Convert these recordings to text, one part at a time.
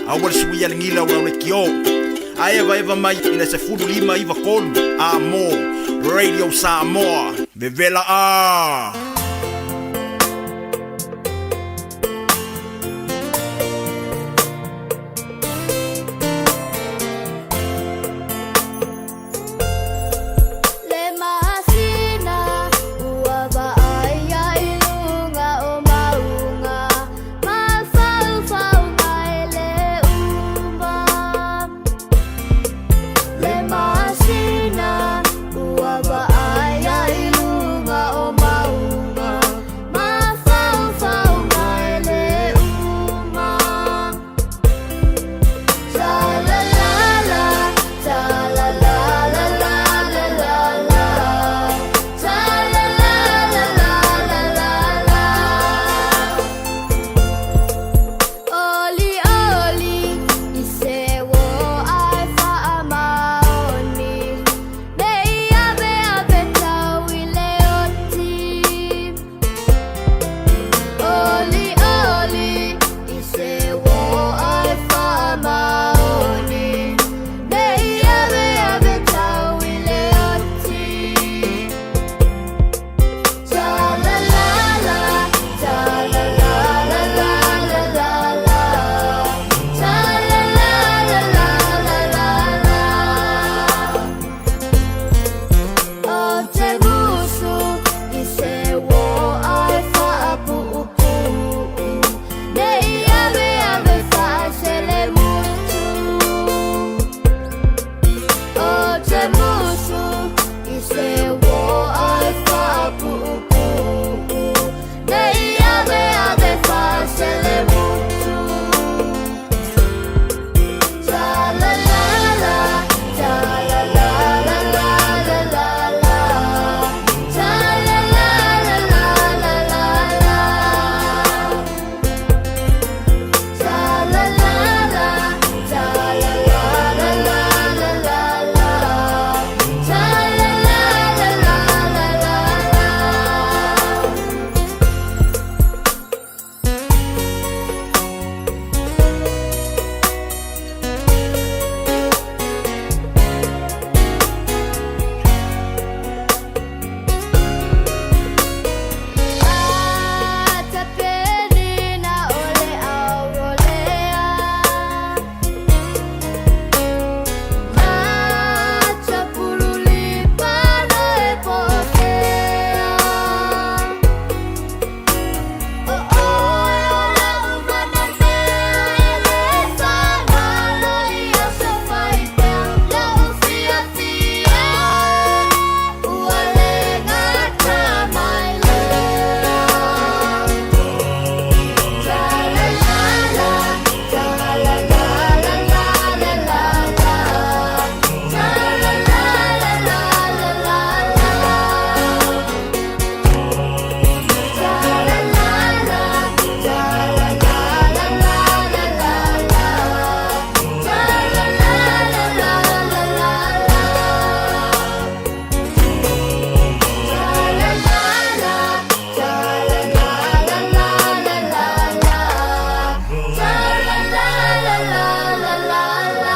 Aua le suia le gila o lau lekiō. Ae evaeva mai i le 15 93 a mo Radio Samoa. Vevela a! Le masina ua vaaia i luga o mauga, mafaufauga e le uma. Le masina ua vaaia i luga o mauga, mafaufauga e le uma. Cha la la la, cha la la la la la la la, cha la la la la la la la. Oli oli i se uō ae faamaoni, ne i ave ave tau i le oti. Oli oli i se uō ae faamaoni, ne i ave ave tau i le oti. Cha la la la, cha la la la la la la la, cha la la la la la la la. O te musu i se uō ae faapuupuu, ne i ave ave faaselemutu. O te musu i se uō ae faapuupuu, ne i ave ave faaselemutu. Cha la la la, cha la la la la la la la, cha la la la la la la la. Cha la la la, cha la la la la la la la, cha la la la la la la la. Atapenina o le aurolea, Achapululipa e posea. O oe o lau manamea e le fagalo ia sofaipea lau fiafia ua le gata mai lea. Cha la la la, cha la la la la la la la, cha la la la la la la la. Cha la la la, cha la la la la la la la, cha la la la la la la la. Cha la la la, cha la la la la la la la, cha la la la la la la la.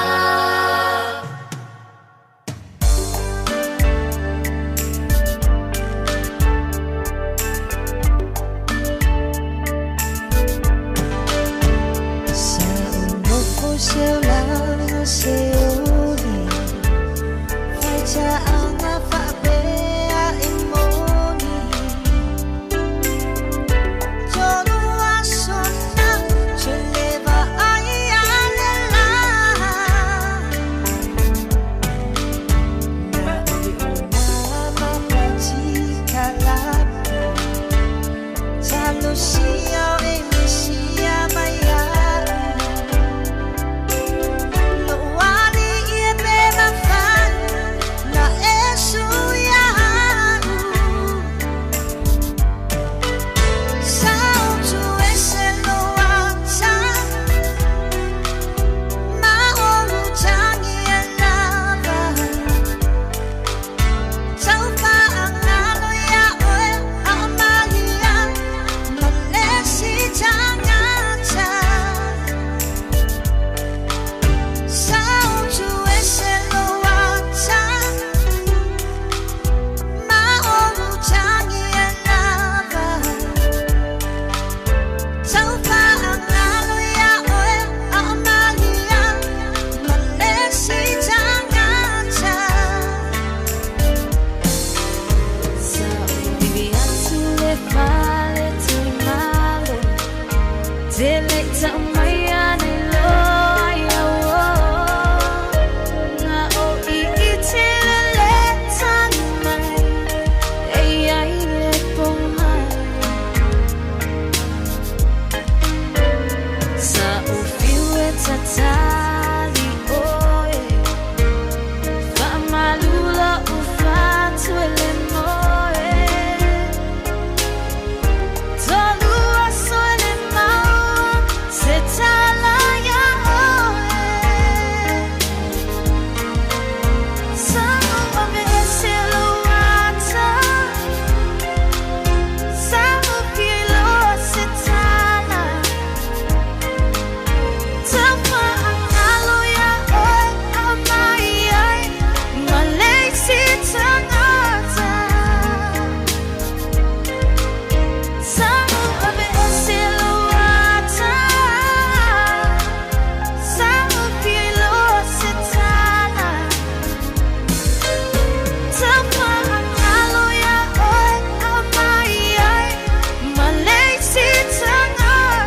Sa ou nofo seulaga seuli, faitaaga faapea e moni. Tolu aso na te le vaai ale la, na o le ona mapatikalapu, talosia o e lisia mai a'u. Lou Tatali oe Faamalula ufatu ele moe Tolua soele maua Se tala ia oe Samu ave ese luata Samu pilo se tala Taufaangalo ia oe aumai ai ma le isi tagata. Samu ave ese lou ata. Samu piloa se tala. Taufaangalo ia oe aumai ai ma le isi tagata.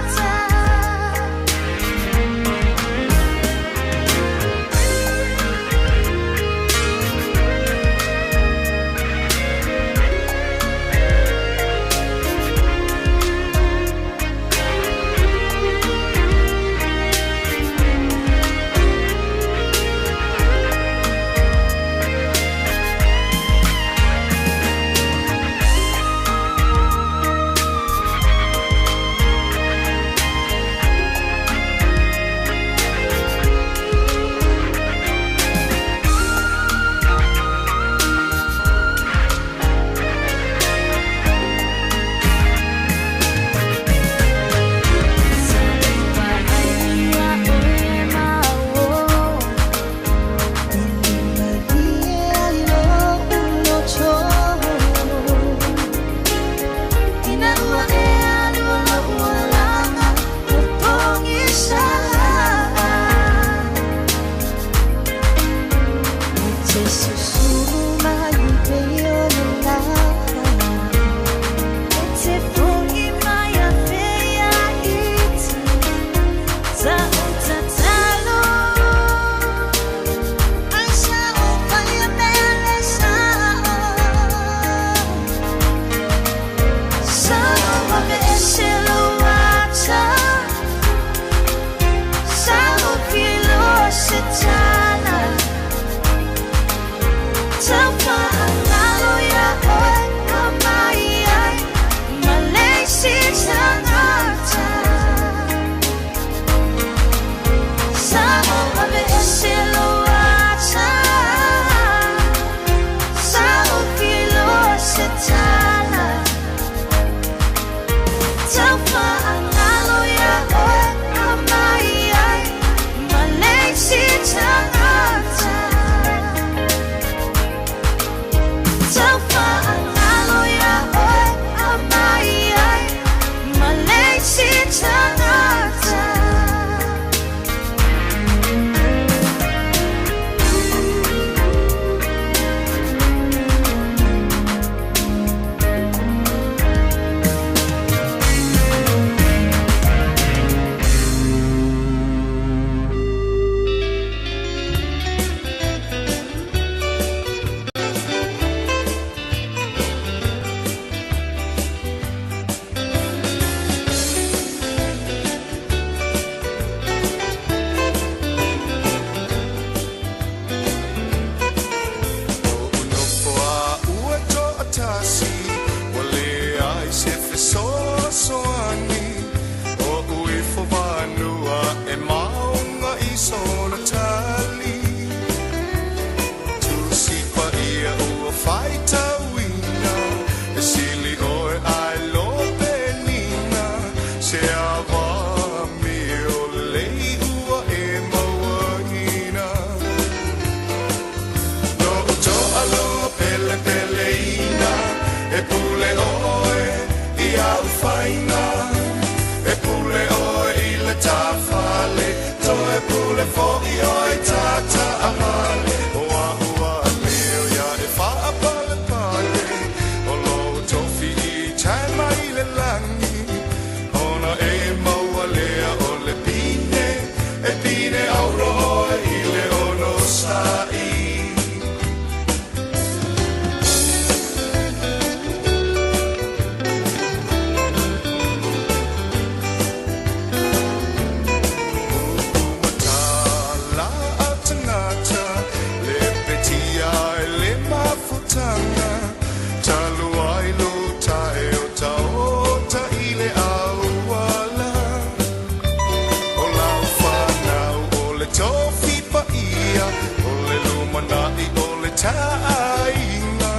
taaiga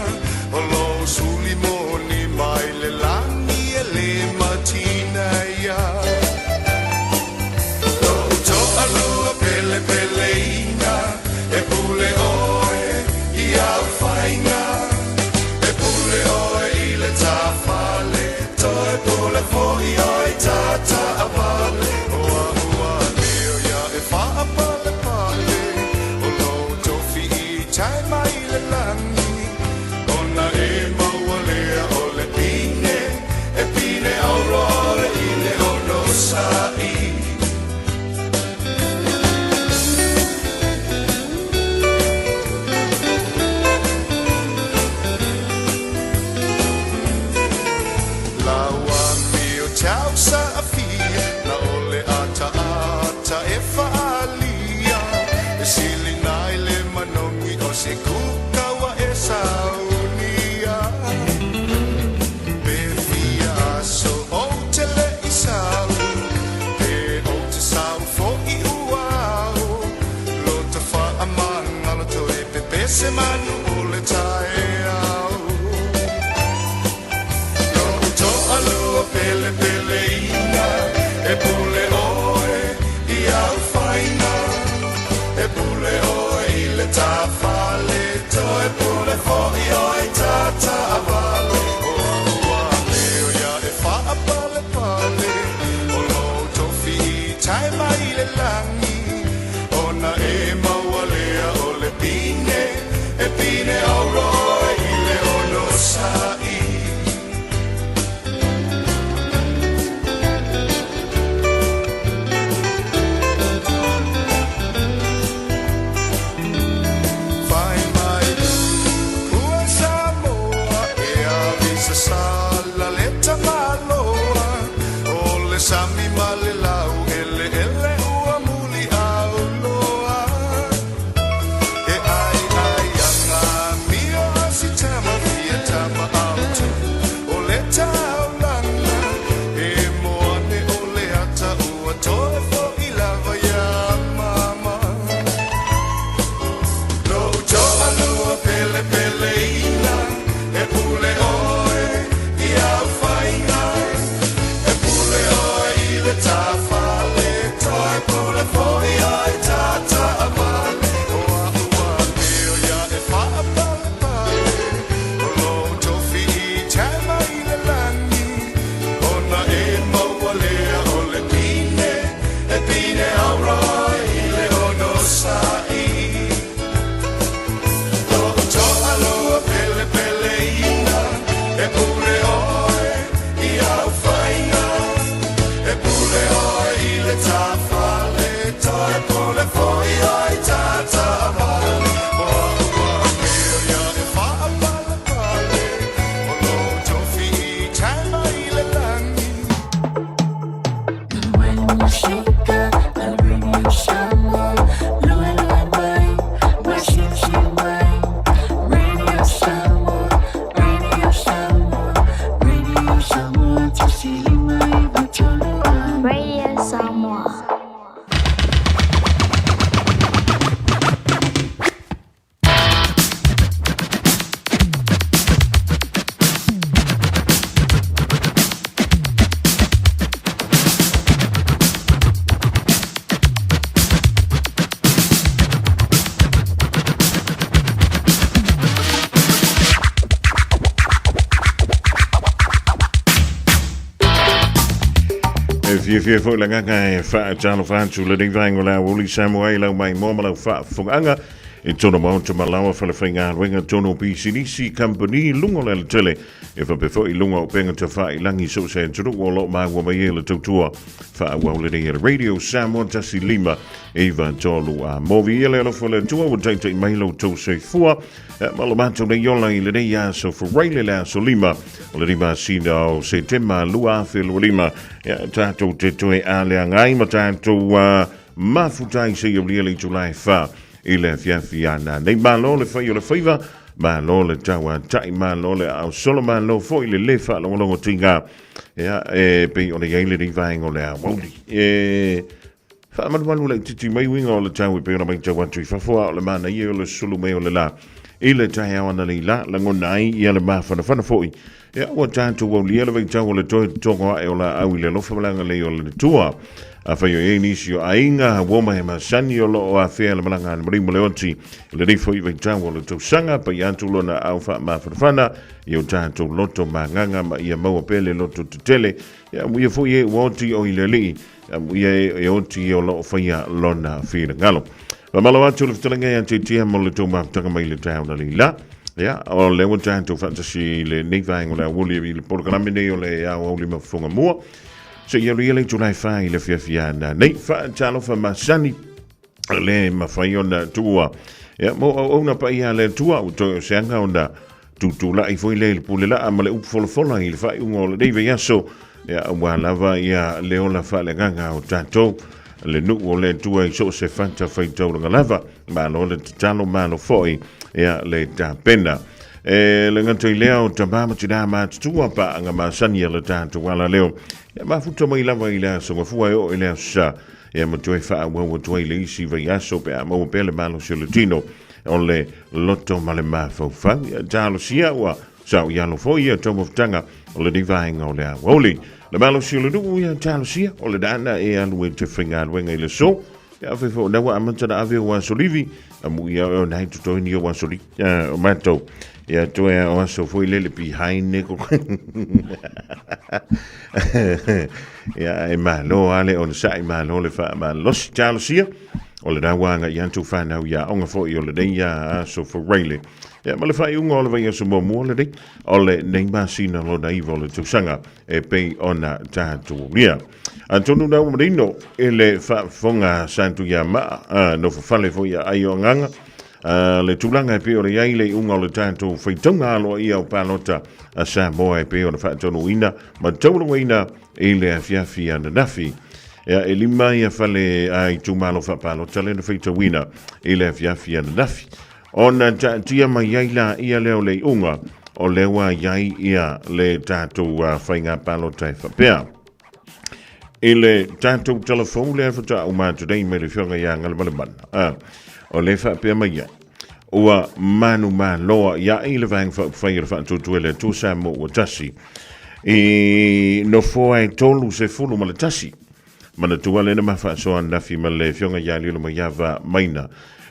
O lou suli moni mai le lagi e le matinaia Lou toalua pelepeleina E pule oe i au faiga E pule oe i le tafale Toe pule foi oe i tataavale O a'u amio ia e faapalepale O lou tofi i tai mai le lagi Ona e maua lea o le pine E pine auro oe i le onosai. Lau amio tau saafia na o le ataata e faaalia e silina i le manogi o se kuka ua e saunia pe fia aso ou te le i sau pe ou te sau fo'i ua ao lo ta faamagalo toe pepese manu o le taeao. Lou toalua pelepeleina e pule oe i au faiga e pule oe i le tafale toe pule foi oe i tataavale o a'u amio ia e faapalepale o lou tofi i tai mai le lagi ona e maua lea o le pine e pine auro oe i le onosai. Fai mai pua Samoa e avisa sala le tamaloa o le sami ma le lau ele ele ua muli au loa e ai ai anga mio si tama fia tama autu o le taulanga e moane o le ata ua toe fo'i lava ia mama. Lou toalua pelepeleina e pule oe i au faiga e pule oe i le tafale toe pule foi oe i tataavale o a'u amio ia e faapalepale o lou tofi i tai mai le lagi ona e maua lea o le pine e pine auro oe i le onosai. Lou toalua pelepeleina e pule oe i au faiga e pule oe i le tafale toe pule foi oe i tataavale o a'u amio ia e faapalepale o lou tofi i tai mai le lagi. Radio Samoa. E fiafia foi le agaga e faatalofa atu lenei vaega o le aoauli Samoa i lau maimoa ma lau faafofogaaga i tona maota ma laua falefaigaluega tonu o pisinisi kamupani i luga o le alatele e faapea foi i luga o upega tafailagi so o se atunuu o lo o maua mai ai le tautua faaauau lenei e le Radio Samoa 15 9 3 a movi ia le alofa o le Atua ua taitai mai lo outou soifua ma lo matou nei ola i lenei aso Furaile le aso 5 o le masina o Setema 2025. Ia, tatou te toe aleaga ai ma tatou mafuta ai seia aulia le itula e 4 i le afiafi a nanei. Malo le fai o le faiva, malo le tauatai, malo le aao solo, malo foi le lē faalogologo tiga. Ia, e pei ona i ai lenei vaega o le aoauli. E faamalumalu laitiiti mai uiga o le tau e pei ona matau atu i fafo, a o le manaia o le sulu mai o le la. I le taeao analeila, lagona ai ia le mafanafana foi. Ia, ua tatou aulia le vaitau o le toe totogo ae o laau i le alofa ma le agalelei o le Atua. Afai o i ai nisi o aiga, uoma e masani o lo o afea le malaga a le maliu ma le oti i lenei foi vaitau o le tausaga, paia atu lona aao faamafanafana i o tatou loto magaga ma ia maua pea le loto tetele. Ia amuia foi e ua oti o i le Alii, amuia e oti o lo o faia lona finagalo. Faamalo atu le fetalaiga ia Titia mo le tou mafutaga mai le taeao na leila. Ia, o lea ua tatou faatasi i lenei vaega o le aoauli i le polokalame nei o le aoauli ma fofoga mua. Se i alu ia le itula e whā i le fiafia ana nei. Faatalofa masani le mawhai ona tuua. Ia, mo auauna paia a le Atua, ua toe o se aga ona tutulai foi le i le pule laa ma le upu folafola i le faaiuga o lenei vaiaso. Ia, aua lava ia le ola faaleagaga o tatou, le nuu o le Atua i so o se fata faitaulaga lava. Malo le tatalo, malo foi ia le tapena. E le gata i lea o tama ma tina matutua paaga masani a le tatou ala leo. Ia mafuta mai lava i le aso Gafua e oo i le aso Sa. Ia ma toe faaauau atu ai le isi vaiaso pe a maua pea le malosi o le tino o le loto ma le mafaufau. Ia talosia ua sao i alo foi ia taumafataga o lenei vaega o le aoauli. Le malosi o le nuu ia talosia o le nana e alu e te faigaluega i le aso. Ia fai foi o na ua amata na ave o aso livi, a mu ia o nai totoini o aso livi, o matou. Ia toe o aso foi lele behind ne ko. Ia e malo ale o le sa'i malo le faamalosi. Talosia o le rauanga i atu whanau ia onga foi o le nei ia aso Faraile. Ia ma le faaiuga o le vaiaso muamua lenei o le nei masina lona iva o le tausaga e pei ona tatou ia. Atonu na ua manino i le faafofoga sa Tuiamaa, a, nofofale foi ia ai o Agaga, a, le tulaga e pei ona i ai le iuga o le tatou faitauga aloaia o palota a Samoa e pei ona faatonuina ma taulugaina i le afiafi ananafi. Ia, e lima ia fale a itumalo faapalota lea na faitauina i le afiafi ananafi. Ona taatia mai ai la ia lea o le iuga o lea ua i ai ia le tatou faiga palota e faapea. I le tatou telefou lea faatoa uma atu nei mai le Afioga ia Galumalemana, o lea e faapea mai ai, ua manumaloa i ai le Vaega Faaupufai o le Faatuatua i le Atua Samoa ua tasi i nofoa e 31. Manatua lea na ma faasoa ananafi ma le Afioga ia Lilomaiava Maina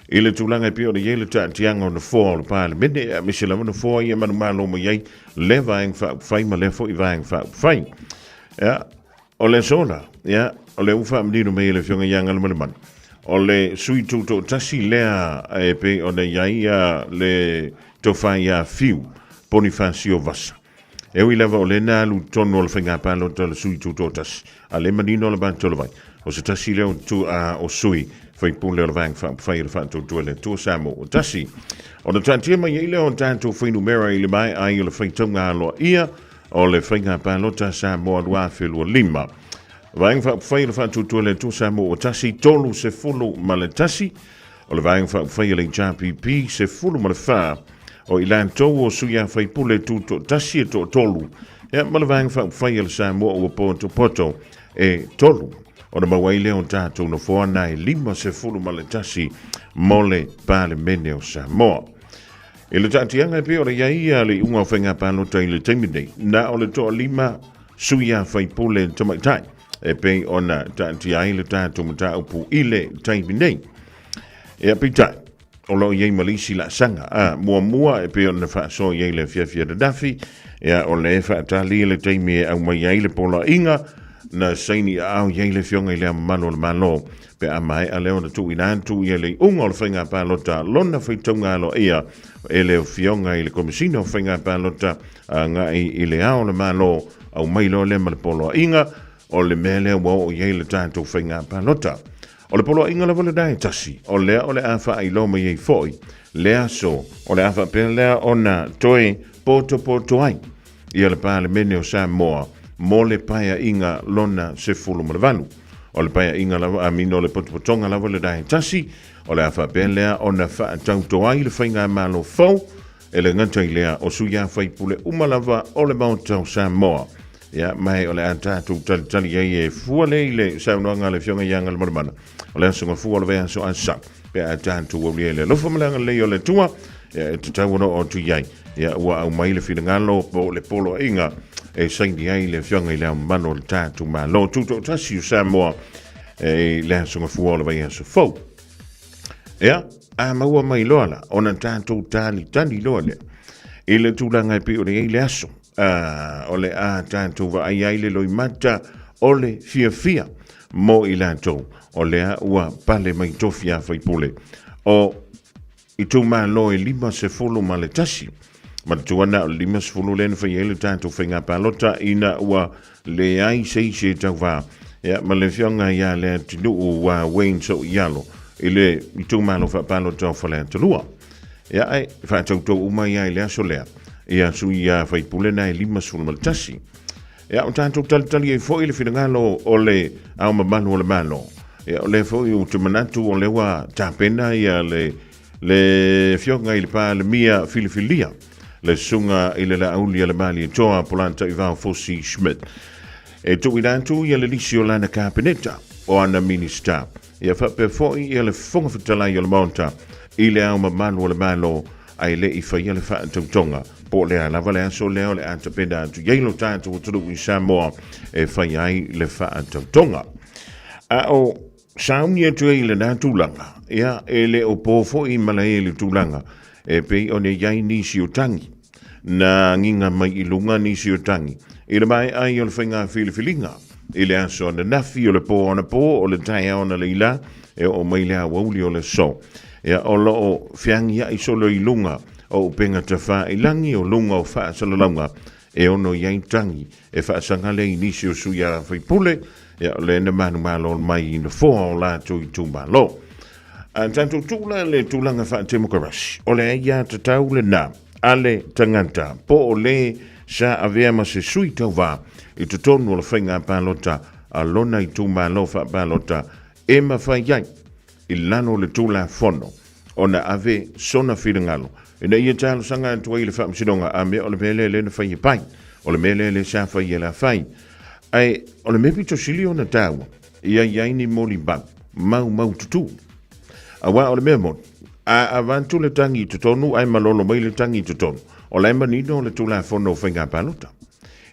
i le tulaga e pei ona i ai le taatiaga o nofoa o le Palemene, aemaise lava nofoa ia manumalo mai ai lea Vaega Faaupufai ma lea foi Vaega Faaupufai. Ia, o le aso la, ia, o lea ua faamanino mai e le Afioga ia Galumalemana, o le sui tutoatasi lea e pei ona i ai ia le tofa ia Fiu Ponifasio Vasa. E ui lava o lea na alu i totonu o le faiga palota o le sui tutoatasi, a le manino le Matolowai, o se tasi lea o tu a o sui faipule o le Vaega Faaupufai o le Faatuatua i le Atua Samoa ua tasi. Ona taatia mai ai lea o tatou fuainumera i le maea ai o le faitauga aloaia o le Faiga Palota Samoa 2025. Vaega Faaupufai o le Faatuatua i le Atua Samoa ua tasi, 31, o le Vaega Faaupufai a le HRPP, 14, o i latou o sui a faipule tutoatasi e toatolu, ia ma le Vaega Faaupufai a le Samoa ua potopoto e tolu. Ona maua ai lea o tatou nofoa na e 51 mo le Palemene o Samoa. I le taatiaga e pei ona i ai ia le iuga o faiga palota i le taimi nei, na o le toalima sui a faipule tamaitai e pei ona taatia ai le tatou mataupu i le taimi nei. Ia peitai, o lo o i ai ma le isi laasaga. A, muamua e pei ona faasoa i ai le afiafi ananafi, ia o lea e faatali le taimi e aumai ai le poloaiga na saini aao i ai le Afioga i Le Ao Mamalu o le Malo Pe a maea lea ona tuuina atu ia le iuga o le faiga palota lona faitauga aloaia e le Afioga i le Komesina o Faiga Palota agai i le Ao o le Malo, aumai loa lea ma le poloaiga o le mea lea ua oo i ai le tatou faiga palota. O le poloaiga lava lena e tasi, o lea o le a faailoa mai ai foi le aso o le a faapea lea ona toe potopoto ai ia le Palemene o Samoa mo le Paeaiga lona 18. O le Paeaiga lava, amina, o le potopotoga lava lena e tasi, o le a faapea lea ona faatauto ai le Faigamalo fou, e le gata i lea, o sui a faipule uma lava o le Maota o Samoa. Ia, ma o le a tatou talitali ai e fua lea i le saunoaga a le Afioga ia Galumalemana, o le aso Gafua o le vaiaso Asa, pe a tatou aulia i le alofa ma le agalelei o le Atua. Ia, e tatau ona oo atu i ai. Ia, ua aumai le finagalo po o le poloaiga e saini ai le Afioga i Le Ao Mamalu o le tatou Malo Tutoatasi o Samoa i le aso Gafua o le vaiaso fou. Ia, a maua mai loa la, ona tatou talitali loa lea i le tulaga e pei ona i ai le aso. O le a tatou vaai ai le loimata o le fiafia mo i latou o lea ua pale mai tofi a faipule o itumalo e 51. Manatua na o le 50 lea na fai ai le tatou faiga palota ina ua leai se isi e tauva. Ia, ma le afioga ia Leatinuu ua Wayne Soialo i le itumalo faapalota o Faleata 2. Ia, ae faatautou uma ia i le aso lea, ia sui a faipule na e 51. Ia, o tatou talitali ai foi le finagalo o le Ao Mamalu o le Malo. Ia, o lea foi ou te manatu o lea ua tapena ia le, le afioga i le Palemia filifilia, le susuga i le Laauli a le Malietoa Polataivao Fosi Schmidt. E tuuina atu ia le lisi o lana Kapeneta o ana Minisita. Ia faapea foi ia le Fofoga Fetalai o le Maota i le Ao Mamalu o le Malo ae le i faia le faatautoga, po o le a lava le aso lea o le a tapena atu i ai lo tatou atunuu i Samoa e fai ai le faatautoga. A o sauni atu ai i lena tulaga, ia, e le o po foi malae i le tulaga e pei ona i ai nisi o tagi na agiga mai i luga nisi o tagi i le maea ai o le faiga filifiliga i le aso ananafi o le pō anapo o le taeao analeila e oo mai le aoauli o le aso. Ia, o lo o feagiai solo i luga o upega tafailangi o luga o faasalalauga e ono i ai tagi e faasagale ai nisi o sui a faipule, ia, o lea na manumalo mai i nofoa o latou itumalo. A tatou tuu la le tulaga faatemokarasi, o le aiatatau lena a le tagata po o le sa avea ma se sui tauva i totonu o le faiga palota a lona itumalo faapalota e mafai ai i lalo o le Tulafono ona ave sona finagalo ina ia talosaga atu ai i le Faamasinoga a mea o le mea lea lea na fai e pai, o le mea lea lea sa fai e la fai. Ae o le mea pito sili ona taua, ia i ai ni molimau maumaututu. Aua o le mea moni, a avatu le tagi i totonu ae malolo mai le tagi i totonu, o la e manino le Tulafono o Faiga Palota.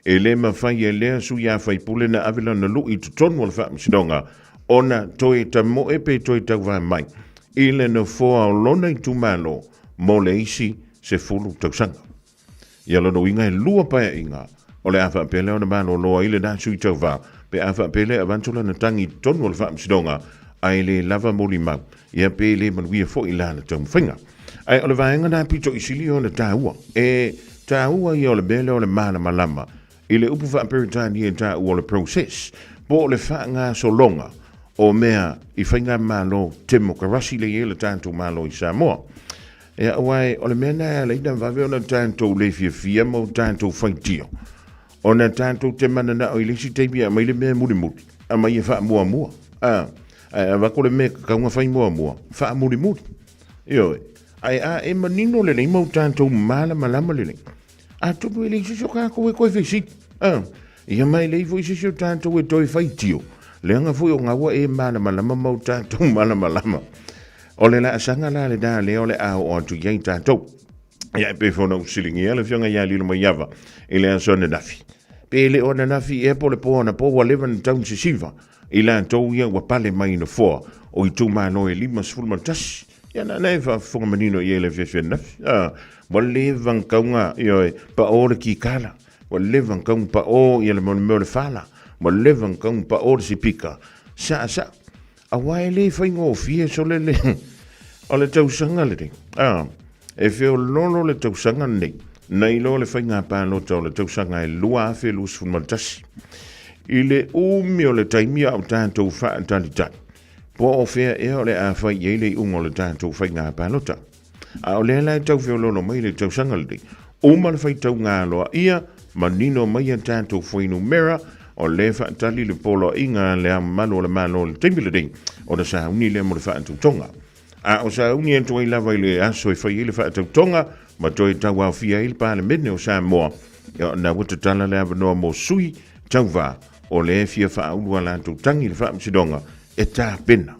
E le mafai e lea sui a faipule na ave lana lui i totonu o le Faamasinoga ona toe tamoe pe toe tauva mai i le nofoa o lona itumalo mo le isi 10 tausaga. Ia lona uiga e lua paeaiga o le a faapea lea ona malolo ai lena sui tauva pe a faapea lea e avatu lana tagi i totonu o le Faamasinoga ae le lava molimau ia pe le manuia foi lana taumafaiga. Ae o le vaega na pito i sili ona taua, e taua ia o le mea lea o le malamalama I le upu faa-Peretania e taua o le process, po o le faagasologa o mea i faigamalo temokarasi lea e i ai le tatou Malo i Samoa. Ia, aua o le mea lena e ala ai ona vave ona tatou le fiafia ma o tatou faitio, ona tatou te mananao i le isi taimi e aumai le mea e mulimuli, aumai e faamuamua. A, ae avatu le mea e tatau ona fai muamua, faamulimuli. Ioe. Ae a e manino lelei ma o tatou malamalama lelei, Atonu e leai se isi o tatou e toe fesili. A, ia ma e leai foi se isi o tatou e toe faitio, leaga foi o na ua e malamalama ma o tatou malamalama. O le laasaga la lena lea o le a oo atu i ai tatou. Ia, e pei foi ona ou fesiligia le Afioga ia Lilomaiava i le aso ananafi. Pe le o ananafi ea po o le po anapo ua leva ona tau sisiva i latou ia ua pale mai i nofoa o itumalo e 51. Ia na na e faafofoga manino i ai le afiafi ananafi. A, ua leva ona tau ioe, pao le kikala, ua leva ona tau pao ia le mea o le fala, ua leva ona tau pao le sipika, saasaa. Aua e le faigofie sole le, o le tausaga lenei. A, e feololo le tausaga lenei, nai lo le faiga palota o le tausaga e 2021. I le umi o le taimi a o tatou faatalitali, Po o fea ea o le a fai i ai le iuga o le tatou faiga palota. A o lea la e tau feoloolo mai le tausaga lenei, uma le faitauga aloaia, manino mai a tatou fuainumera, o lea e faatali le poloaiga a Le Ao Mamalu o le Malo i le taimi lenei, ona sauni lea mo le faatautoga. A o sauni atu ai lava i le aso e fai ai le faatautoga ma toe tauaofia ai le Palemene o Samoa, ona ua tatala le avanoa mo sui tauva o lea e fia faaulu a latou tagi i le faamasinoga e tapena.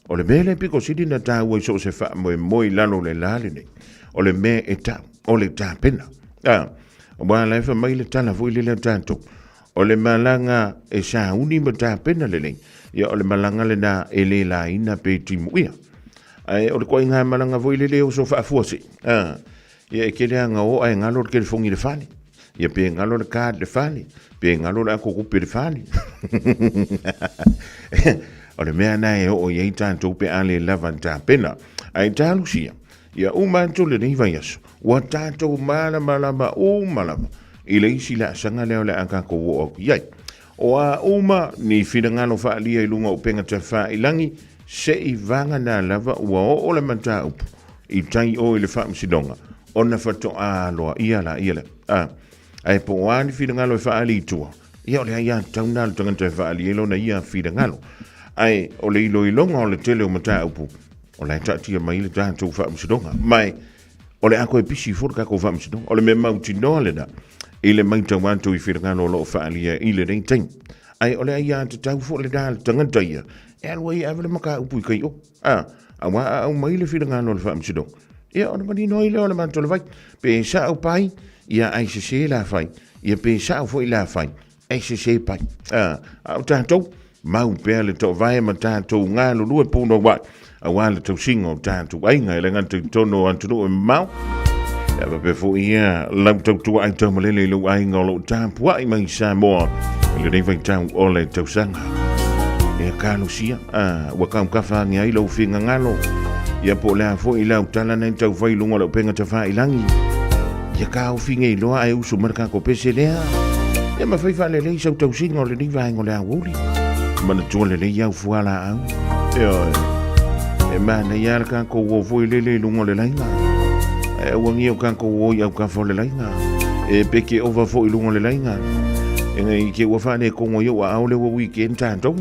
O le mea lea pito sili ona taua i so o se faamoemoe i lalo o le la lenei, O le mea e tau, o le tapena. A, aua la e fai mai le tala foi lele a tatou, o le malaga e sauni ma tapena lelei, ia o le malaga lena e le laina pe timuia. Ae o le koaiga malaga foi lele e oso faafuasei. A, ia e tele lava ina o ae galo le telefoni i le fale. Ia pe galo le card i le fale, pe galo le ato tupe i le fale. O le mea lena e oo i ai tatou pe a le lava le tapena. Ae talosia, ia uma atu lenei vaiaso, ua tatou malamalama uma lava i le isi laasaga lea o le a tatou oo atu i ai. O a uma ni finagalo faaalia i luga o upega tafailagi, se i vagana lava ua oo le mataupu i tai o i le Faamasinoga, ona faatoa aloaia laia lea. A, ae po o a ni finagalo e faaali i tua, ia o le aiatatau lena a le tagata e faaali ai lona ia finagalo. Ae o le iloiloga o le tele o mataupu, o la e taatia mai le tatou Faamasinoga. Ma e, o le a toe pisi foi le tatou Faamasinoga. O le mea mautinoa lena i le matau atu i finagalo o lo o faaalia i lenei taimi. Ae o le aiatatau foi lena a le tagata ia e alu ai e ave le mataupu i tai o. A, aua a aumai le finagalo o le Faamasinoga, ia ona manino ai lea o le matou le vai. Pe sao pai, ia ai sese la fai. Ia pe sao foi la fai, ai sese pai. A, a o tatou, mau pea le toovae ma tatou galulue punouai, aua le tausiga o tatou aiga e le gata i totonu o atunuu e mamao. Ia faapea foi ia lau tautua ai taumalele i lou aiga o lo o tapuai mai i Samoa i lenei vaitau o le tausaga. Ia talosia, a, ua taukafa ane ai lou finagalo. Ia po o le a foi lau tala nei tau fai i luga o le upega tafailagi. Ia taofi nei loa ae usu mai le tatou pese lea. Ia ma fai faalelei sau tausiga o lenei vaega o le aoauli. Manatua lelei au fualaau. Ioe. E manaia le tatou o foi lele i luga o le laina. Ae aua ne i o tatou o i autafa o le laina. E peke ova foi i luga o le laina. E nei te ua faaletonu ai ou aao lea ua weekend tatou.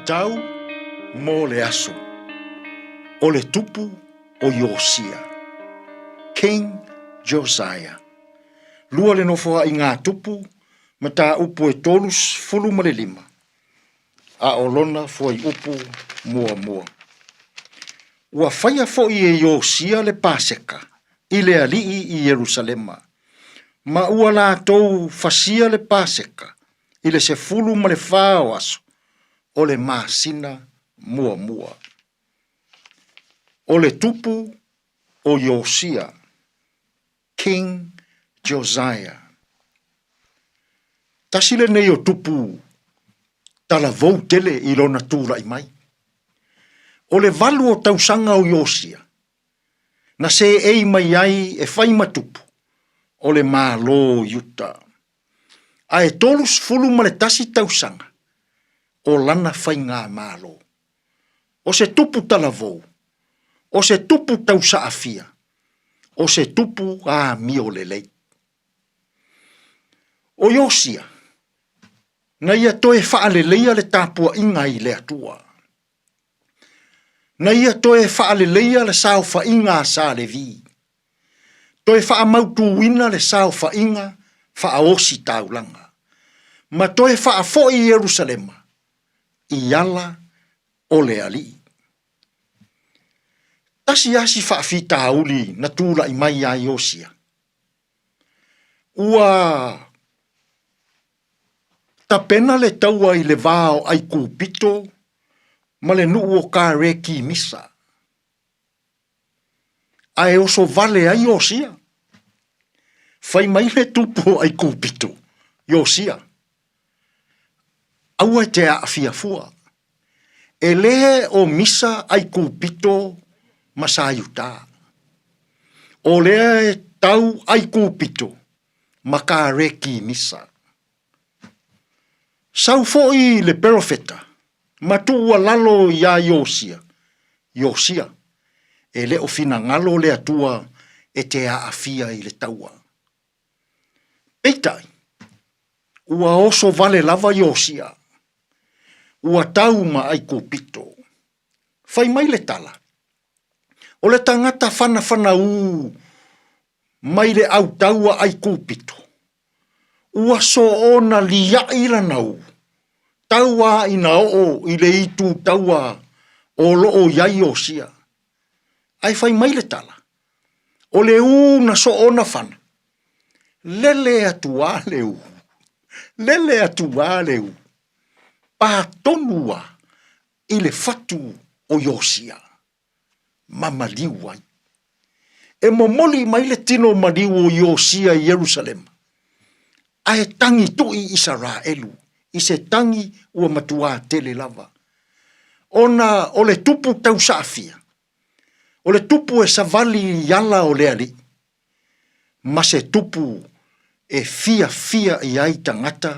Tatau mo le aso. O le tupu o Iosia. King Josiah. Lua le nofoaʻiga tupu, mataupu e 35, a o lona fuaiupu muamua. Ua faia foi e Iosia le Paseka i le alii i Ierusalema, ma ua latou fasia le Paseka i le 14 o aso o le masina muamua. O le tupu o Iosia, King Josiah. Tasi lenei o tupu talavou tele i lona tulai mai. O le valu o tausaga o Iosia, na seei mai ai e fai ma tupu o le Malo o Iuta. A e 31 tausaga o lana faigamalo. O se tupu talavou, o se tupu tausaafia, o se tupu amio lelei. O Iosia, na ia toe faaleleia le tapuaiga i le Atua. Na ia toe faaleleia le saofaiga a Sa Levi. Toe faamautuina le saofaiga faaositaulaga. Ma toe faafoi Ierusalema i ala o le Alii. Tasi lava si faafitauli na tulai mai ia Iosia, ua tapena le taua i le va o Aikupito ma le nuu o Karekimisa, ae oso vale ai Iosia. Fai mai le tupu o Aikupito, Iosia, aua e te aafia fua. E lē o Misa Aikupito ma sa Iutā. O lea e tau Aikupito ma Karekimisa. Sau foi le perofeta ma tuualalo iā Iosia, Iosia, e le o finagalo le Atua e te aafia i le taua. Peitai, ua oso vale lava Iosia, ua tau ma Aikupito. Fai mai le tala, o le tagata fanafanaū mai le autau a Aikupito, ua soona liaʻi lana ū, tau a ina oo i le itu taua o loo i ai Iosia. Ae fai mai le tala, o le ū na soona fana, lele atu a le ū, lele atu a le ū, pā tonu a i le fatu o Iosia. ma maliu ai. E momoli mai le tino maliu o Iosia i Ierusalema, ae tagi tui Isaraelu i se tagi ua matuā tele lava, ona o le tupu tausaafia, o le tupu e savali i ala o le Alii, ma se tupu e fiafia i ai tagata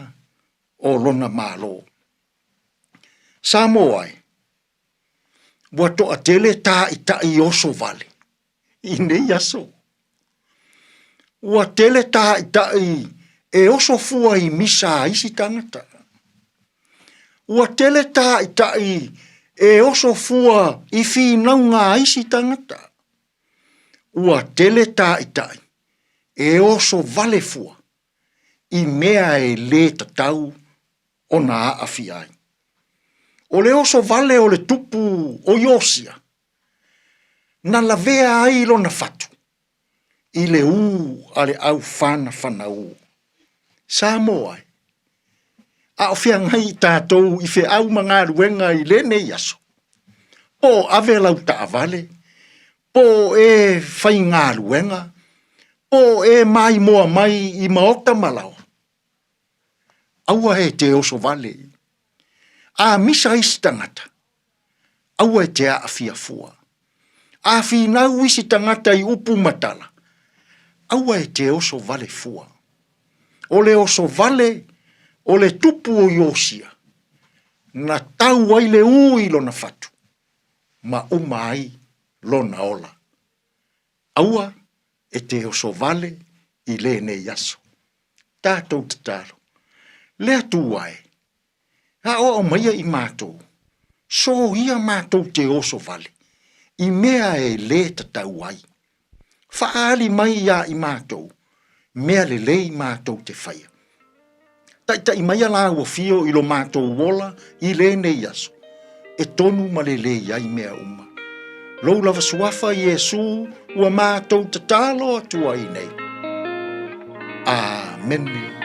o lona Malo. Samoa e, Ua toatele tāʻitaʻi oso wale i nei aso. Ua tele tāʻitaʻi e oso fua i misa a isi tagata. Ua tele tāʻitaʻi e oso fua i finauga a isi tagata. Ua tele tāʻitaʻi e oso wale fua i mea e lē tatau ona aafia ai. O le oso vale o le tupu o Iosia, na lavea ai lona fatu i le ū a le au fanafanaū. Samoa e, a o feagai tatou i feau ma galuega i lenei aso, po o ave lau taavale, po o e faigaluega, po o e maimoa mai i maota ma laoa, Aua e te oso vale. A misa isi tagata, aua e te aafia fua. A finau isi tagata i upu ma tala, aua e te oso vale fua. O le oso vale o le tupu o Iosia, na tau ai le ū i lona fatu, ma uma ai lona ola. Aua e te oso vale i lenei aso. Tatou tatalo. Le Atua e, aoao maia i matou. Soia matou te oso vale i mea e lē tatau ai. Faaali mai iā i matou mea lelei matou te faia. Taitai maia lāua fio i lo matou ola i lenei aso, e tonu ma lelei ai mea uma. Lou lava suafa Iesu ua matou tatalo atu ai nei. Amene.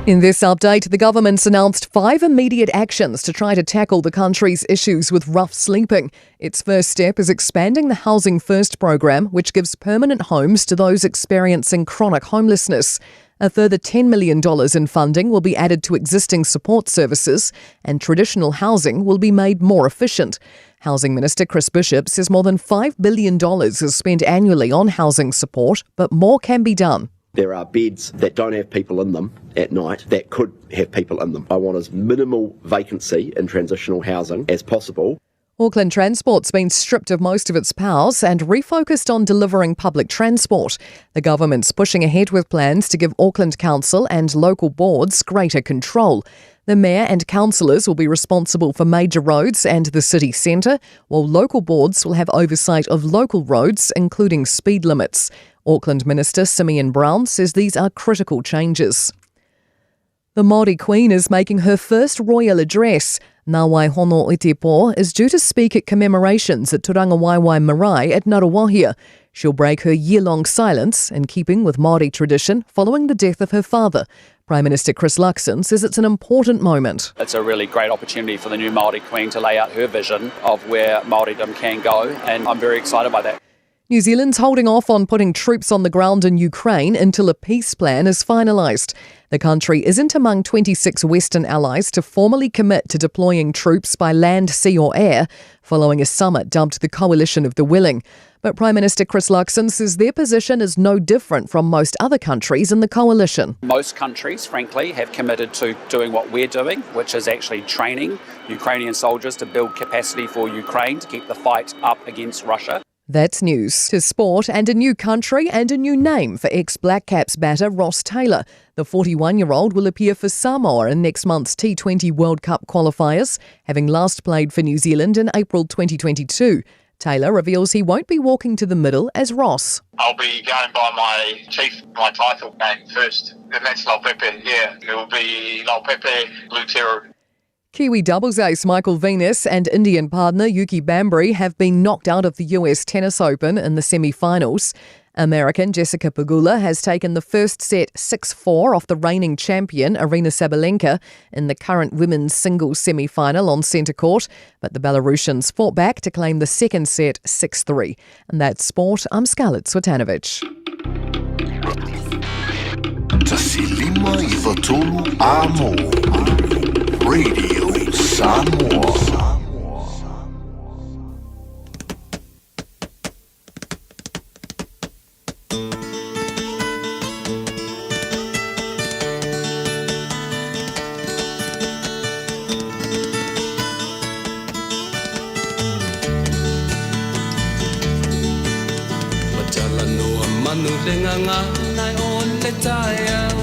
In this update, the government's announced five immediate actions to try to tackle the country's issues with rough sleeping. Its first step is expanding the Housing First program, which gives permanent homes to those experiencing chronic homelessness. A further $10 million in funding will be added to existing support services, and traditional housing will be made more efficient. Housing Minister Chris Bishop says more than $5 billion is spent annually on housing support, but more can be done. There are beds that don't have people in them at night that could have people in them. I want as minimal vacancy in transitional housing as possible. Auckland Transport's been stripped of most of its powers and refocused on delivering public transport. The government's pushing ahead with plans to give Auckland Council and local boards greater control. The mayor and councillors will be responsible for major roads and the city centre, while local boards will have oversight of local roads, including speed limits. Auckland Minister Simeon Brown says these are critical changes. The Māori Queen is making her first royal address. Ngā Wai Hono i te Pō is due to speak at commemorations at Turangawaewae Marae at Ngaruawahia. She'll break her year-long silence in keeping with Māori tradition following the death of her father. Prime Minister Chris Luxon says it's an important moment. It's a really great opportunity for the new Māori Queen to lay out her vision of where Māoridom can go, and I'm very excited by that. New Zealand's holding off on putting troops on the ground in Ukraine until a peace plan is finalised. The country isn't among 26 Western allies to formally commit to deploying troops by land, sea or air, following a summit dubbed the Coalition of the Willing. But Prime Minister Chris Luxon says their position is no different from most other countries in the coalition. Most countries, frankly, have committed to doing what we're doing, which is actually training Ukrainian soldiers to build capacity for Ukraine to keep the fight up against Russia. That's news. To sport and a new country and a new name for ex-Black Caps batter Ross Taylor. The 41-year-old will appear for Samoa in next month's T20 World Cup qualifiers, having last played for New Zealand in April 2022. Taylor reveals he won't be walking to the middle as Ross. I'll be going by my chief, my title name first, and that's Leaupepe, yeah. It will be Leaupepe Luteru. Kiwi doubles ace Michael Venus and Indian partner Yuki Bhambri have been knocked out of the US Tennis Open in the semi-finals. American Jessica Pegula has taken the first set 6-4 off the reigning champion Aryna Sabalenka in the current women's singles semi-final on centre court, but the Belarusians fought back to claim the second set 6-3. And that's sport. I'm Scarlett Swatanovic. Tasi lima i tolu amo. Radio Samoa. Matalanoa manu le nganga o le taeao.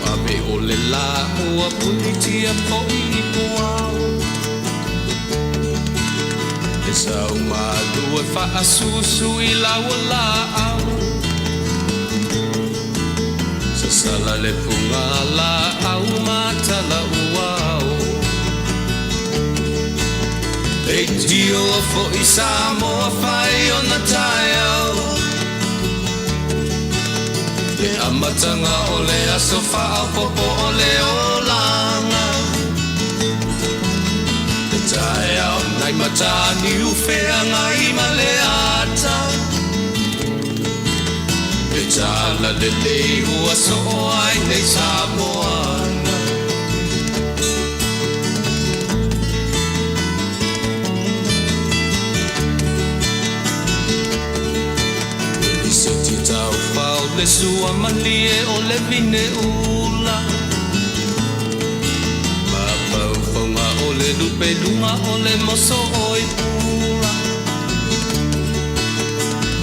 Ave o le la ua punitia po i puao. E sau malua whaasusu i laua la au. Sasala le punga la au matala uau. E tio fo i Samoa whai o na taeao. Le amatanga o le aso whaopopo o le olanga. Le taeao nai matani uwhea ngai ma le ata. Le tala le lei ua so o ai nei Samoana. I se ti tau pau le sua malie o le vine ula. Ma pau whaunga o le lupe lunga o le moso o i pula.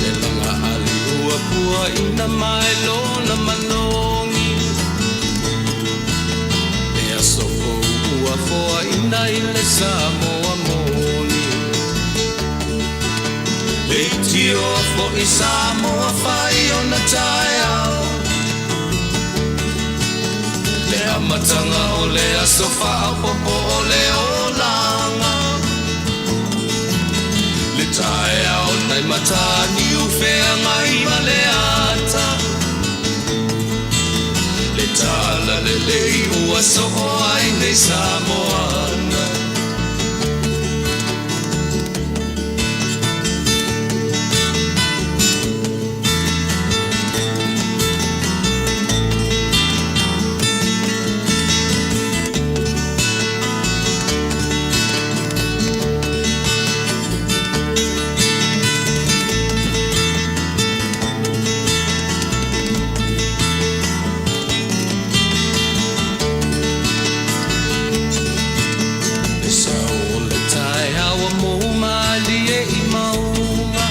Le langa ali ua pua ina mai lona manongi. Le aso fou ua foa ina i le Samoa moni. Le tio fo i Samoa whai o na taeao. Le amatanga o le aso whaopopo o le olanga. Le taeao nai matani uwhea ngai ma le ata. lelei ua soo ai nei Samoana. Le sao o le taeao ua mou malie i mauga,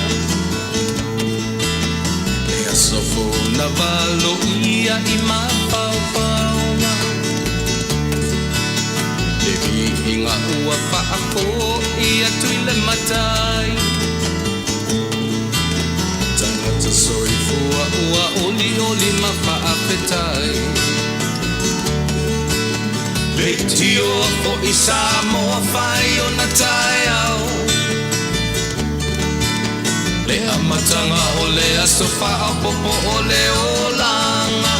Le aso fou na valoia i mafaufauga, Le viiga ua faafo'i atu i le Matai, Tagata soifua ua olioli ma faafetai. Leitioa foi Samoa fai ona taeao, Le amataga o le aso faaopoopo o le olaga,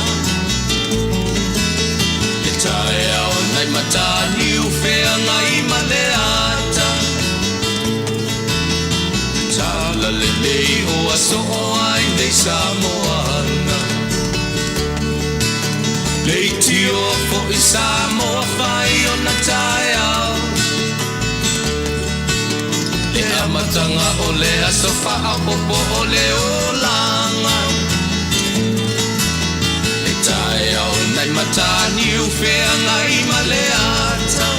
Le taeao nai Mataniu Feagai ma Leata, Le talalelei ua soo ai nei Samoana. Leitioa foi Samoa fai ona taeao, Le amataga o le aso faaopoopo o le olaga, Le taeao nai Mataniu Feagai ma Leata,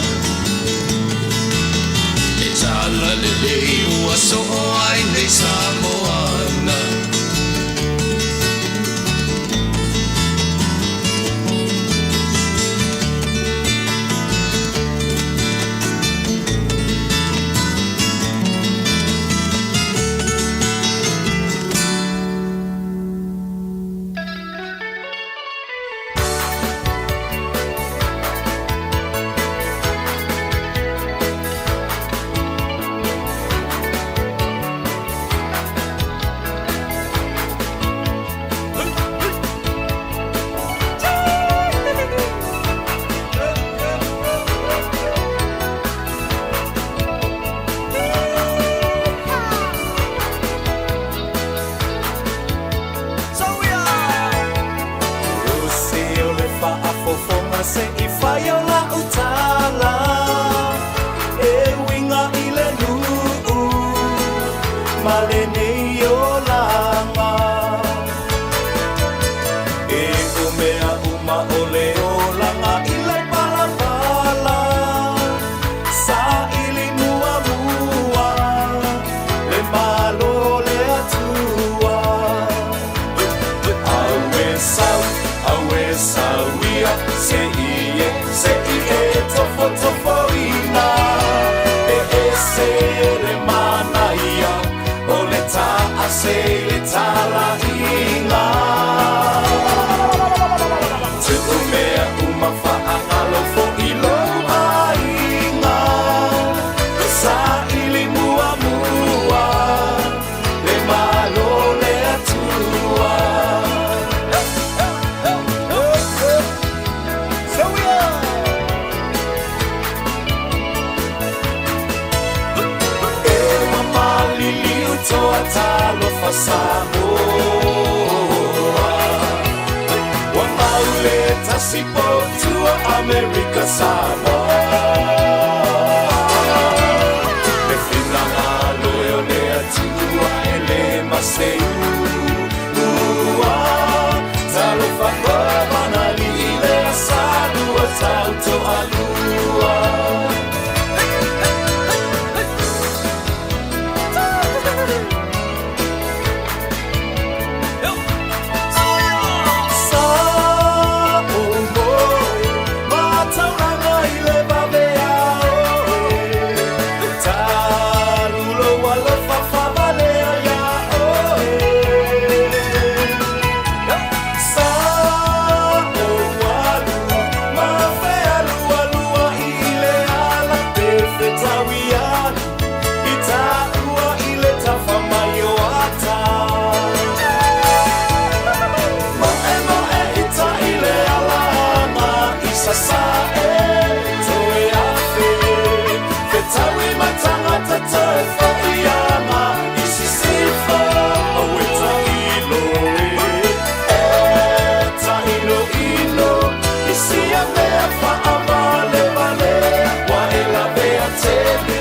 Le talalelei ua soo ai nei Samoana. Usi o le faafofoga se i fai o lau tala e uiga i le nuu ma lenei olaga. E o mea uma o le olaga i le palapala saili muamua le Malo o le Atua. Aue sau, aue sau ia, se i e, se i e tofotofoina. E ese le manaia, o le taase i le talaiga. Tuu mea uma faagalo foi lou aiga. Saili muamua, le Malo o le Atua. So we are. E ua maliliu toa talofa Samoa. Ua maule tasi potua Amerika Samoa. Le finagalo e o le Atua e le maseu. Ua talofa oe i le asalua tautoalua. Sa o moe, matauranga i le vavea oe. Talulo alofa favalea ia oe. Sa o alu, ma fealualu. sasae Toe afe Fetaui matangata toe whaiama I sisifo O e tailo e E tailo ino I sia mea whaavale vale Wa e lavea tele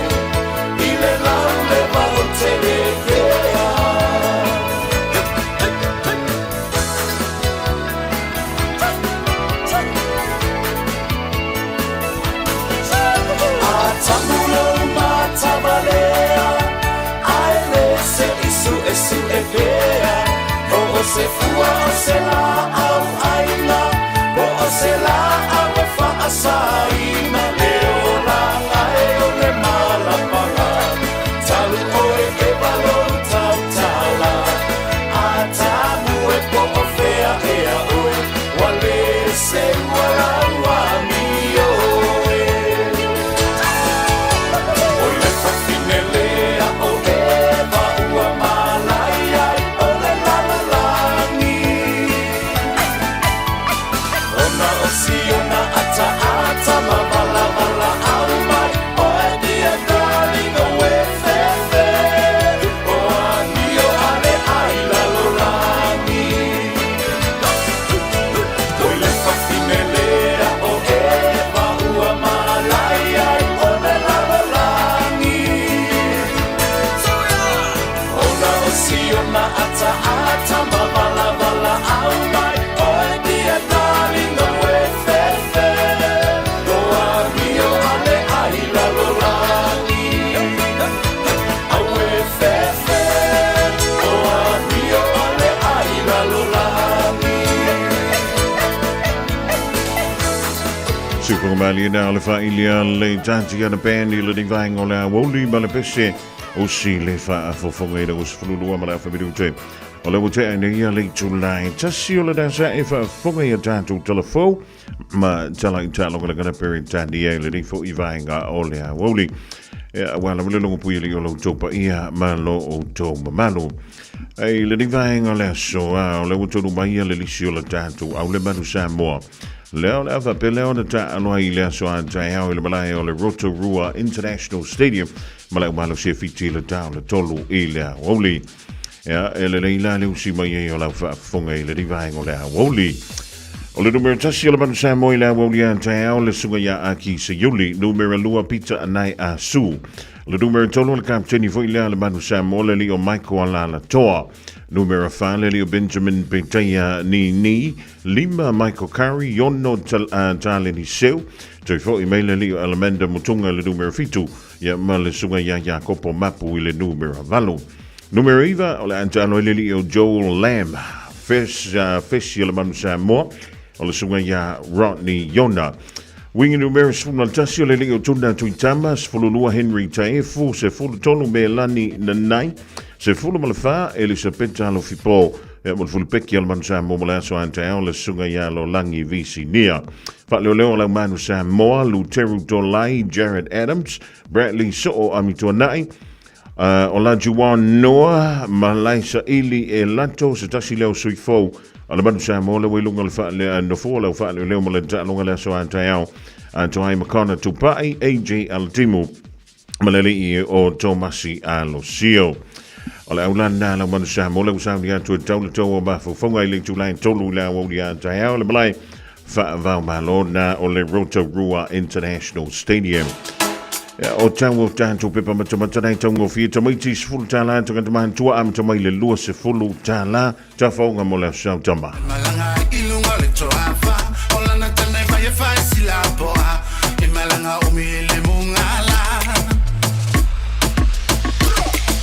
I le lau le vao tele kea. Atamulo matavalea Ae se isu e su e pea O o se fua o se la au aina O o se la au e whaasaina Le o la ngae o le malapanga Talu oe e walo tau tala Atamu e po o fea ea oe Wale se wala wami oe O le whafinelea o Eva ua malai ai o le lalalangi Ona o siona ata ata ma vala vala au mai O e dia darling o e fefe O anio ale ai lalolagi O le whafinelea o Eva ua malai ai o le lalolagi Ona o siona ata ata ma vala vala au mai O e dia darling o e fefe O anio ale ai lalolagi Au e fefe O anio ale ai lalolagi. Sukongamali na o le faailia le tati ana band i le vaenga o le aoauli ma le pese o si le faafofoga i le 12 ma le afa minute. O le ua tea nei ia le itulā e 1 o le dasa e faafofoga i a tatou talafou ma tala i taalogalaga Peretania i lenei foʻi vaega o le aoauli. E auā lava le logo pui ali o lo outou paia ma lo outou mamalu. Ai lenei vaega o le aso a o le ua tonu mai ia le lisi o le tatou au le Manu Samoa. Lea o le a faapea lea ona taalo ai i le aso a taeao i le malae o le Rotorua International Stadium ma le aumalosi e fiti i le tao le 3 i le aoauli. Ea, e lelei la le usi mai ai o lau faafofoga i lenei vaega o le aoauli. O le numera 1 o le Manu Samoa i le aoauli a taeao le susuga ia Aki Seiuli, numera 2 Peter Anae Asu. O le numera 3 o le kapiteni foi lea le Manu Samoa le alii o Michael Alaalatoa. Numera 4 le alii o Benjamin Petaia Nini. 5 Michael Curry, 6 Taleni Seu, toe foʻi mai le alii o Alamanda Mutunga i le numera 7, ia ma le susuga ia Iakopo Mapu i le numera 8. Numera 9, o le a taalo ai le alii o Joel Lamb, fesi o le Manu Samoa, o le susuga ia Rodney Iona. Uiga numera 11 o le alii o Tuna Tuitama, 12 Henry Taefu, 13 Melani Nanai, 14 Elisapeta Alofipo, Ia mo le fulupeki o le Manu Samoa mo le aso a taeao le susuga ia Lolangi Visinia. Faaleoleo o lau Manu Samoa, Luteru Tolai, Jared Adams, Bradley So'o Amituanai, o Lajuan Noa, Malaisa Ili e Lato, se tasi leo sui fou o le Manu Samoa le ua i luga o le faale, nofoa lau faaleoleo mo le taaloga le aso a taeao. Toai Makona Tupai, AJ Altimu, ma le alii o Tomasi Alosio. O le aulana lau Manu Samoa le ua sauni atu e tau le tou o mafaufauga i le itulā e 3 i le aoauli a taeao le malae faavao malo na o le Rotorua International Stadium. Ia, o tau o tatou pepa matamata nei taugofie tamaiti $10 tagata matua amata mai le $20 tafaoga mo le aso sautama. Malanga i lunga le toafa O lana tane vai e fai silapoa I malanga umi i le mungala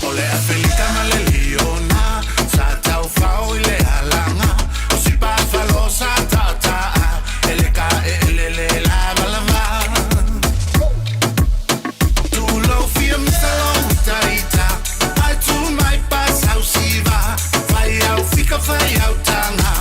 O le Afelika ma le Liona Sa taufao i le alanga O sipa falo sa tataa E le ka e elele lava lava Tulo fia misalo itaita Ai tu mai pa sausiva Fai au fika fai au tanga.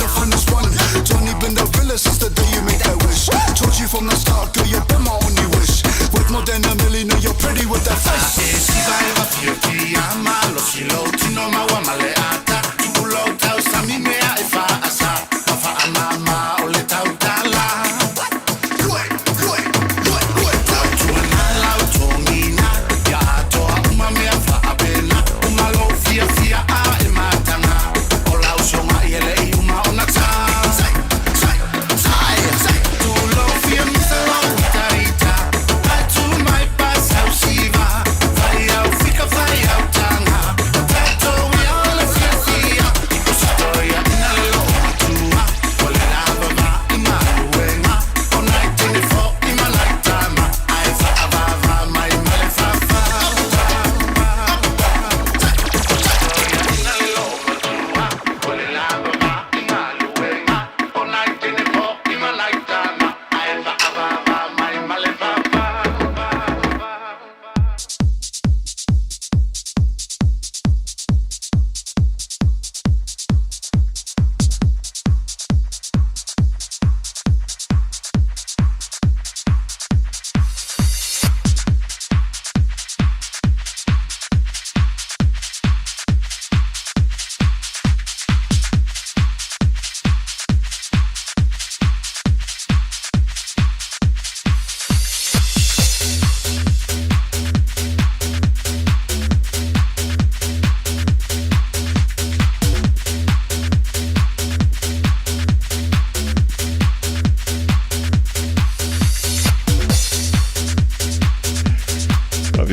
the finest one. Johnny been the realest since the day you made that wish. Told you from the start, girl, you've been my only wish. Worth more than a million, you're pretty with that face.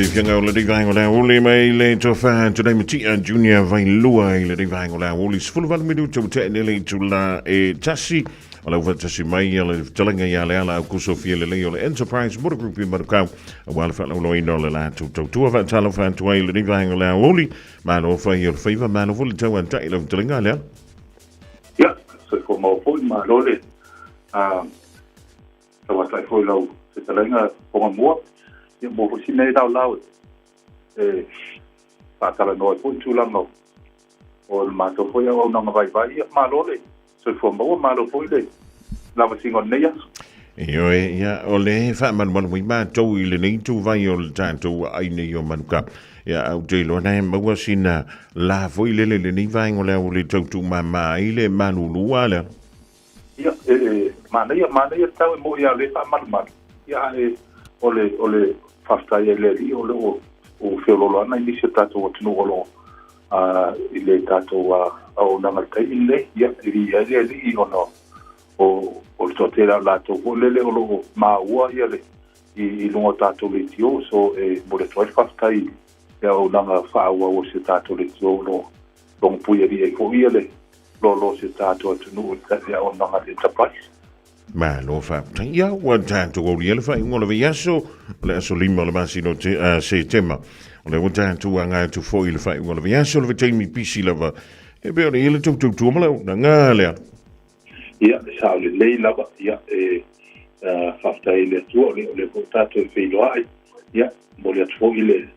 Fiafiaga o lenei vaega o le aoauli mai le tofa tunai Matia Junior Vailua i lenei vaega o le aoauli 18 minuta ua tea nei le itula e tasi o lau faatasi mai a le fetalaiga ia Leala Aukuso Fialelei o le Enterprise Motor Group i Manukau aua le faalauiloaina o le latou tautua faatalofa atu ai i lenei vaega o le aoauli malo fai o le faiva malo foi le tauatai i lau fetalaiga Leala. Ia, soifua maua foi, malo le tauatai foi lau fetalaiga Togamua. Ia mo foi si mea laolao e faatalanoa ai foi tulaga o le matou foi auaunaga vaivai. Ia malo le soifua maua, malo foi le lavasiga o lenei aso. Ioe, ia, o le faamalumalu mai matou i lenei ituvai o le tatou aai nei o Manuka. Ia, ae ou te iloa na e maua sina la foi lele i lenei vaega o le ao le tau tuumama ai le malulu a lea. Ia, e manaia, manaia le tau e moʻi lava o lea e faamalumalu. Ia, ae o le, o le faafetai ai i le Alii o lea ua feoloolo ana i nisi o tatou atunuu o lo o i le tatou auaunaga i le taimi lenei. Ia, e viia ai le Alii ona o, o le toatele o latou foi lele o lo o maua ia le, i, i luga o tatou leitio. So, e momoli atu ai le faafetai i le auaunaga faaauau o si o tatou leitio o lo o logopuialii ai foi ia le loaloa o si o tatou atunuu i le auaunaga a le Enterprise. Malo faafetai. Ia, ua tatou aulia le faaiuga o le vaiaso, o le aso 5 o le masina o te, Setema. O lea ua tatou agai atu foi i le faaiuga o le vaiaso, le vaitaimi pisi lava. E pei ona i ai le tou tautua ma le auaunaga lea. Ia, e sao lelei lava, ia, e faafetai i le Atua, o lea foi tatou e feiloai, ia, momoli atu foi le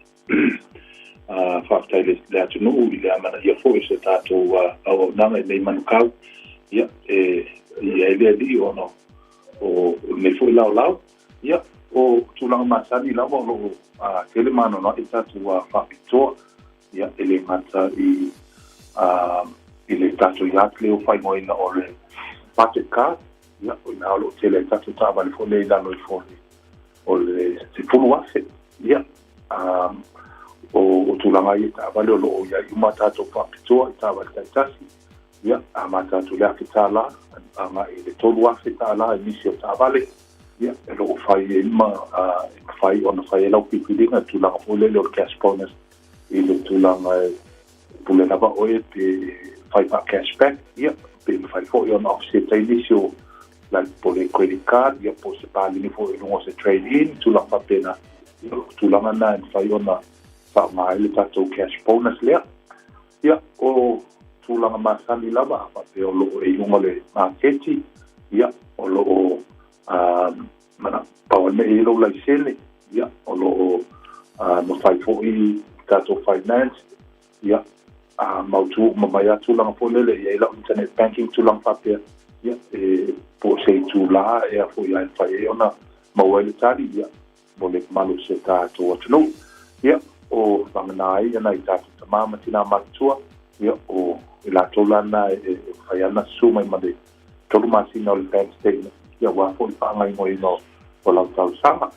faafetai i le atunuu i le amanaia foi o se tatou auaunaga i nei manukau, ia, e i ai le Alii ona o lenei foi laolao. Ia, o tulaga masani lava o lo o tele ma anoanoai tatou faapitoa, ia, e le gata i i le tatou yacht lea ua faaigoaina o le budget car, ia, o i ina o lo o tele ai tatou taavale foi lea i lalo ifo o le 10,000. Ia, o tulaga ia i taavale o lo o i ai uma tatou faapitoa i taavale taitasi, ia, amata atu i le $1,000 agai i le $3,000 i nisi o taavale, ia, e lo o fai ai ma e mafai ona fai ai lau filifiliga i le tulaga foi lele o le cash bonus i le tulaga e pule lava oe pe fai faa cash back, ia, pe mafai foi ona offset ai nisi o like po o le credit card, ia, po o se paleni foi i luga o se trade in, tulaga faapena. Ia, o tulaga na e mafai ona faaaoga ai le tatou cash bonus lea. Ia, o tulaga masani lava, a faapea o lo o e i luga o le maketi, ia, o lo o mana, pau lava le mea e i ai lou laisene, ia, o lo o mafai foi tatou finance, ia, a mautu uma mai lava tulaga foi lele e i ai lau internet banking tulaga faapea, ia, e po o se itulā ea foi ae mafai ai ona maua ai le tali, ia, mo le mamalu o si o tatou atunuu. Ia, o vagana ai nai tatou tamā ma tinā matutua, ia, o i latou la na e mafai ana susu mai ma le 3 masina o le bank statement, ia, aua foi le faagaoioiga o lau talosaga.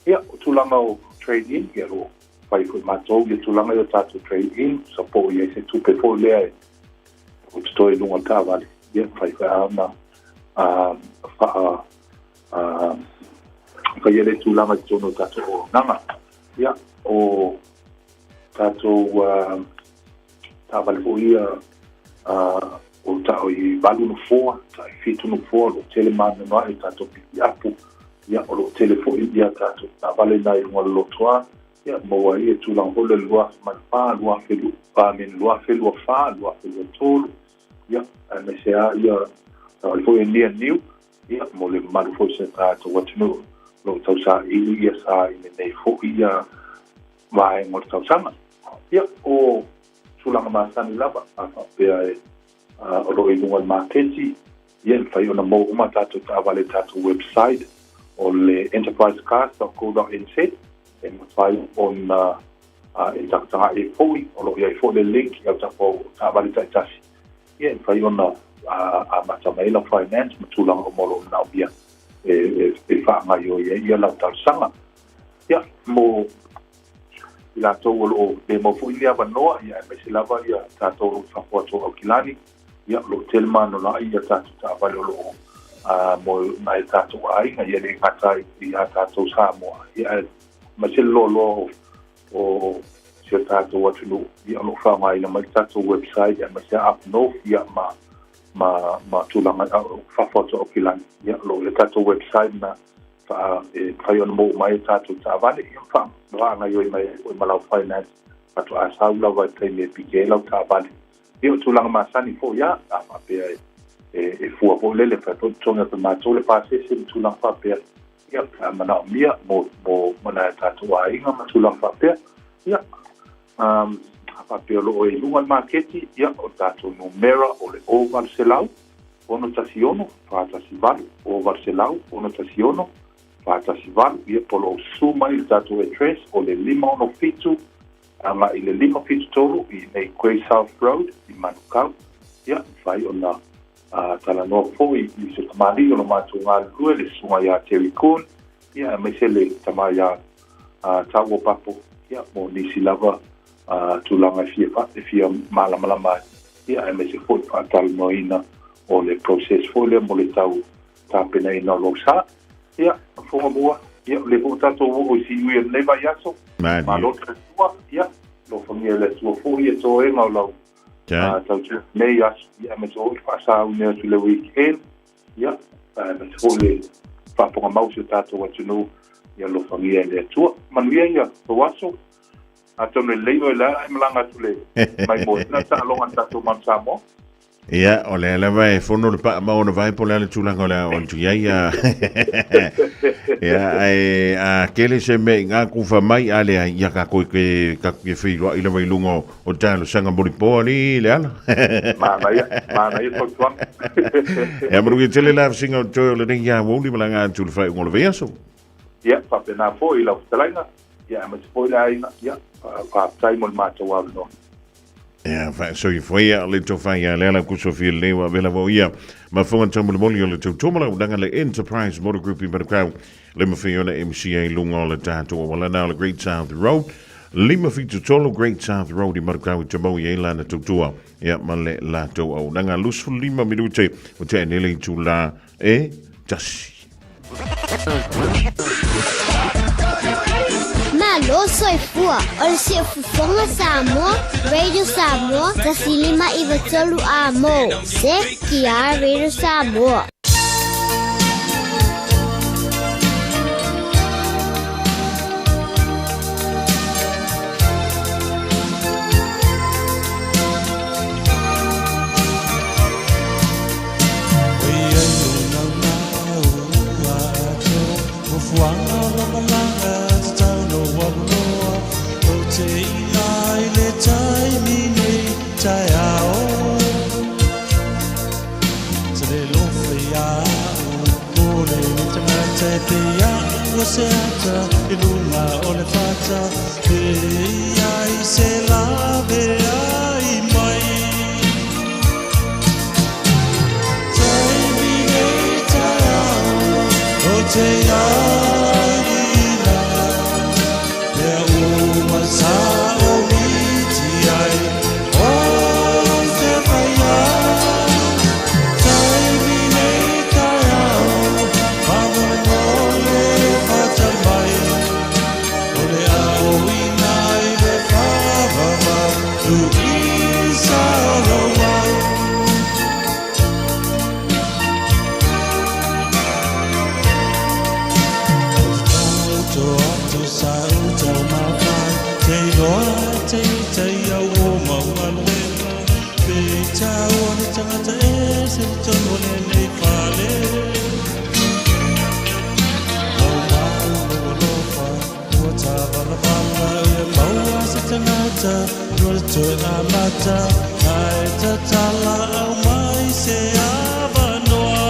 Ia, o tulaga o trade in, ia, o lo o fai foi matou ia tulaga i o tatou trade in, sa po o i ai se tupe foi lea e o totoe i luga o le taavale, ia, mafai foi lava ona faa faia lea tulaga i totonu o tatou auaunaga. Ia, o tatou taavale foi ia o tai 8 nofoa, tai 7 nofoa, o lo o tele maninoa'i o tatou pikiapu, ia, o lo o tele foi ia tatou taavale na i luga o le lotoa, ia, maua ai ia tulaga foi lea o le 2004, 2024, 2023, ia, aemaise lava ia taavale foi ia near new, ia, mo le mamalu foi o si o tatou atunuu o lo o tausaili ia sa i lenei foi ia vaega o le tausaga. Ia, o tulaga masani lava, a faapea e o lo o i luga o le maketi, ia, e mafai ona maua uma a tatou taavale i le tatou website o le enterprisecars.co.nz, e mafai ona e tagatagai ai foi, o lo o i ai foi le link i autafa o taavale taitasi, ia, e mafai ona amata mai ai lau finance ma tulaga uma o lo o manaomia e faagaoioi ai lau talosaga. Ia, mo i latou o lo o le maua foi ni avanoa, ia, aemaise lava ia tatou o lo o i fafo atu o Aukilani, ia, o lo o tele manulai ia tatou taavale o lo o mo nai o tatou aiga, ia, e le gata ia tatou Samoa, ia, aemaise le loaloa o si o tatou atunuu, ia, o lo o faaaogaina mai le tatou website, aemaise up north, ia, ma tulaga fafo atu o Aukilani, ia, o lo o i le tatou website na faa e mafai ona maua mai tatou taavale, ia, ma faagaoioi mai ai foi ma lau finance faatoa sau lava i le taimi e piki ai lau taavale. Ia, o tulaga masani foi lava, a faapea e fua foi lele, fai foi totogi atu e matou le pasese ma tulaga faapea, ia, pe a manaomia mo nai o tatou aiga ma tulaga faapea. Ia, a faapea o lo o i luga o le maketi, ia, o le tatou numera o le 0800 616 418, 0800 616 418, ia, po o lo o susu mai i le tatou address o le 567 agai i le 573 i inei Grey South Road i Manukau. Ia, mafai ona talanoa foi i se tamalii o lo matou galulue, le susuga ia Terry Kuhn, ia, aemaise le tama ia Tauo Papo, ia, mo nisi lava tulaga e fia malamalama ai, ia, aemaise foi le faatalanoaina o le process foi lea mo le tau tapenaina o lou sa. Ia, fofoga mua, ia, o lea foi ua tatou oo i siui o lenei vaiaso. Malo le tautua, ia, alofagia e le Atua foi ia toega o lau tautua i lenei aso, ia, aemaise foi le faasauni atu i le weekend, ia, aemaise foi le faafofoga mau o si o tatou atunuu, ia alofagia e le Atua. Manuia ia tou aso. Atonu e lelei oe la e malaga atu le maimoa taaloga a le tatou Manu Samoa. Ia, o lea lava e fono le paa ma ona vae po o le a le tulaga o le a oo atu i ai. Ia, ia ae a tele se mea i ngā kufa mai, a leai, ia kākou e ke, kākou ke feiloai lava i luga o talosaga molipoa alii le ala. Manaia, manaia fautuaga. Ia, manuia tele la fesinga o toe o lenei aoauli malaga atu i le faaiuga o le vaiaso. Ia, faapena foi i lau fetalaiga, ia, aemaise foi le aiga, ia, faafetai mo le matou avanoa. Ia, faasoifua ia le tofa ia Leala Kusofia lelei ua avela vo ia ma fonga taumolimoli o le tautua ma lauunaga le Enterprise Motor Group i Manukau le mawhai ona MCA lunga o le tatou auala o le Great South Road 573 Great South Road i Manukau i te mau i ai lana tautua ia ma le latou auaunaga 25 minute o te anele i tūlā e tasi. Malo soifua o le Siufofoga Samoa, Radio Samoa, 105 93 Amo. CKR Radio Samoa. le lofa ia'u o lenei tagata e pei a'u o se ata i luga o le fata e ai se laveai mai. Taimi nei taeao o te aiina mea uma sa o miti ai o te whaia. Taimi nei taeao faamolemole faatali mai o le aoina i le faavavau luisa o lou au. Tauto atu sa utau mawhai Te iloa te ita i au o mau galuega Pe tau o le tagata e se tonu o lenei fale Lau mau lou alofa ua tavalavala Ia maua se tagata no le toe amata Ae tatala au mai se avanoa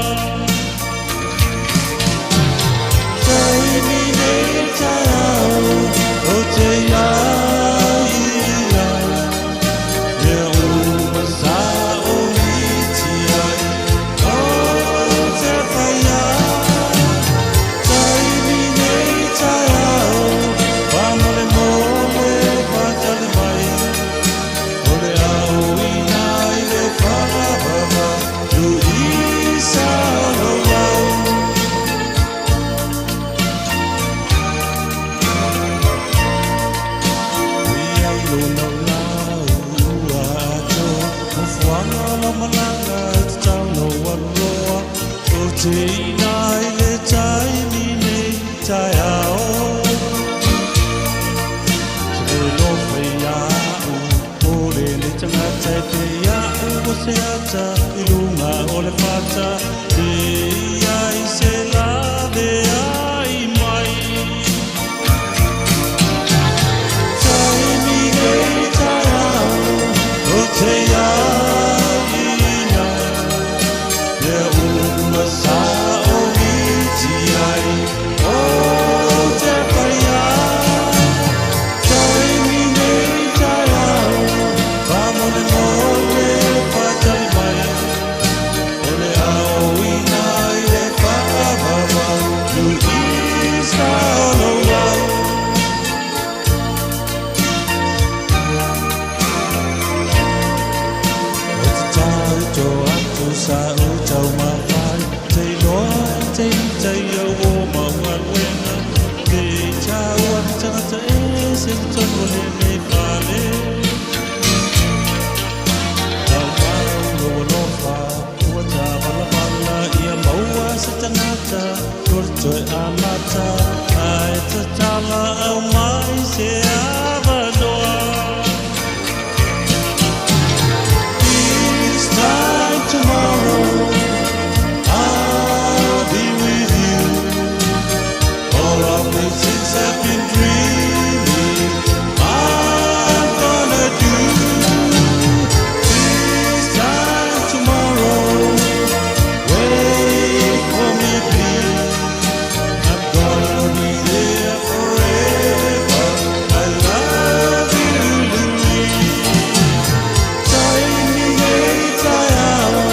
Taimi nei taeao o te aiina Mea uma sa o miti ai o te whaia. Taimi nei taeao faamolemole faatali mai O le aoina i le faavavau luisa o lou au. Ia i lona lau ua atoa Nofoaga o lau malaga e tatau ona ou aluloa O te ina i le taimi nei taeao Se le lofa ia'u o lenei tagata e pei a'u o se ata i luga o le fata E ai se laveai mai Taimi nei taeao o te aiina Mea uma sa o miti ai o te whaia. Taimi nei taeao faamolemole faatali mai O le aoina i le faavavau luisa o lou au. O te tauto atu sa utau mawhai Te iloa e te ita i au o mau galuega Pe tau a le tagata e se tonu o lenei fale Lau mau lou alofa ua tavalavala Ia maua se tagata no le toe amata Ae tatala au mai se avanoa This time tomorrow I'll be with you. All of the things I've been dreaming I'm gonna do. This time tomorrow, wait for me please. I'm gonna be there forever. I love you, Louise. Taimi nei taeao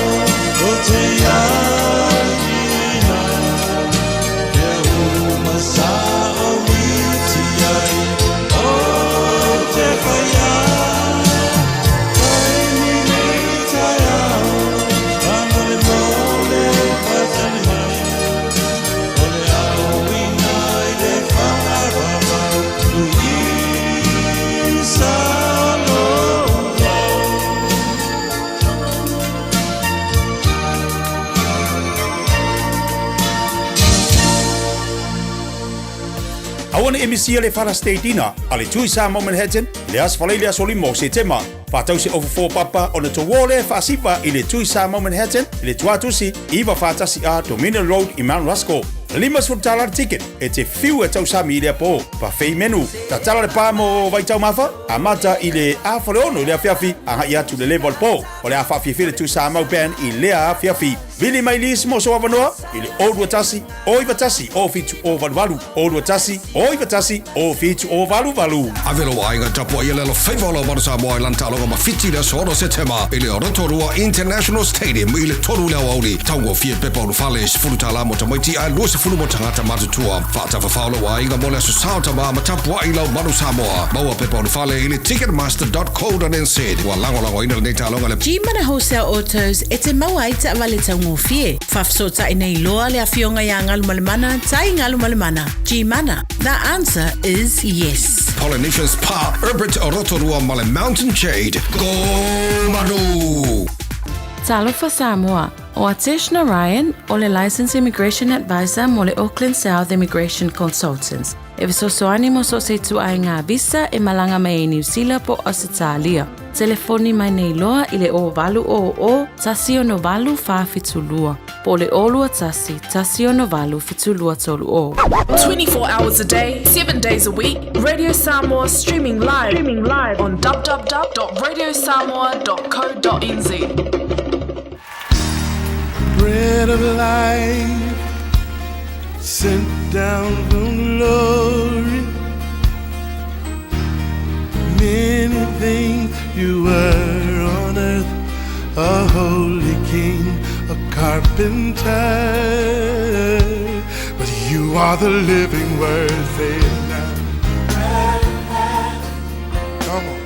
o te aiina Mea uma sa o miti ai o te whaia. Taimi nei taeao faamolemole faatali mai O le aoina i le faavavau luisa o lou au. Aua ne i misia le Father's Day Dinner a le Tui Samoa Manhattan i le aso Faraile aso 5 o Setema. Faatau se ofu fo papa ona touō lea e faasiva i le Tui Samoa Manhattan i le Tuatusi 941A Dominion Road i Mount Roskill. $50 le ticket e te fiu e tausami i lea pō. Buffet menu. Tatala le pa mo vaitaumafa, amata i le 5:30 i le afiafi agai atu le leva o le pō. O le a faafiafia le Tui Samoa Band i lea afiafi. Vili mai lisi mo sou avanoa i le 021 091 0788 021 091 0788. Ave lou aiga tapuai le alofaiva o lau Manu Samoa i lana taaloga ma Fiti i le aso 6 Setema i le Rotorua International Stadium i le 3 i le aoauli. Taugofie pepa ulufale, $10 mo tamaiti ae 20 mo tagata matutua. Faatafafao lou aiga mo le Aso Sa o Tama ma tapuai lau Manu Samoa. Maua pepa ulufale i le ticketmaster.co.nz. Ua lagolagoina lenei taaloga e le. Gmana Wholesale Autos e te maua ai taavale taugofie. Faafesootai nei loa le Afioga ia Galumalemana Tai Galumalemana. Gmana, the answer is yes. Polynesian Spa, Herbert Rotorua ma le Mountain Jade. Go Manu! Talofa Samoa, ʻO Atesh Narayan, ʻo le Licensed Immigration Advisor mo le Auckland South Immigration Consultants. E fesoasoani mo so o se ituaiga visa e malaga mai ai Niu Sila po o Ausetalia. Telefoni mai nei loa i le 0800 168 472 po o le 021 168 7230. 24 hours a day, 7 days a week, Radio Samoa streaming live, streaming live on www.radiosamoa.co.nz. Bread of life sent down from glory. Many things you were on earth, a holy king, a carpenter. But you are the living word, say it now. Come on.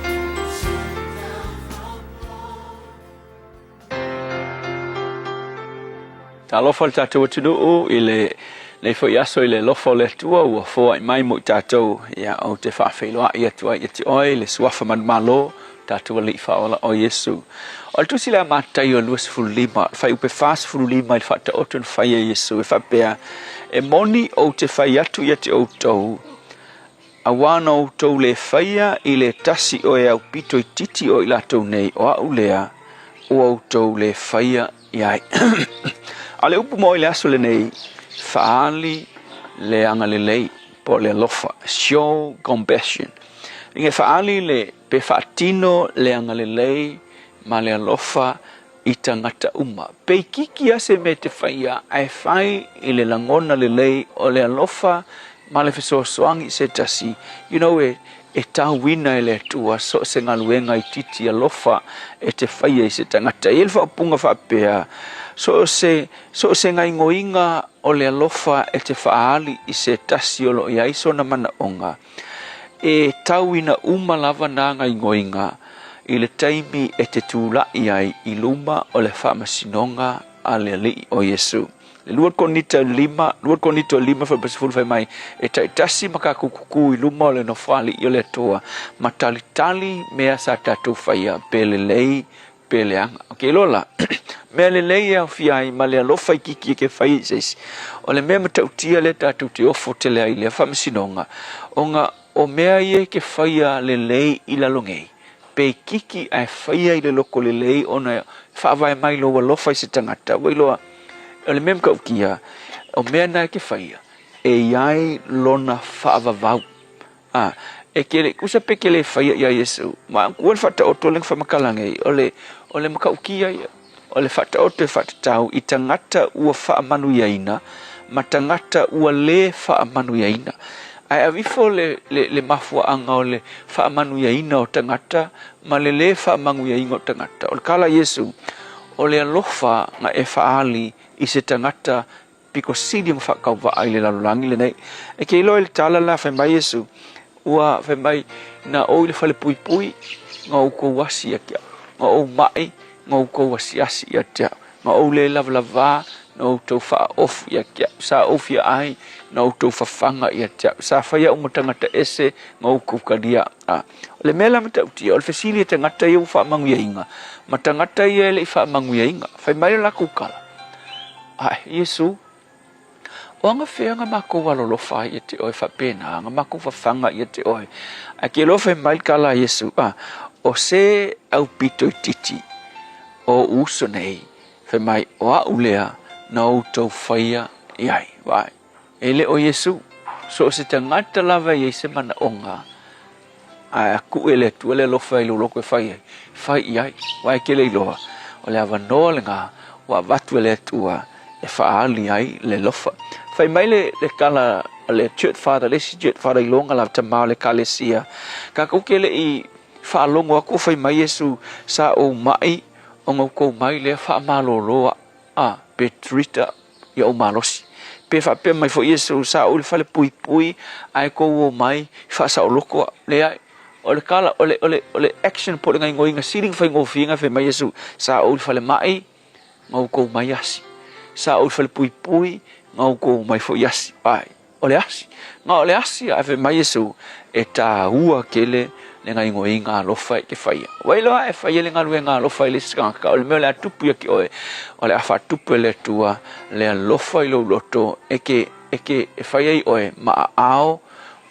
Talofa le tatou atunuu i le nei foi aso i le alofa o le Atua ua foai mai mo i tatou. Ia, ou te faafeiloai atu ai ia te oe i le suafa manumalo, tatou Alii Faaola o Iesu. O le tusi lea a Mataio 25, le fuaiupe 45 i le faataoto na fai e Iesu e faapea, E moni ou te fai atu ia te outou, auā na outou le faia i le tasi o e aupito itiiti o i latou nei, o a'u lea, ua outou le faia i ai. A o le upu mo i le aso lenei, faaali le agalelei po o le alofa, show compassion. Inga e faaali le, pe faatino le agalelei ma le alofa i tagata uma. Pe itiiti lava se mea e te faia, ae fai i le lagona lelei o le alofa ma le fesoasoani i se tasi, you know, e, e tauina e le Atua so o se galuega itiiti alofa e te faia i se tagata. E i ai le faaupuga faapea, so o se, so o se gaoioiga o le alofa e te faaali i se tasi o lo o i ai sona manaoga, e tauina uma lava nā gaoioiga i le taimi e te tulai ai i luma o le faamasinoga a le Alii o Iesu. Le 2 Korinito 5, 2 Korinito 5 fuaiupe 10 fai mai, e taitasi ma kakou kukū i luma o le nofoalii o le Atua, ma talitali mea sa tatou faia, pe lelei, pe leaga. Ok, loa la, mea lelei e aofia ai ma le alofa itiiti e ke fai i se isi. O le mea matautia lea tatou te ofo tele ai i lea faamasinoga, ona o mea ia e ke faia lelei i lalo nei, pe itiiti ae faia i le loko lelei ona e faavae mai lou alofa i se tagata, ua iloa, o le mea matautia, o mea na e ke faia, e i ai lona faavavau. A, e ke le, kusa pe ke le faia ia Iesu, ma ua le faataoto le faamatalaga nei, o le, o le matautia ia, o le faataoto e faatatau i tagata ua faamanuiaina ma tagata ua le faamanuiaina. Ae ave ifo le, le, le mafuaaga o le faamanuiaina o tagata ma le le faamanuiaina o tagata. O le tala a Iesu, o le alofa na e faaali i se tagata pito sili ona faatauvaa i le lalolagi lenei. E te iloa i le tala la fai mai Iesu, ua fai mai, na ou i le falepuipui, na outou asi ia te au. Na ou mai, na outou asiasi ia te au. Na ou le lavalavā, na outou faaofu ia te au. Sa ou fia ai, na outou fafaga ia te au. Sa fai au ma tagata ese, na outou talia. A, o le mea la matautia, o le fesili a tagata ia ua faamanuiaina, ma tagata ia e le i faamanuiaina. Fai mai le latou tala, Ae, Iesu, o agafea na makou alolofa ai ia te oe faapena, na makou fafaga ia te oe. Ae ke iloa fai mai le tala a Iesu, a, o se aupito itiiti o ou uso nei, fai mai, o a'u lea na outou faia i ai. Vaai, e le o Iesu, so o se tagata lava e i ai se manaoga, Ae a kuʻu e le Atua le alofa i lou loko e fai ai, fai i ai, aua e ke le iloa, o le avanoa lena ua avatu e le Atua e faaali ai le alofa. Fai mai le, le tala a le church father, le isi church father iloga la tama o le ekalesia, tatou te le i faalogo atu o fai mai Iesu, sa ou mai ona outou mai lea faamalolo a, a pe treat a ia ou malosi. Pe faapea mai foi Iesu, sa ou i le fale puipui ae tou omai faasaoloto a. Leai. O le tala, o le, o le, o le action po o le gaoioiga sili ona faigofie na fai mai Iesu, sa ou i le falemai, na outou mai asi. Sa ou i le falepuipui, na outou mai foi asi. Ai, o le asi. Na o le asi ae fai mai Iesu, e tāua tele le gaoioiga alofa e te faia. Ua iloa e faia le galuega alofa i le isi tagata, o le mea o le a tupu ia te oe, o le a faatupu e le Atua le alofa i lou loto e te, e te, e fai ai oe ma aao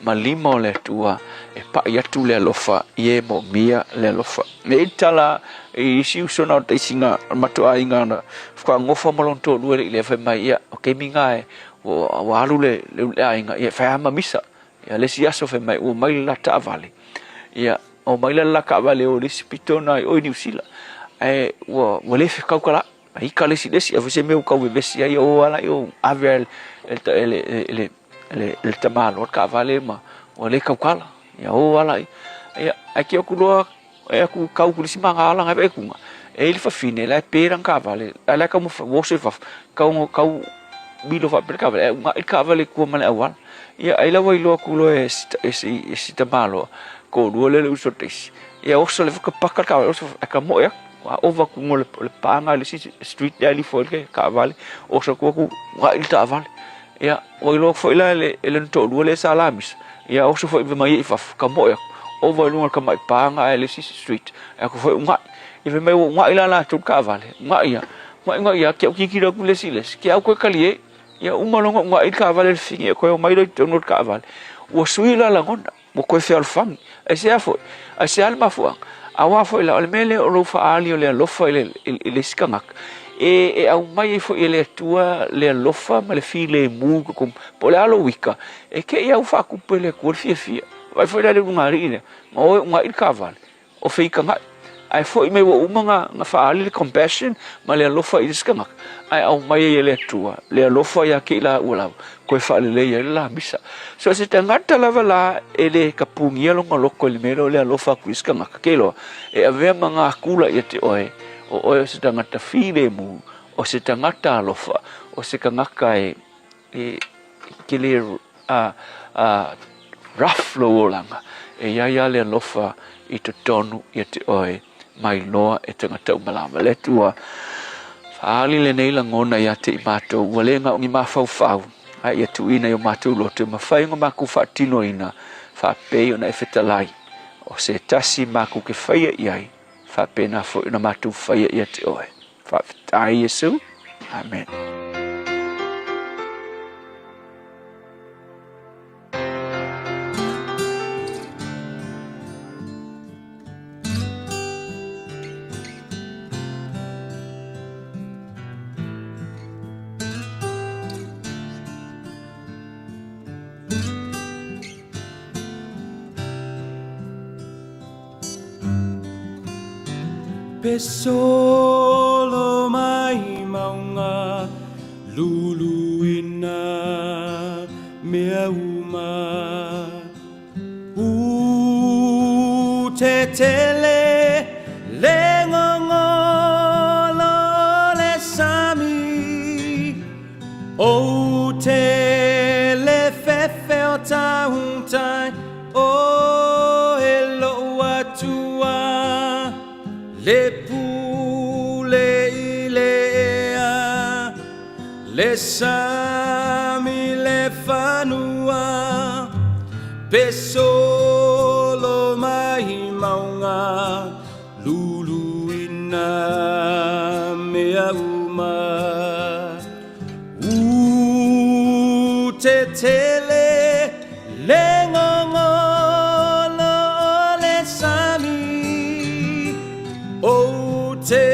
ma lima o le Atua e paʻi atu le alofa i e moomia le alofa. E i ai tala i isi uso na o taisiga o le matou aiga na faatoa ma lona toalua le i lea fai mai ia o taimi na e ua, ua alu le, le, le aiga ia e fai lava ma misa. Ia le isi aso fai mai ua mai le la taavale. Ia o mai le la taavale o le isi pito na i o i Niu Sila. Ae ua, ua le fekaukalaʻi. A ika le isi le isi, a foi se mea ua tau vevesi ai o ala i o ave a e le, e le, le, le tamaloa le taavale ma ua le tautala. Ia o ala i. Ia, ae ke aku loa, e aku kau ku le isi magaala ngai vaai kuga. E i le fafine, la e pe lana taavale, ae la e taumafai, ua oso i fafo, kau, kau milo faapea le taavale, ae ugaʻi le taavale i tua ma le auala. Ia, ai la ua iloa atu loa e si, e si, e si tamaloa, toalua lea le uso taisi. Ia oso le paka le taavale, oso, ae tamoe atu. Ua ova atu i luga o le paga i le isi street lea e alu ifo ai le taavale, oso atu aku, ugaʻi le taavale. Ia, ua iloa atu foi la e le, e lona toalua lea sa lamisa, ia oso foi mai ai i fafo, tamoe atu, ova i luga o le tamai paga ae le isi street, e atu foi ugaʻi. Ia fai mai ua ugaʻi la latou i le taavale, ugaʻi lava, ugaʻi ugaʻi lava, ke au tilotilo atu le isi i le isi, ke au koe kali e. Ia uma loa ona ugaʻi le taavale i le fini, ia toe omai loa i totonu o le taavale. Ua sui la lagona. Ua toe fealofani. Aisea foi? Aisea le mafuaaga? Auā foi la, o le mea lea o lou faaali o le alofa i le, i le isi tagata, e, e aumai ai foi e le Atua le alofa ma le filemu i totonu, po o le a lou ika, e te i au faatupu e le Atua le fiafia. Vaai foi la i le ulugalii lea, na o e ugaʻi le taavale, o feitagaʻi. Ae foi mai ua uma na, na faaali le compassion ma le alofa i le isi tagata, ae aumai ai e le Atua le alofa ia te i laua lava, toe faalelei ai le lamisa. So se tagata lava la e le tapunia lona loto i le mea lea o le alofa atu i isi tagata, ke iloa, e avea ma gakula ia te oe, o oe o se tagata filemu, o se tagata alofa, o se tagata e, e ke le a, a, rough lou olaga, e i ai lava le alofa i totonu ia te oe mai loa e tagata uma lava. Le Atua, faaali lenei lagona ia te i matou, ua le na o ni mafaufau, ae ia tuuina i o matou loto e mafai ona matou faatinoina faapei ona e fetalai, o se tasi matou te faia i ai, faapena foi ona matou faia ia te oe. Faafetai Iesu. Amen. Pe solo mai maunga luluina mea uma U te tele le ngongolo le sami O te le fefe o tahutai O e lou Atua le pule i le ea, le sami le fanua, pe solo mai maunga luluina mea uma. U te tele le ngongolo o le sami, O te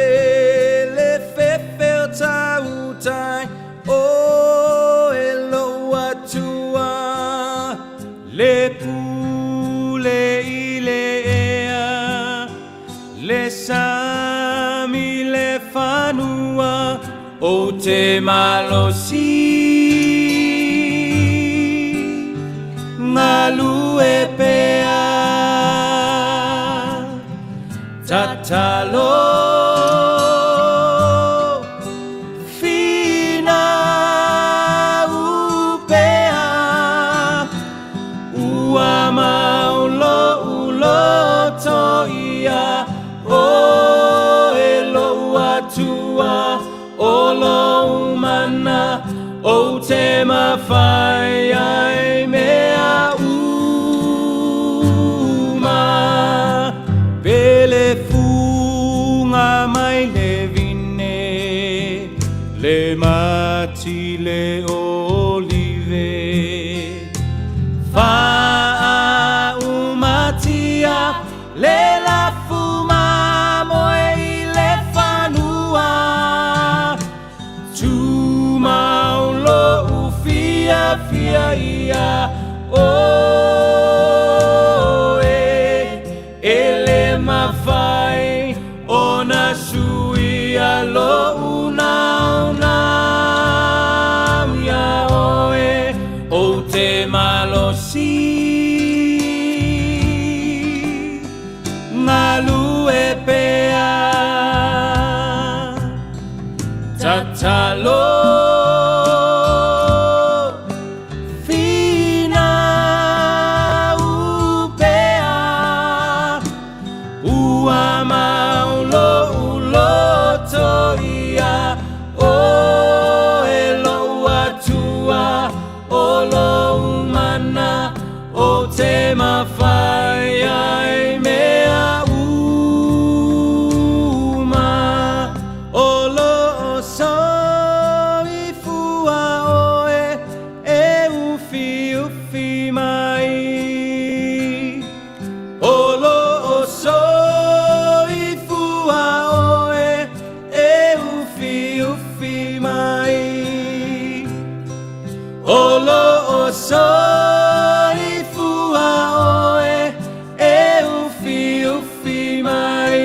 le fefe o tautai, O e lou Atua le pule i le ea, Le sami le fanua. O te malosi Galue pea Tatalo Fina upea Ua mau lo'u loto ia Oe lo'u Atua o lou mana Ou te mafai ai mea uma Pele fuga mai le vine Le mati le olive Faaumatia le lafu mamoe i le fanua Tumau lo'u fiafia ia oe E le mafai ona suia lo'u naunau ia oe Ou te malosi Galue pea Tatalo Fina upea Ua mau lo'u loto ia Oe lo'u Atua o lou mana Ou te mafai ai mea uma O lo'o soifua oe e ufiufi mai O lo'o soifua oe e ufiufi mai O lo'o soifua oe e ufiufi mai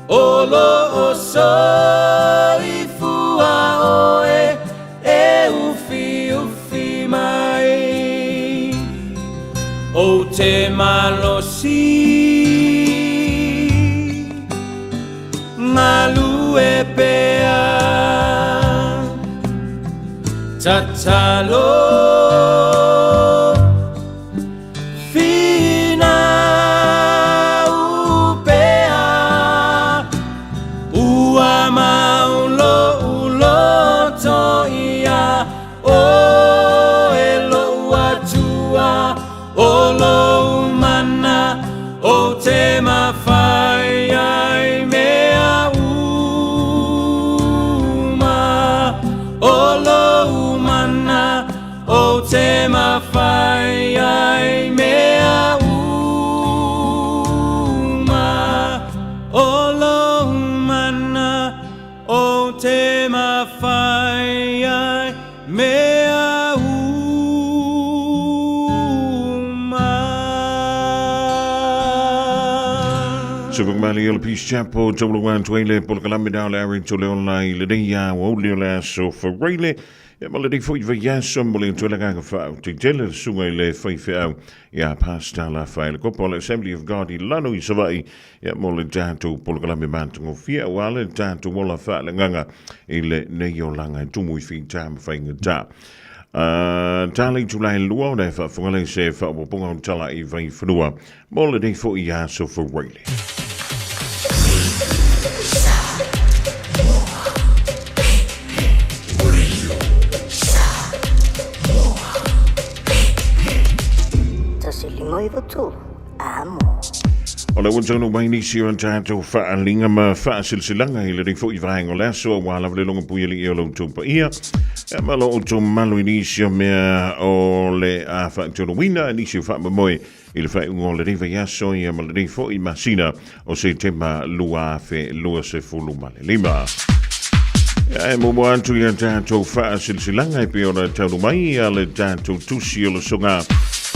O lo'o soifua oe e ufiufi mai Ou te malosi Galue pea Tatalo Fina upea Ua mau lo'u loto ia Oe lo'u Atua o lou mana Ou te mafai ai mea uma O lou mana Ou te mafai ai mea uma O lou mana Ou te mafai ai mea uma. Sufugmali o le Peace Chapel, taulu atu ai le polokalame da o le ari tole ola i lenei aoauli o le aso Faraile. Ia ma lenei foi vaiaso mo le atu ai le agaga faautitele le susuga i le faifeau ia Pastor Lafaele Kopa o le Assembly of God i lalo i Savaii ia mo le tatou polokalame matagofie aua le tatou ola faaleagaga i lenei olaga e tumu i fita ma faigata. Tala i tulae lua o le faafofoga lea i se faaopoopoga o tala i Vaifanua mo lenei foi aso Faraile. O le ua taunuu mai nisi o tatou faaaliga ma faasilasilaga i lenei foi vaega o le aso aua lava le logopuialii o lo outou paia. Ia ma lo outou mamalu i nisi o mea o le a faataunuuina i nisi o faamoemoe i le faaiuga o lenei vaiaso ia ma lenei foi masina o Setema 2025. Ia e muamua atu ia tatou faasilasilaga e pei ona taunuu mai ia le tatou tusi o le soga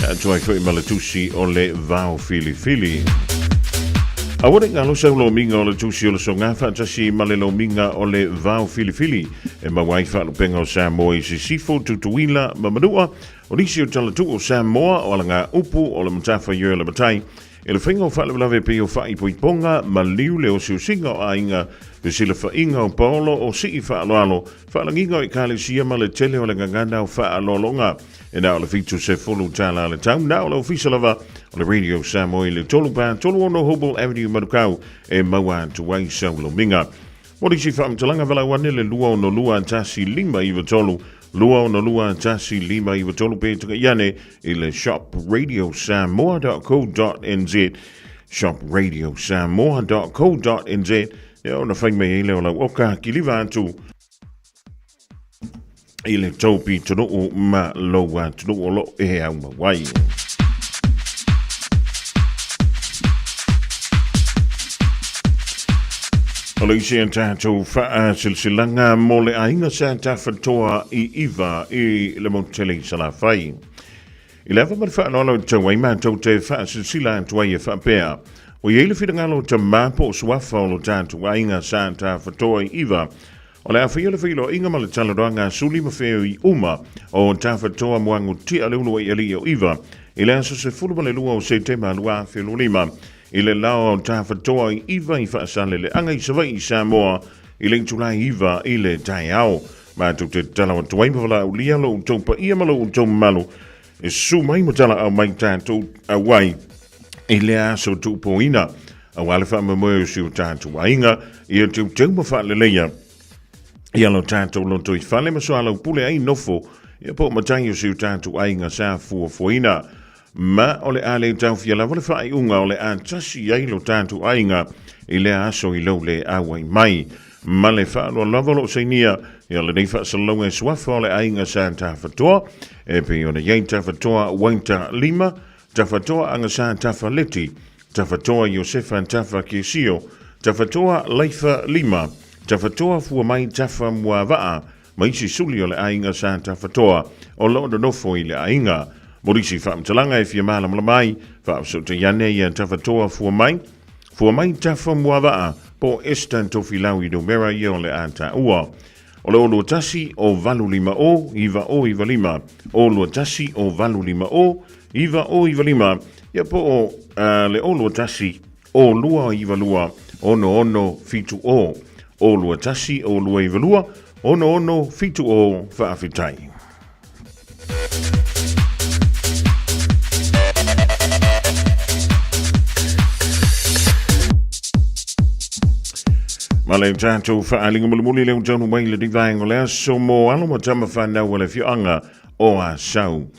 atu ai foi ma le tusi o le vao filifili. Aua ne i galo sau lomiga o le tusi o le soga faatasi ma le lomiga o le vao filifili e maua ai faalupega o Samoa i Sisifo, Tutuila ma Manua. O nisi o talatuu o Samoa o alagaupu o le matafaioi a le matai i le faiga o faalavelave pei o faaipoipoga, maliu, le osiosiga o aiga, fesilafaiga o paolo o sii faaaloalo, faalagiga o ekalesia ma le tele o le gagana o faaaloaloga. E na o le $70 le tau, na o le ofisa lava o le Radio Samoa i le 3 4 36 Hobel Avenue Manukau e maua atu ai sau lomiga. Mo nisi faamatalaga valaau ane le 262 1593, 262 1593 pe tagai ane i le shopradiosamoa.co.nz shopradiosamoa.co.nz ia ona fai mai ai lea o lau oka kiliva atu i le tou pitonuu ma lou atunuu o lo o e aumau ai. O le isi a tatou faasilasilaga mo le aiga sa tafatoa i Iva i le motu tele i Salafai. I le ava ma le faaaloalo e tatau ai matou te faasilasila atu ai e faapea, ua i ai le finagalo o tamā po o suafa o lo tatou aiga sa tafatoa i Iva O le a faia le feiloaiga ma le talanoaga a Suli ma Feoi uma o Tafatoa Muagutia le Uluai Alii o Iva i le aso 12 o Setema 2025 i le laoa o Tafatoa i Iva i Faasaleleaga i Savaii i Samoa i le itula e 9 i le taeao. Matou te tatalo atu ai ma valaaulia lo outou paia ma lo outou mamalu e susu mai ma talaau mai tatou auai i lea aso tuupoina aua le faamoemoe o si o tatou aiga ia teuteu ma faaleleia ia lo tatou lotoifale ma soalaupule ai nofo ia po o matai o si o tatou aiga sa fuafuaina. Ma o le a le taofia lava le faaiuga o le a tasi ai lo tatou aiga i lea aso i lou le auai mai. Ma le faaaloalo lava o lo o sainia ia lenei faasalalauga e suafa o le aiga sa Tafatoa, e pei ona i ai Tafatoa Waita Lima, Tafatoa Agasa Tafaleti, Tafatoa Iosefa Tafa Kesio, Tafatoa Laifa Lima, Tafatoa Fuamai Tafa Muavaa, ma isi suli o le aiga sa Tafatoa o lo o nonofo i le aiga. Mo nisi faamatalaga e fia malamalama ai, faafesootai ane ia Tafatoa Fuamai, Fuamai Tafa Muavaa, po o Esther Tofilau i numera ia o le a taua. O le 0 21 o 850 9095, 0 21 o 850 9095, ia po o le 0 21 o 292 6670, 0 21 o 292 6670. Faafetai. Ma le tatou faaaliga mulimuli lea ua taunuu mai i lenei vaega o le aso mo alo ma tama fanau a le afioaga o Asau.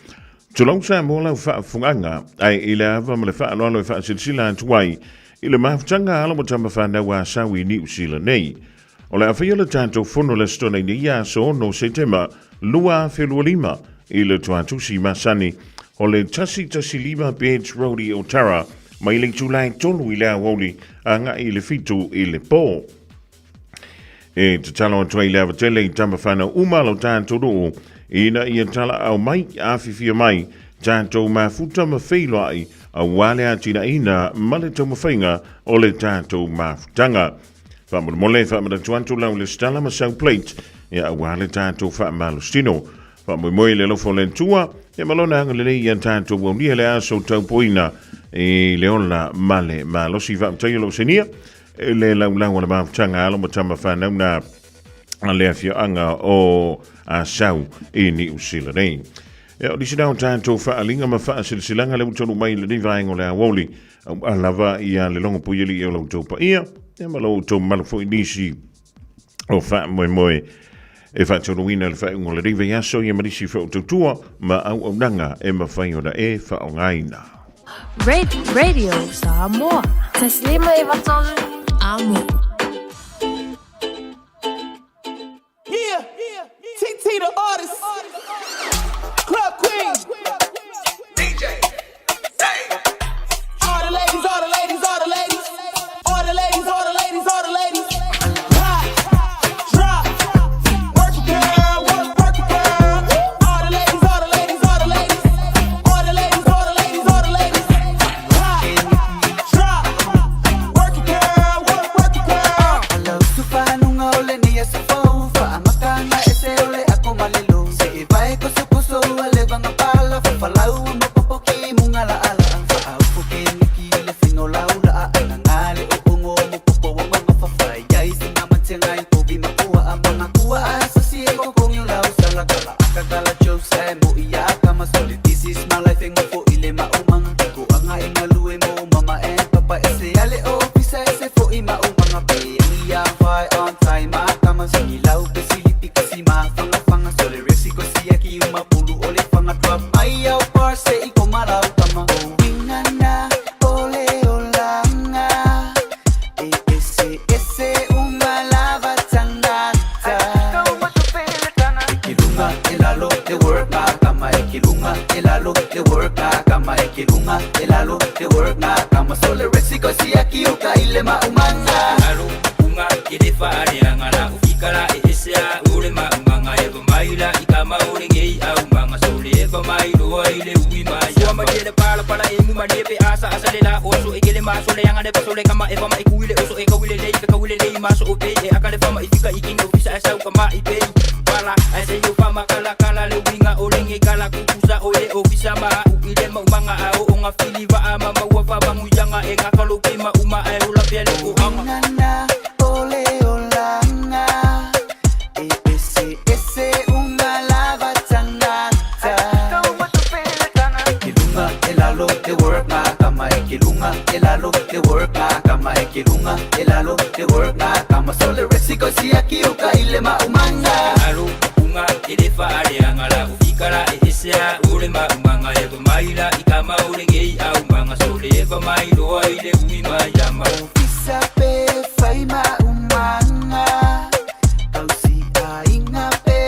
Tulou Samoa lau faafofogaaga, ae i le ava ma le faaaloalo e faasilasila atu ai i le mafutaga a alo ma tama fanau a Asau i Niu Sila nei. O le a faia le tatou fono le Aso Toonai nei ia aso 6 Setema 2025 i le Tuatusi masani o le 115 Bairds Road i Otara mai le itula e 3 i le aoauli agai i le 7 i le po. E tatalo atu ai le ava tele i tama whanau uma lo tātou nuu ina ia talaau mai, afifio mai, tātou mafuta ma feiloai aua le atinaeina ma le taumafaiga o le tātou mafutaga. Faamolemole, faamanatu atu lau lesitala ma sau plate, ia aua le tātou faamalositino. Faamoemoe i le alofa o le Atua, ia ma lona agalelei ia tātou aulia le aso taupoina i le ola ma le malosi. Faafetai o lou senia i le laulau o le mafutaga alo ma tama whanau nā a le afioaga o Asau i Niu Sila nei. Ia, o nisi nā o tātou faaaliga ma faasilasilaga le ua taunuu mai i lenei vaega o le aoauli, auā lava ia le logo puialii o lo outou paia, ia ma lo outou mamalu foi nisi o faamoemoe e faataunuuina le faaiuga o lenei vaiaso ia ma nisi foi o tautua ma auaunaga e mafai ona e faaaogaina. Radio Samoa. Taslima e vatolu. Amo. Yeah, TT the artist, Club Queen, DJ, all the ladies, all the ladies, all the ladies, all the ladies, all the ladies, all the ladies. Pop, drop, work it, girl, work, work it, girl. All the ladies, all the ladies, all the ladies, all the ladies, all the ladies, all the ladies. Pop, drop, work kokongi o lau sala kala akakala Jose mo ia kama sole. This is my life e ngofo ile maumanga. Ko anga e ngalue mo mama and papa ese ale ofisa ese fo i maumanga pe ia vai on time kama singi lau pe silipi kasi ma fanga fanga sole resi ko sia ki uma pulu ole fanga drop mai au par se i komarau kama. Ingana ole olanga e ese ese umalava tangata. Ekilunga elalo the work na kama ekilunga elalo the work na kama ekilunga elalo the work na kama sole resi ko sia ki uka ile maumanga. Alo unga ile fa ale angala ufikala e esea ule maumanga e maila ikama ule ngei au manga sole e mai lo ile ui mai ya ma le pala pala e mu mani pe asa asa le la oso e kele ma sole anga le sole kama e ma ikuile oso e kawile le e kawile le ma so ope e akale fama ifika ikinga ofisa asa kama ipe pala ase yo fama kala kala le winga ole nge kala kukusa ole ofisa ma uile ma umanga ao onga fili va ama ma wa fa bangu yanga e ngakalo ke ma uma e ola pele ko anga. Nana ole olanga e ese ese umalava tangata. Ekilunga elalo the work na kama ekilunga elalo the work na kama ekilunga elalo the work na kama sole resi ko sia ki uka ile maumanga. Alo unga ile fa ale angala ufikala e esea ule maumanga e maila ikama ule ngei au manga sole e mai lo ile ui mai yama. Ofisa pe fai maumanga kausi ainga pe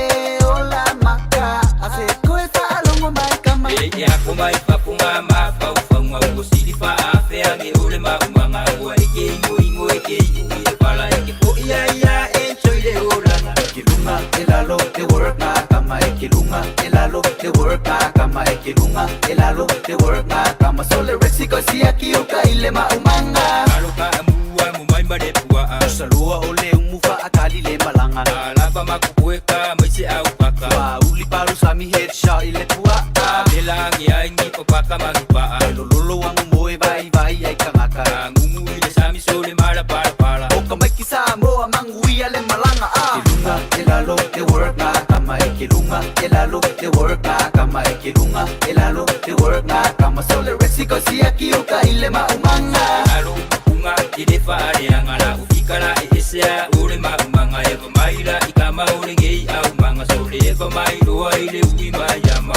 ola maka ase koe whaalongo mai kama. E e ako mai papunga ma pau faunga o sili fa afe ange ule maumanga o e ke ingo ingo e ke ui e pala e ke po ia ia e choile olanga. Ekilunga elalo the work na kama ekilunga elalo the work na kama ekilunga elalo the work na kama sole resi ko sia ki uka ile maumanga. Alo ka amua mo mai mare pua a. Salua ole umufa akali le malanga. Alava makukueka mai se au paka. Wa uli paru sami headshot ile pua a. Bela ange aingi papaka mangi pa a. Lololo wangu moe vai vai ai kangaka. Ngumu ile sami sole mala pala pala. Oka maiki sa moa manguia le malanga a. Ekilunga elalo the work na kama ekilunga elalo the work na kama ekilunga elalo the work na kama sole resi ko sia ki uka ile maumanga. Alo unga ile fa ale angala ufikala e esea ule maumanga e maila ikama ule ngei au manga sole e mai lo ile ui mai yama.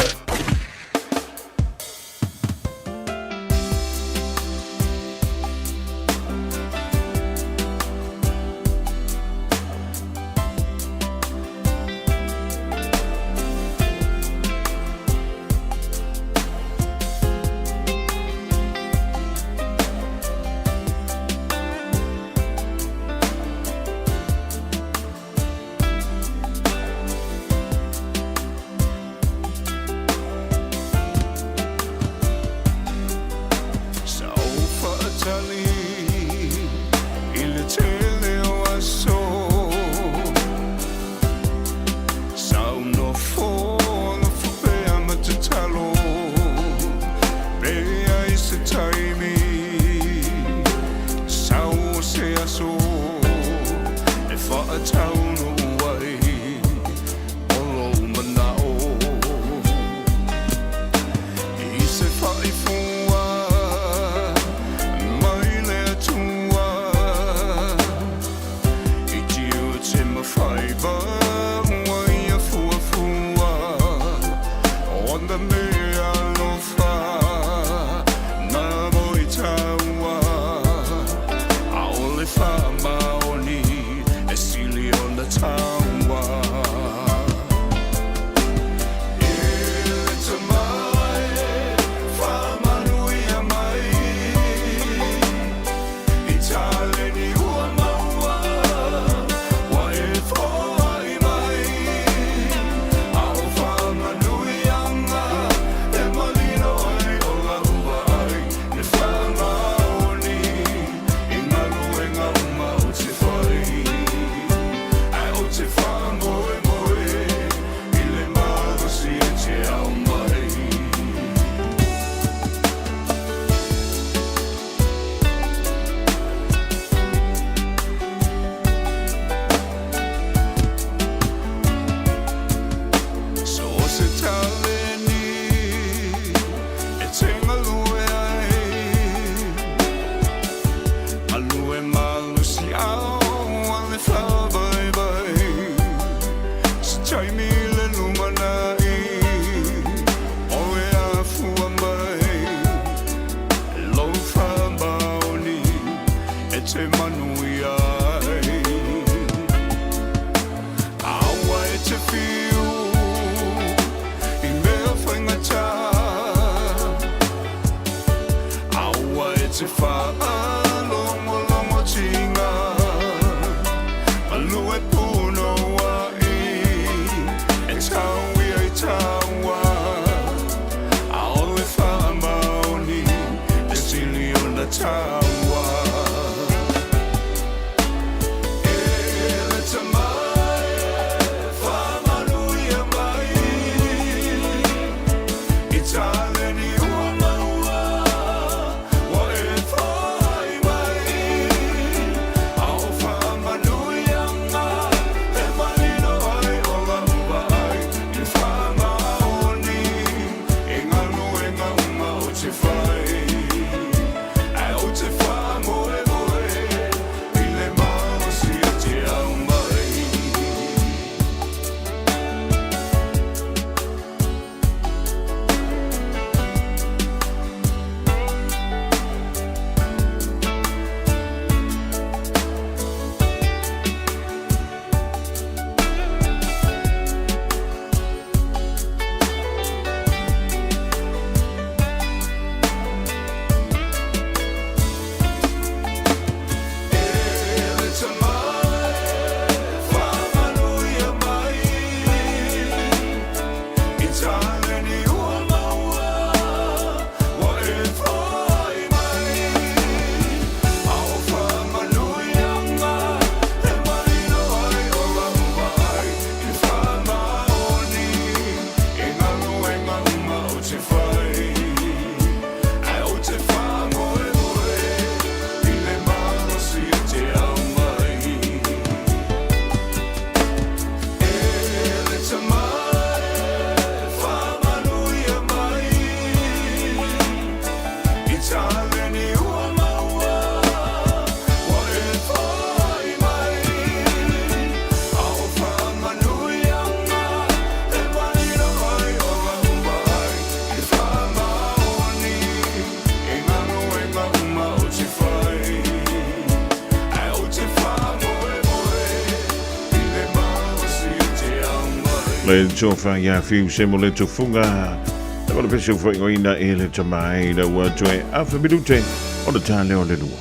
Taimi le lumanai O e afua mai Lau whamaoni E te manuia ai Aua e te whiu I mea whaingata Aua e te whaalongolongo tinga Malu e puno ai E tau ia i taua Ao e whaamaoni E sili ona taua E le tamai Whamanuia mai I tāleni ua maua Wa e whai mai Ao whamanuia ngā E manino ai o lau ai I whamaoni I ngaluenga uma o te whai Ai o te whamoe moe I le malosi o te au mai. Le tofa ia fiu se mo le tofunga. Le wala pese ufo ingoina e le tamai la ua toe afa minute o le tā leo le lua.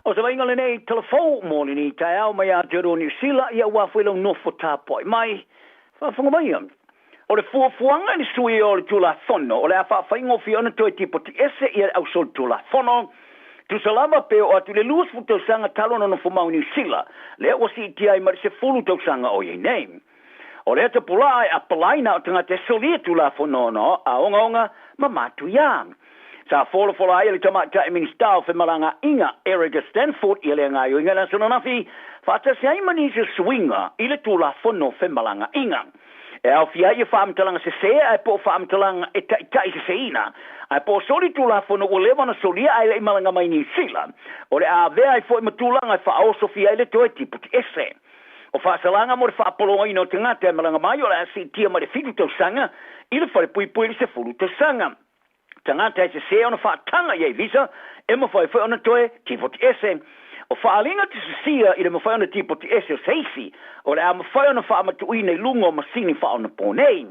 O se vaaiga lenei telefou mo lenei taeao mai Aotearoa Niu Sila ia ua foi lau nofo tapuai mai. Faafofoga maia. O le fuafuaga i le suia o le Tulafono o le a faafaigofie ona toe tipoti ese ia le ausolitulafono, tusa lava pe oo atu i le 20 tausaga talu ona nofomau i Niu Sila, lea ua siitia ai ma le 10 tausaga o i ai nei. O lea tapulaa e apalai na o tagata e solia Tulafono ona a ogaoga ma matuia. Sa folafola ai e le Tamaitai Minisita o Femalagaaiga Erica Stanford ia lea gaoioiga i le aso ananafi, faatasi ai ma nisi o suiga i le Tulafono Femalagaaiga. E aofia ai ia faamatalaga sesē ae po o faamatalaga e taitaiseseina, ae po o soli Tulafono ua leva ona solia ae le i malaga mai Niu Sila, o le a avea ai foi ma tulaga e faaosofia ai le toe tipoti ese. O faasalaga mo le faapologaina o tagata e malaga mai o le a siitia mai le 7 tausaga i le falepuipui i le 10 tausaga. Tagata e sesē ona faataga i ai visa, e mafai foi ona toe tipoti ese. O faaaliga tusisia i le mafai ona tipoti ese o se isi, o le a mafai ona faamatuuina i luga o masini faaonaponei.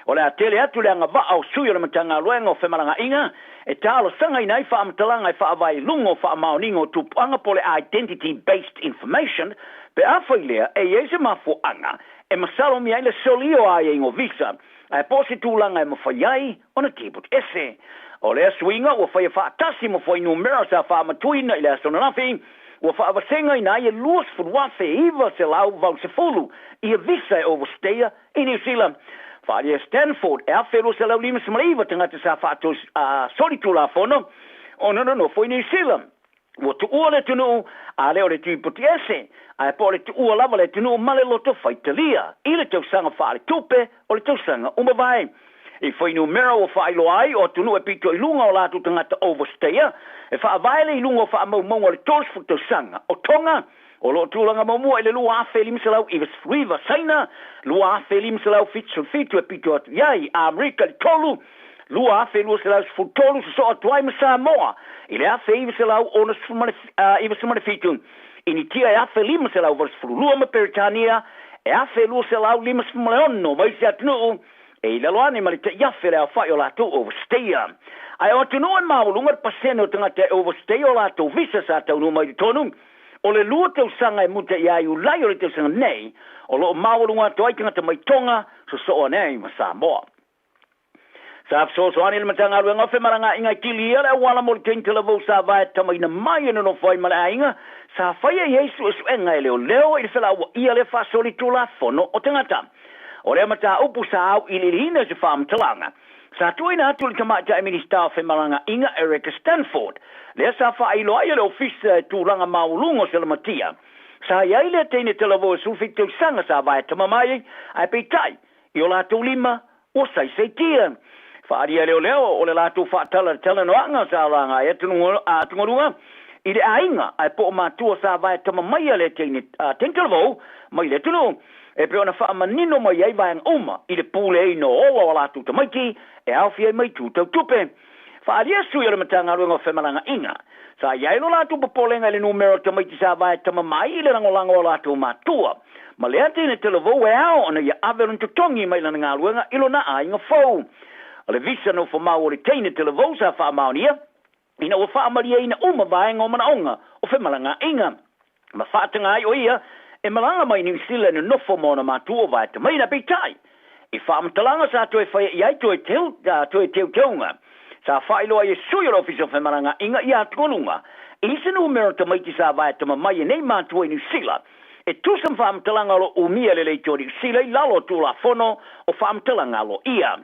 O le a tele atu le agavaa o sui o le Matagaluega o Femalagaaiga e talosagaina ai faamatalaga e faavae i luga o faamaoniga o tupuaga po o le Identity Based Information pe afai lea e i ai se mafuaaga e masalomia ai le solia o aiaiga o visa ae po o se tulaga e mafai ai ona tipoti ese. O lea suiga ua faia faatasi ma fuainumera sa faamatuina i le aso ananafi, ua faavasegaina ai e 20,980 ia visa e overstayer i Niu Sila. Faaalia Stanford e 1,259 tagata sa faasolitulafono ona nonofo i Niu Sila. Ua tuua le atunuu, a lea o le tipoti ese, ae po o le tuua lava le atunuu ma le loto faitalia i le tausaga faaletupe o le tausaga ua mavae. I fuainumera ua faailoa ai o atunuu e pito i luga o latou tagata overstayer e faavae i luga o faamaumauga o le 30 tausaga. O Tonga, o lo o tulaga muamua i le 2599, Saina, 2577 e pito atu i ai, Amerika i le tolu, 2213 sosoo atu ai ma Samoa i le 1997, Initia e 1582 ma Peretania e 1256 ma isi atunuu e i lalo ane ma le tai 1000 le aofai o latou overstayer. Ae o atunuu e maualuga le pasene o tagata e overstay o latou visa sa taunuu mai i totonu, o le 2 tausaga e muta ia Iulai o le tausaga nei, o lo o maualuga atu ai tagata mai Tonga sosoo ane ai ma Samoa. Sa fesoasoani le Matagaluega o Femalagaaiga i kilia le auala mo le teine talavou sa vae tamaina mai e nonofo ai ma le aiga sa faia i ai suesuega e leoleo i le felauaia lea faasolitulafono o tagata. O lea mataupu sa auiliiliina i se faamatalaga sa tuuina atu i le Tamaitai Minisita o Femalagaaiga Erica Stanford, lea sa faailoa ai e le Ofisa e tulaga maualuga o se lamatia sa i ai lea teine talavou e 17 tausaga sa vae tama mai ae peitai i o latou lima ua saisaitia. Faaalia leoleo o le latou faatala talanoaga sa laga ai atugaluga i le aiga ae po o matua sa vae tama maia le teine talavou mai le atunuu e pei ona faamanino mai ai vaega uma i le puleaina o ola o latou tamaiti e aofia ai mai itu tau tupe. Faaalia sui o le Matagaluega o Femalagaaiga sa i ai lo latou popolega i le numera o tamaiti sa vae tama mai i le lagolago o latou matua ma lea teine talavou e ao ona ia ave lona totogi mai lana galuega i lona aiga fou. O le visa nofomau o le teine talavou sa faamaonia ina ua faamalieina uma vaega o manaoga o femalagaaiga ma faataga ai o ia e malaga mai Niu Sila e nonofo ma ona matua o vae tamaina. Peitai i faamatalaga sa toe faia i ai toe teuteuga sa faailoa ai e sui o le Ofisa o Femalagaaiga ia atugaluga i se numera o tamaiti sa vae tama mai e nei matua i Niu Sila e tusa ma faamatalaga o lo o umia e le leitio Niu Sila i lalo o Tulafono o Faamatalaga Aloaia.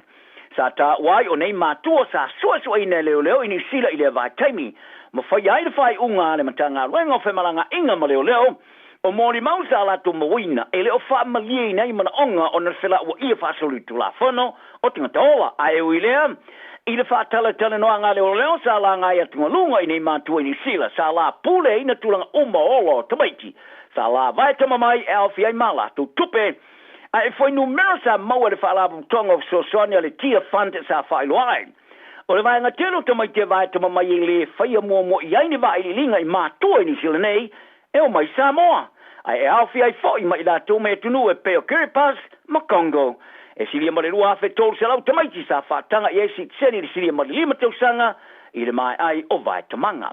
Sa taua ai o nei matua sa suesueina e leoleo i Niu Sila i lea vaitaimi ma faia ai le faaiuga a le Matagaluega o Femalagaaiga ma Leoleo o molimau sa latou mauaina e le o faamalieina ai manaoga ona le felauaia faasolitulafono o tagata ola. Ae ui lea i le faatalatalanoaga a leoleo sa laga ai atugaluga i nei matua i Niu Sila sa la puleaina tulaga uma o ola o tamaiti sa la vae tama mai e aofia ai ma latou tupe. Ae fuainumera sa maua e le Faalapotopotoga o Fesoasoani a le Tear Fund sa faailoa ai o le vaega tele o tamaiti e vae tama mai e lē faia muamua i ai ni vailiiliga i matua i Niu Sila nei e o mai Samoa, ae e aofia ai fo'i ma i latou mai atunuu e pei o Kiribati ma Congo. E silia ma le 2,300 tamaiti sa faataga i ai sitiseni i le silia ma le 5 tausaga i le maeai o vaetamaga.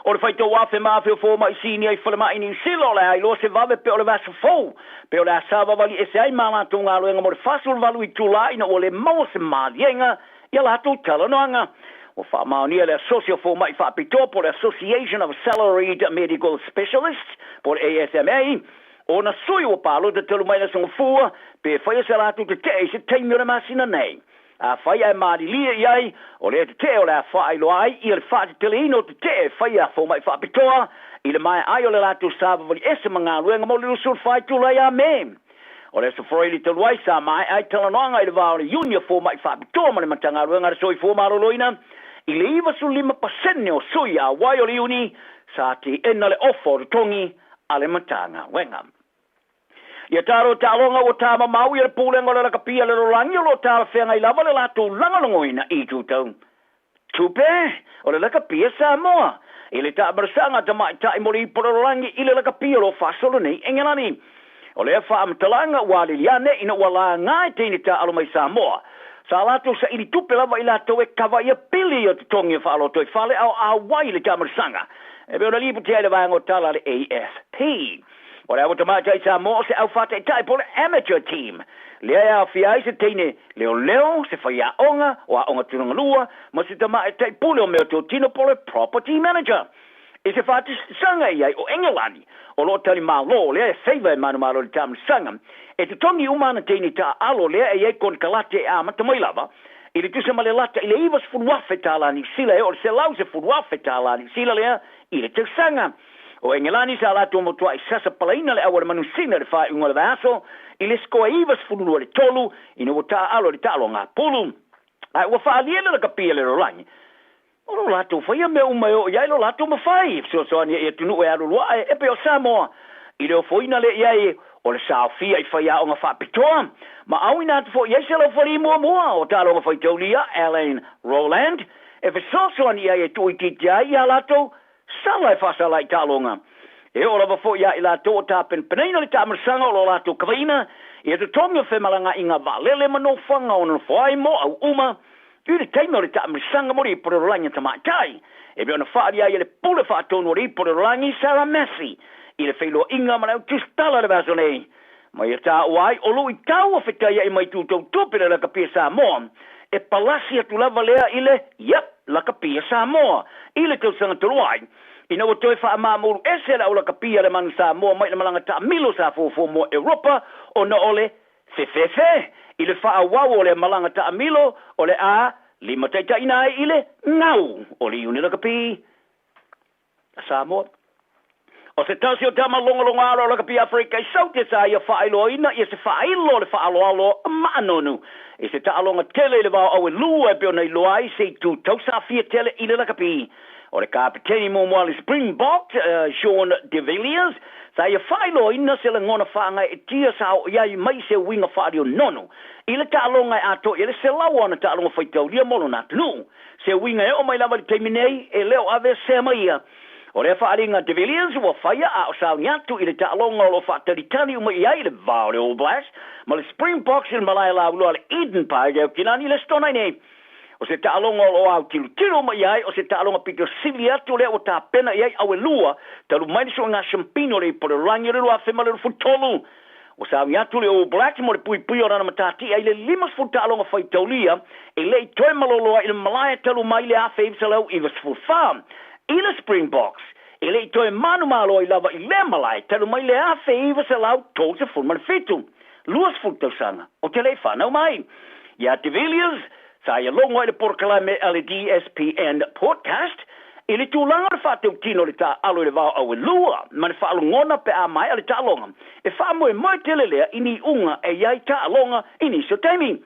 O le faitau afe ma afe o fomai sinia i falemai i Niu Sila o le a iloa se vave pe o le vaiaso fou pe o le a savavali ese ai ma latou galuega mo le 48 itulā ina ua le maua se maliega i a latou talanoaga. Ua faamaonia le Asosi o Fomai Faapitoa po o le Association of Salaried Medical Specialists po o le ASMA ona sui ua palota talu mai le Aso Gafua pe faia se latou tetee i se taimi o le masina nei. Afai ae malilie i ai, o lea tetee o le a faailoa ai ia le faateteleina o tetee e faia a fomai faapitoa i le maea ai o le latou savavali ese ma galuega mo le 24 itula ia Me. O le Aso Faraile talu ai sa maea ai talanoaga i le va o le Iuni o Fomai Faapitoa ma le Matagaluega a le Soifua Maloloina i le 95% o sui auai o le Iuni sa teena le ofa o totogi a le Matagaluega. Ia talo taaloga ua tamamau ia le pulega o le lakapi a le lalolagi o lo o talafeagai lava le latou lagolagoina i itu tau tupe o le lakapi a Samoa i le taamalasaga a tamaitai mo le ipu o le lalolagi i le lakapi o lo o faasolo nei Engelani. O lea faamatalaga ua alili ane ina ua laga e teine taaalo mai Samoa sa latou saili tupe lava i latou e kava ia pili o totogi o faalotoifale a o auai i le taamalasaga e pei ona lipotia ai le vaega o tala a le AFP. O le au tamaitai Samoa o se au faataitai po o le amateur team lea e aofia ai se teine leoleo, se faiaoga o aoga tulaga lua ma se tamaitai pule o mea totino po o le property manager. I se faatisaga i ai o Engelani o lo o talimalo lea e favour e manumalo i le taamalasaga e totogi uma ana teine taaalo lea e i ai konekarate e amata mai lava i le tusa ma le lata i le $90,000 tā Niu Sila e oo i le $110,000 tā Niu Sila lea i le tausaga. O Engelani sa latou matua'i sasapalaina le au a le manusina i le faaiuga o le vaiaso i le sikoa 92 i le 3 ina ua taaalo i le taaloga a pulu. Ae ua faaalia le lakapi a le lalolagi o lo latou faia mea uma e oo i ai lo latou mafai e fesoasoani ai i atunuu e alualuae e pei o Samoa i le ofoina lea i ai o le saofia i faiaoga faapitoa ma auina atu foi i ai se laufali muamua o taaloga faitaulia Alain Roland e fesoasoani i ai e tuuitiitia ai i latou sala e faasala i taaloga. E oo lava foi ia i latou o tapenapenaina le taamilosaga o lo latou kavaina ia totogi o femalagaaiga vaalele ma nofoaga o nonofo ai mo au uma i le taimi o le taamilosaga mo le Ipu o le Lalolagi a Tamaitai, e pei ona faaalia ai e le Pule Faatonu o le Ipu o le Lalolagi, Sarah Massey, i le feiloaiga ma le au tusitala i le vaiaso nei. Ma ia taua ai o luitau o fetaiai mai tutou tupe le lakapi a Samoa, e palasi atu lava lea i le, yep, lakapi a Samoa, i le tausaga talu ai, ina ua toe faamamulu ese le au lakapi a le Manu Samoa mai le malaga taamilo sa fuafua mo Europa ona o le fefefe i le faaauau o lea malaga taamilo o le a limataitaiina ai i le gau o le iuni lakapi a Samoa. O se tasi o tama logologo alo o lakapi Afrika i Saute sa ia faailoaina ia se faailo o le faaaloalo maanonu i se taaloga tele i le vao auelua e pei ona iloa ai se itu tausafia tele i le lakapi. O le kapeteni muamua a le Springboks, Sean de Villiers, sa ia faailoaina se lagona faagaeetia sa oo i ai mai se uiga faalionono i le taaloga e atoa i ai le 100 o ana taaloga faitaulia mo lona atunuu. Se uiga e oo mai lava i le taimi nei, e le o aveesea mai ia. O lea faaaliga de Villiers ua faia a o sauni atu i le taaloga o lo o faatalitali uma i ai le va o le All Blacks ma le Springboks i le malae lauloa le Eden Park e Aukilani i le Aso Toonai nei. O se taaloga o lo o autilotilo uma i ai, o se taaloga pito sili atu lea ua tapena i ai auelua talu mai le suega siampino o le ipu o le lalolagi o le 2023. Ua sauni atu le All Blacks mo le puipuia o lana matatia i le 50 taaloga faitaulia e le i toe malolo ai i le malae talu mai le 1994. I le Springboks, e le i toe manumalo ai lava i lea malae talu mai le 1937, 20 tausaga o te le i fanau mai. Ia De Villiers, sa ia logo ai le polokalame a le DSPN Podcast i le tulaga o le faatautino o le taaalo i le vao auelua ma le faalogona pe a maea le taaloga. E faamoemoe tele lea i ni iuga e i ai taaloga i nisi o taimi.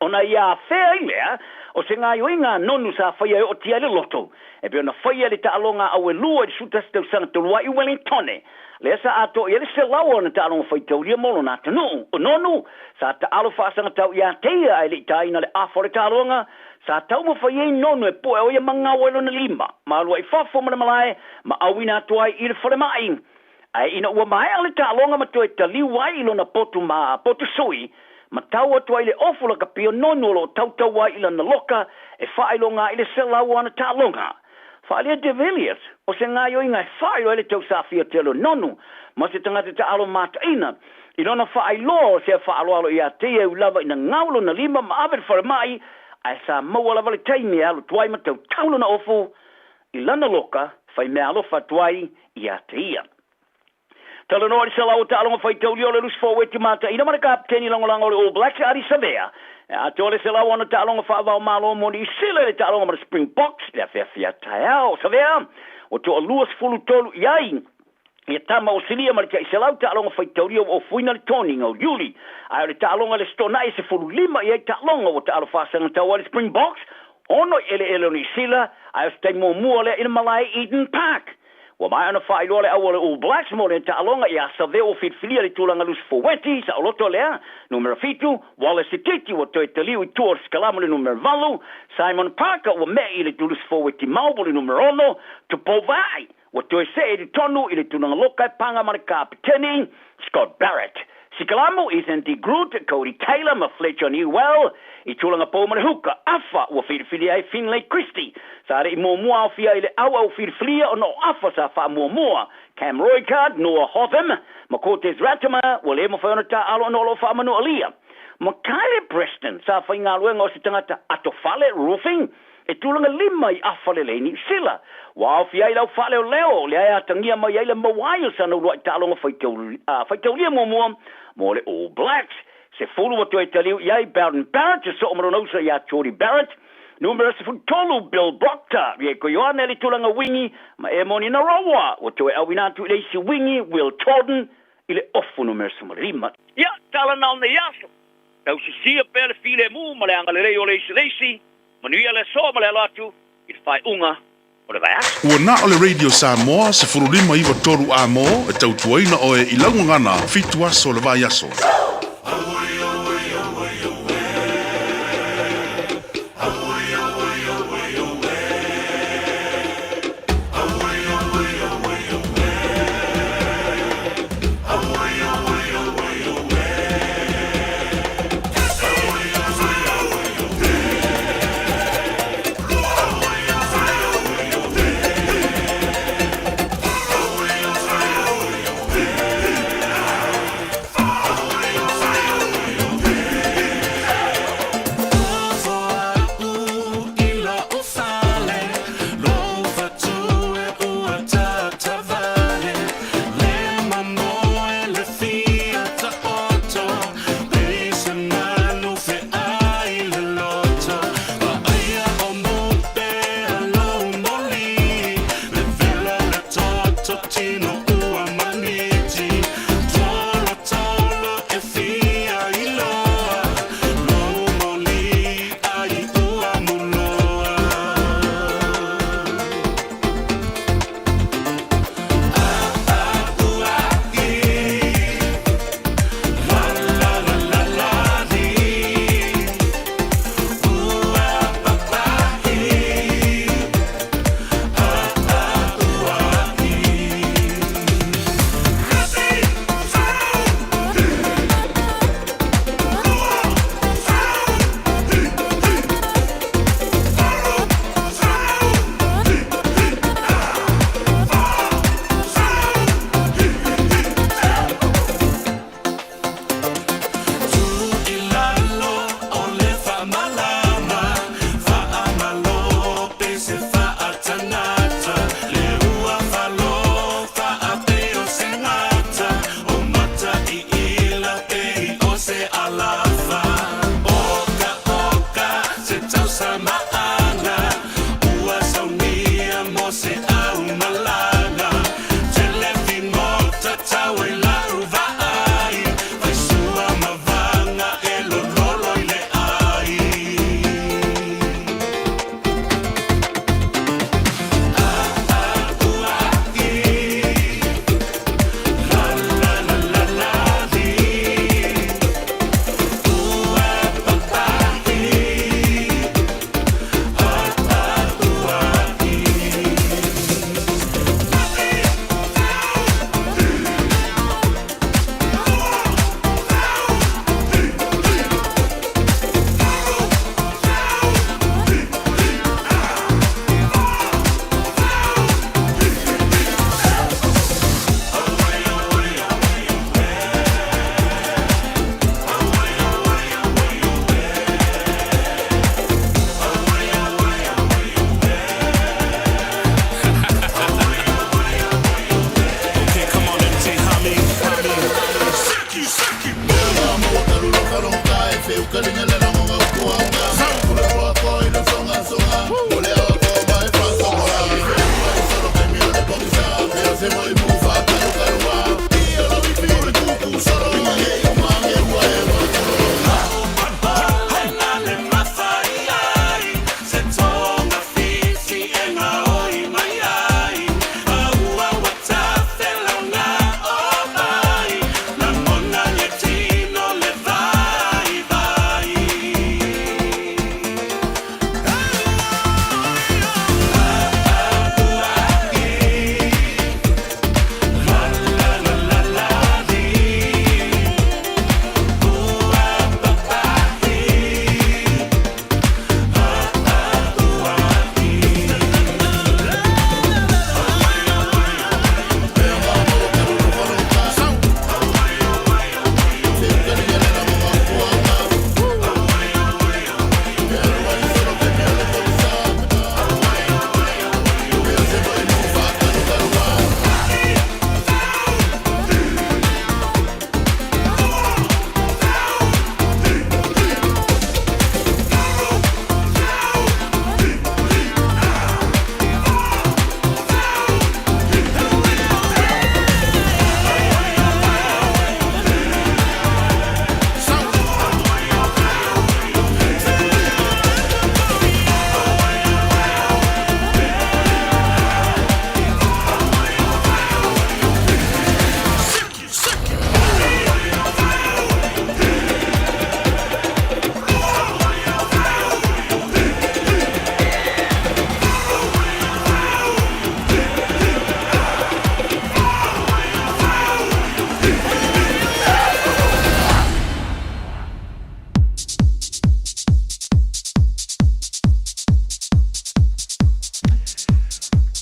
Ona ia afea ai lea o se gaoioiga a nonu sa faia e ootia ai le loto, e pei ona faia i le taaloga auelua i le 11 tausaga talu ai i Wellingtone, lea sa atoa i ai le 100 o ana taaloga faitaulia mo lona atunuu. O Nonu, sa taalo faasagatau ia te ia ae le i taina le afa o le taaloga, sa taumafai ai Nonu e poe o ia magao ai lona lima, ma alu ai i fafo ma le malae ma auina atu ai i le falemai. Ae ina ua maea le taaloga ma toe taliu ai i lona potu ma potu sui, ma tau atu ai le ofu lakapi o Nonu o lo o tautau ai i lana loka e faailoga ai le 100 o ana taaloga. Faaalia De Villiers, o se gaoioiga e faailoa ai le tausafia tele o Nonu ma se tagata taaalo mataina, i lona faailoa o sea faaaloalo ia te ia e ui lava ina gau lona lima ma ave i le falemai, ae sa maua lava le taimi e alu atu ai ma tautau lona ofu i lana loka fai meaalofa atu ai ia te ia. Talanoa i le 100 o taaloga faitaulia o le lusi forward mataina ma le kapeteni lagolago o le All Blacks Ardie Savea. E atoa le 100 o ana taaloga faavao malo mo Niu Sila i le taaloga ma le Springboks i le afeafea taeao. Savea ua toa 23 i ai ia tama o silia ma le tai 100 taaloga faitaulia ua ofuina le toniga o Iuli. Ae o le taaloga i le Aso Toonai e 15 i ai taaloga ua taalo faasagatau ai le Springboks ono i eleele o Niu Sila, ae o se taimi muamua lea i le malae Eden Park. Ua maea ona faailoa le au a le All Blacks mo lea taaloga ia Savea ua filifilia le tulaga lusi foweti, saoloto lea, numera 7, Wallace Sititi ua toe taliu i tua o le sikalama le numera 8, Simon Parker ua me'i i le tulusi foweti mau po le numera 6, Tupou Vaa'i ua toe see i le tonu i le tulaga loka e paga ma le kapeteni, Scott Barrett. Sikalamu, Ethan de Groot, Codie Taylor ma Fletcher Newell i tulaga pou ma le huka, afa ua filifilia ai Finlay Christie. Sa le i muamua aofia i le auau filifilia ona o afa sa faamuamua Cam Roigard, Noah Hotham ma Cortez Ratima ua le mafai ona taaalo ona o lo o faamanualia. Ma Kylie Preston sa faigaluega o se tagata atofale, roofing, e tulaga lima i afa lelei Niu Sila. Ua aofia ai lau faaleoleo lea e atagia mai ai le maua ai o sana uluai taaloga faitaulia muamua mo le All Blacks. 10 ua toe taliu i ai Beauden Barrett e soo ma lona uso ia Jordie Barrett. Numera 13 Bill Proctor, Rieko Ioane le tulaga wingi ma Emoni Narawa ua toe auina atu i le isi wingi Will Torden i le ofu numera 15. Ia, tala na o nei aso. Tausisia pea le filemu ma le agalelei o le isi le isi, manuia le aso ma le alo atu i le faaiuga o le vaiaso. Ua na o le Radio Samoa 15 93 A mo e tautuaina oe i lau gagana fitu aso o le vaiaso.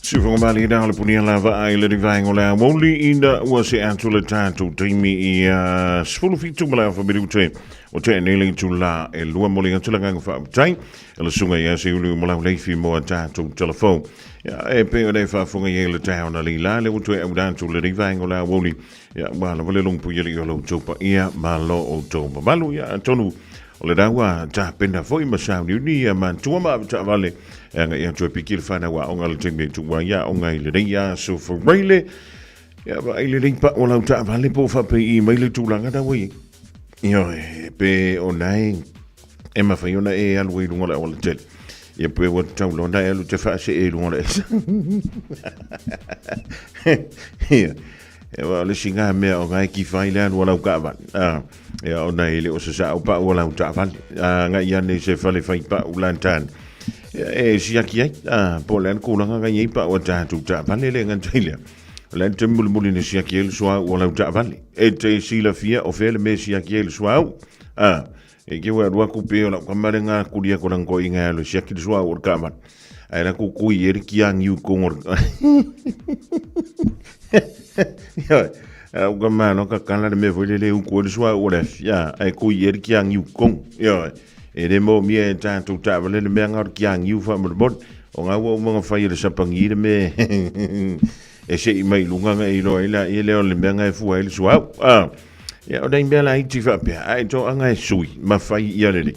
Siufoga mali da le punia lava ai le rivaengo le awauli ina ua se atu le tātou taimi i 17 ma le afa minute o te nei le tula e lua mo le atu le nganga whaaptai e le sunga ia se ulu mo lau leifi mo a tātou telefo. Ia e pe o le whaafunga i le tau na li la le utu e au atu le rivaengo le awauli ia ua lava le longpu ia le i o lau taupa ia ma lo o tau mamalu ia atonu O le raua tapena foi ma sauniuni ia matua ma avetaavale e agai atu e piki le whanau aoga le taimi e tuu ai aoga i lenei aso faraile. Ia vaai lelei pa'u o lau taavale po o faapei mai le tulaga na ua i ai. Ioe, pe o nae e mawhai ona e alu ai lunga o le awala tele. Ia pe ua tatau loa ona e alu te whaasee i lunga o le esa. Ia, e wa o le isi ngā mea o ngā e ki whai le alu o lau kaavale. Ah, ia ona e le o se sa'o pa'u o lau taavale. Ah, ngai ane se fale whai pa'u lantan. Ia, e siaki ai, ah, po o le a le kūlanga ngai ai pa'u a tātou taavale le gata i lea. O le a le taimi mulimuli na siaki ai le suauu o lau taavale. E te silafia o fea le mea e siaki ai le suauu. Ah, e ke ua alu aku pe o lau kama le ngā kuri aku lang ko inga alu siaki le suauu o le kaavale. Ai la kukui e le kia ngiu kongo le Ia, au ka malo ka kala le mea foi le le uku o le suauu o le afi. Ah, ai kui e le kia ngiu kongo. Ia, e le mo mia e tātou taavale le mea ngā o le kia ngiu whamolemole. O ngā ua umanga whai e le sapangi le mea e se i mai lunga nga i loa i la i le o le mea nga e fua i le suau. Ah, ia, o nei mea la iti whaapea, ai tō anga e sui, ma whai ia lele.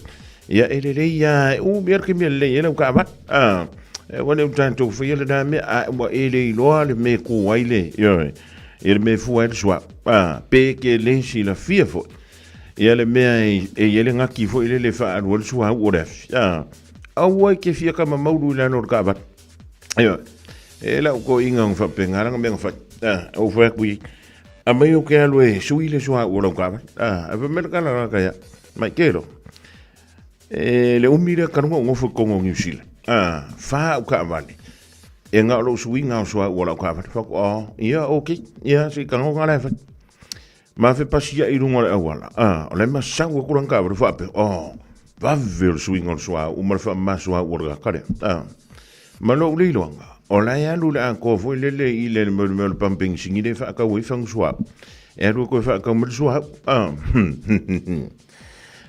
Ia, e lele ia, u mea ke mea lele, e lau ka avat. Ah, e wane u tātou whai le nā mea, a ua e le iloa le mea kū ai le, ia, e le mea fua ai le suau. Ah, pe ke le si la fia foi. Ia le mea e, e i ele ngaki foi le le whaalua le suau o le afi. Ah, aua e ke fia ka mamaulu i lalo o le kaavale. Ia, e lau ko inga ng whapenga ranga mea ngawhai. Ah, au whai aku i. A mai o ke alu e sui le suau o lau kaavale. Ah, a whamela kala raka ia. Mai ke ro. E le umi le karunga o ngofo kongo New Zealand. Ah, wha au kaavale. E ngā o lou sui ngā o suau o lau kaavale. Whaku, oh, ia, okay. Ia, si kango ngā lai whai. Ma fe pasia i runga o le auala, a, o le ma sau aku lan kaavale whaape, oh, vave o le suiga o le suauu ma le faamama suauu o le kaka lea, a. Ma lou le iloaga, o la e alu le atoa foi lele i le mea o le pumping singi le whaakau ai whangu suauu. E alu e koe whaakau ma le suauu, a.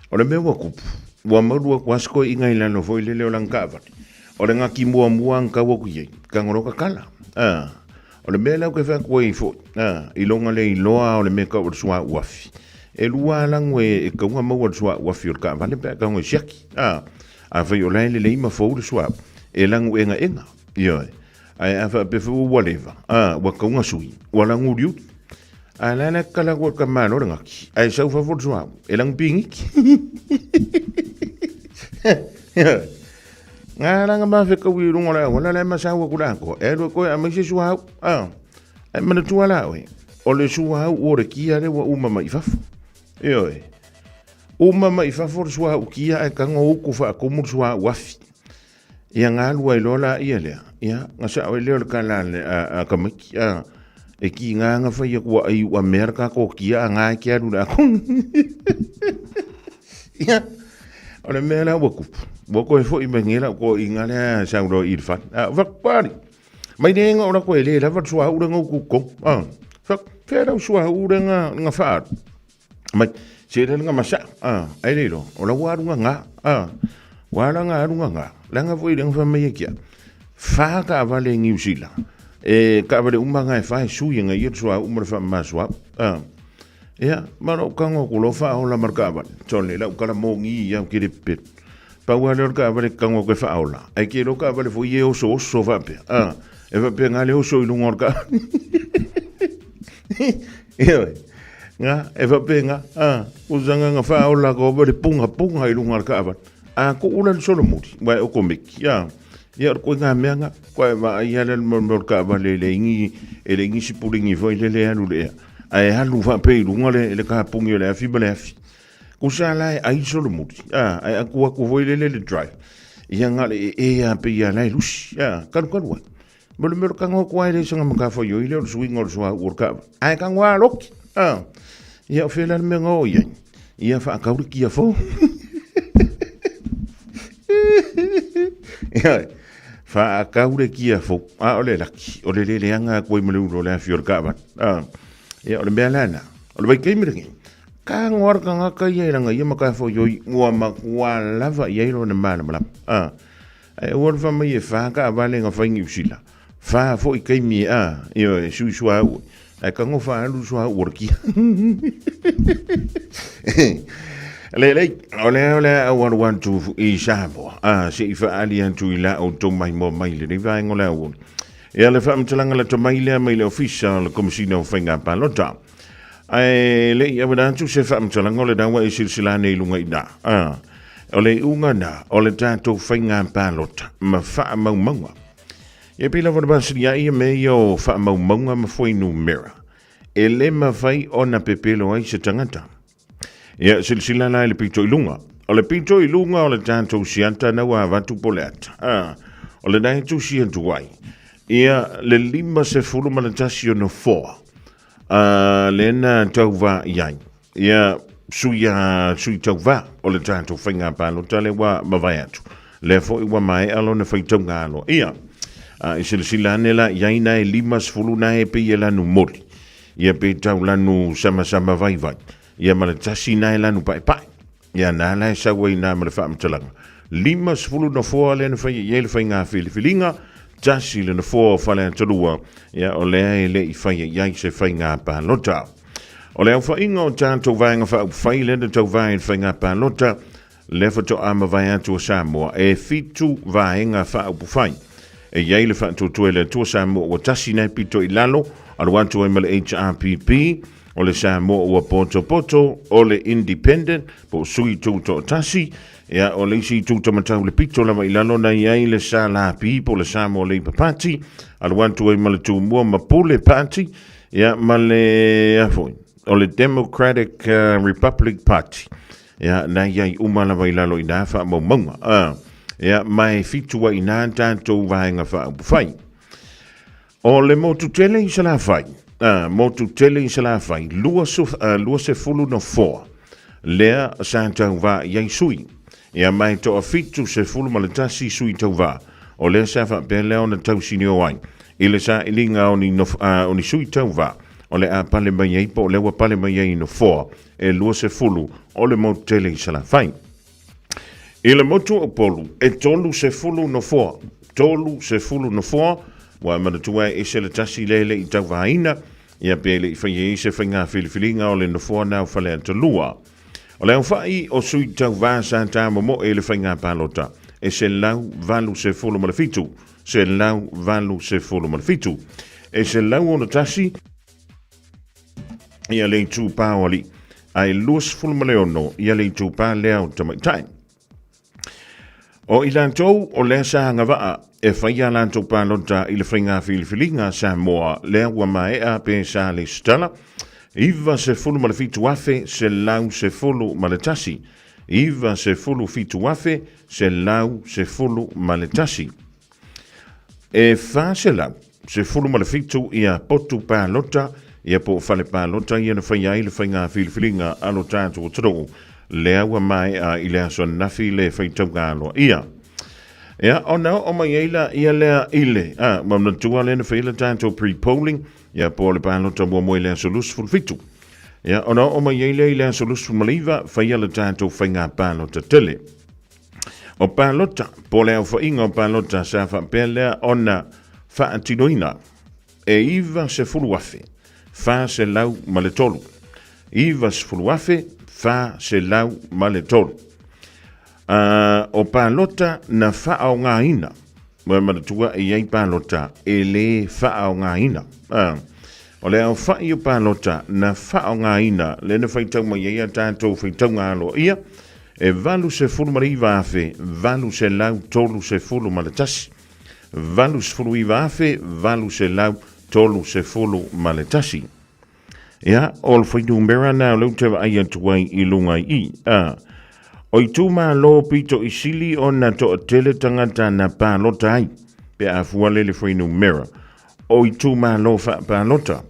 O le mea ua kupu, ua malu aku aso koe i ngai lalo foi lele o lan kaavale. O le ngaki muamua ang kau aku iai, kangoro kakala, a. O le mea lea ou ke fai atu ai foi, a, i loga le iloa o le mea kau o le suauu afi. E lua lava lago e kauga maua le suauu afi o le taavale pe a kauga i siaki. A, afai o la e lelei ma fou le suauu, e lagu egaega. Ioe. Ae a faapea foi ua leva, a, ua kauga sui, ua lagu uliuli. A la la kala koe ka malo le ngaki, ae sau fafo le suauu, e lagu pigiki. Ioe. Ngā ranga mawhe kau i runga le awala le masau aku la ko. E rua koe a mai se suau. A. E mana tua la oe. O le suau o le kia le wa uma mai fafo. E oe. Uma mai fafo le suau kia e kango uku wha kumu le suau afi. Ia ngā lua i loa la ia lea. Ia, ngā sa oe leo le kala le a kamaiki. A. E ki ngā ngā whai aku a ai ua mea ka ko kia a ngā e kia alu la aku. Ia. O le mea la ua kupu. Ua koe foi mai ngela ko i ngā lea sau loa i le whare. A, whak pari. Mai le inga ora koe le lava sua ura ngau kuko. A, whak, whea rau sua ura ngā, ngā whaaru. Mai, se rere ngā masa. A, ai le ro, o la ua aru ngā ngā. A, ua ara ngā aru ngā ngā. La ngā foi renga wha mai e kia. Wha ka awale New Zealand. E ka awale uma ngā e wha e sui ngā ia sua umara wha masua. A, Ia, ma lou kago aku loa faaola ma le kaavale. Sole, lau kala mogi ia ke le pepelo. Pau lava lea o le kaavale kago aku e faaola. Ae ke iloa kaavale foi e osooso faapea. A, e faapea nga le oso i luga o le kaavale. Ioe. Nga, e faapea a, usaga nga faaola ka ova le pugapuga i luga o le kaavale. A kuu la le solomuli, uae o komeki, a. Ia, o le koiga mea nga, koe vaai lava le mea o le kaavale e le ingi, e le ingi sipulingi foi lele e alu i le ea. Ae alu faapea i luga le, le kapungi o le afi ma le afi. Kusa la e ai solomuli, a, ae aku aku foi lele le drive. Ia nga le e e a pe ia la e lusi, a, kalu kalu ai. Mo le mea o le kago aku ai le sanga ma ka whai oi le o le suinga o le sua u o le kaava. Ae kago a loki, a, ia o whela le mea nga o iai. Ia whaakauri kia fo. Ia, Faakau le kia fou, a o le laki, o le leleaga atu ai ma le ulu o le afi o le taavale. A, ia, o le mea la lena. O le vaitaimi lenei, tago lava le tagata ia i lana ia matafaioi ua matua lava i ai lona malamalama. A, ae aua le fai mai e fa taavale na fai Niu Sila, fa foi taimi e, a, ioe, e sui suauu ai, ae tago faaalu le suauu o le kia. Lelei, o lea o le a ou alu atu i Samoa, a, se i faaali atu i la outou maimoa mai lenei vaega o le aoauli. Ia le faamatalaga lata mai lea mai le Ofisa o le Komesina o Faiga Palota. Ae le i awena atu se faamatalaga o lena ua e silasila ane i luga i ina. A, o le iuga na o le tatou faiga palota ma faamaumauga. Ia pei lava ona masani ai ia mea ia o faamaumauga ma fuainumera. E le mafai ona pepelo ai se tagata. Ia, silasila la i le pito i luga. O le pito i luga o le tatou siata na ua avatu po le ata. A, o lena e tusi atu ai. Ia, le 51 o nofoa. A, lena tauvā i ai. Ia, sui a sui tauvā o le tatou faiga palota le ua mavae atu. Lea foi ua maea lona faitauga aloa. Ia, a, i silasila ane la i ai na e 50 na e pei e lanu moli. Ia pe tau lanu samasama vaivai. Ia ma le tasi na e lanu paepae. Ia na la e sau ai na ma le faamatalaga. 50 nofoa lea na faia i ai le faiga filifiliga, tasi le nofoa o Faleatalua, ia o lea e le i faia i ai se faiga palota. O le aofaiga o tatou vaega faaupufai lea na tauva i le faiga palota, lea faatoa mavae atu a Samoa e fitu vaega faaupufai. E i ai le faatuatua i le Atua Samoa ua tasi nai pito i lalo, alu atu ai ma le HRPP, o le Samoa ua potopoto, o le Independent, po o sui tutoatasi, ia, o le isi itu tamatau le pito lava i lalo na i ai le SLP po o le Samoa Labour Party, alu atu ai ma le Tumua ma Pule Party, ia, ma le, a foi, o le Democratic Republic Party. Ia, na i ai uma lava i lalo i nā faamaumauga. Ia, ma e fitu ai nā tātou vaega faaupufai. O le motu tele i Salafai, motu tele i Salafai, 24 nofoa, lea sa tauvā i ai sui. Ia, ma e toa 71 sui tauvā, o lea sa faapea lea ona tausinio ai i le sailiga o ni, o ni sui tauvā, o le a pale mai ai po o lea ua pale mai ai i nofoa e 20 o le motu tele i Salafai. I le motu o Upolu, e 30 nofoa, 30 nofoa, ua manatua e ese le tasi le le i tauvaina, ia pe le i fai ai se faiga filifiliga o le nofoa na o Faleata 2. O le aofai o sui tauvā sa tāmomoe i le faiga palota, e 187, 187. E 161 ia le itupā o alii, ae 26 ia le itupā lea o tamaitai. O i latou o lea sa agavaa e fai a latou palota i le faiga filifiliga a Samoa lea ua maea pe sa lesitala, 97,111, 97,111. E 417 ia potu palota, ia po o fale palota ia na faia ai le faiga filifiliga a lo tatou atunuu, lea ua maea i le aso ananafi le faitauga aloaia. Ia, ona oo mai ai la ia lea i le, a, ua manatua lea na faia le tatou pre-polling, ia po o le palota muamua i le aso 27. Ia, ona oo mai ai lea i le aso 29, faia le tatou faiga palota tele. O palota, po o le aofaiga o palota sa faapea lea ona faatinoina e 90,403. 90,403. O palota na faaaogaina, ua manatua e i ai palota e le faaaogaina. O le aofai o palota na faaaogaina lea na faitau mai ai a tatou faitauga aloaia, e 89,831. 89,831. Ia, o le fuainumera na o lea ou te vaai atu ai i luga i i. A, o itumalo pito i sili ona toatele tagata na palota ai, pe a fua lea i le fuainumera, o itumalo faapalota.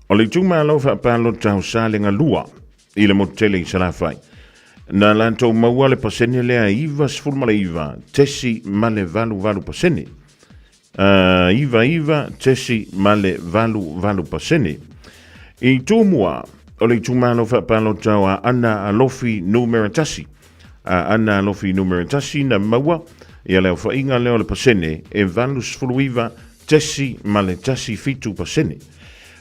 O le itumalo faapalota o Salega 2 i le motu tele i Salafai. Na latou maua le pasene lea e 99.88%. 99.88%. I Tumua, o le itumalo faapalota o Aana Alofi Numera 1. Aana Alofi Numera 1 na maua ia le aofaiga lea o le pasene e 89.17%.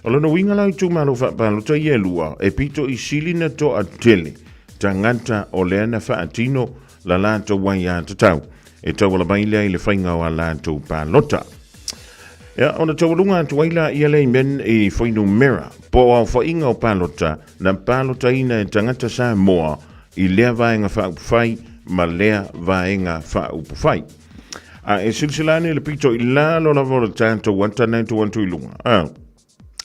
O lona uiga la o itumalo faapalota ia e lua, e pito i sili na toatele tagata o lea na faatino la latou aiatatau e tauala mai lea i le faiga o a latou palota. Ia, ona taualuga atu ai laia lea i men i fuainumera po o aofaiga o palota na palotaina e tagata Samoa i lea vaega faaupufai ma lea vaega faaupufai. A e silasila ane i le pito i lalo lava o le tatou ata na e tuu atu i luga, a,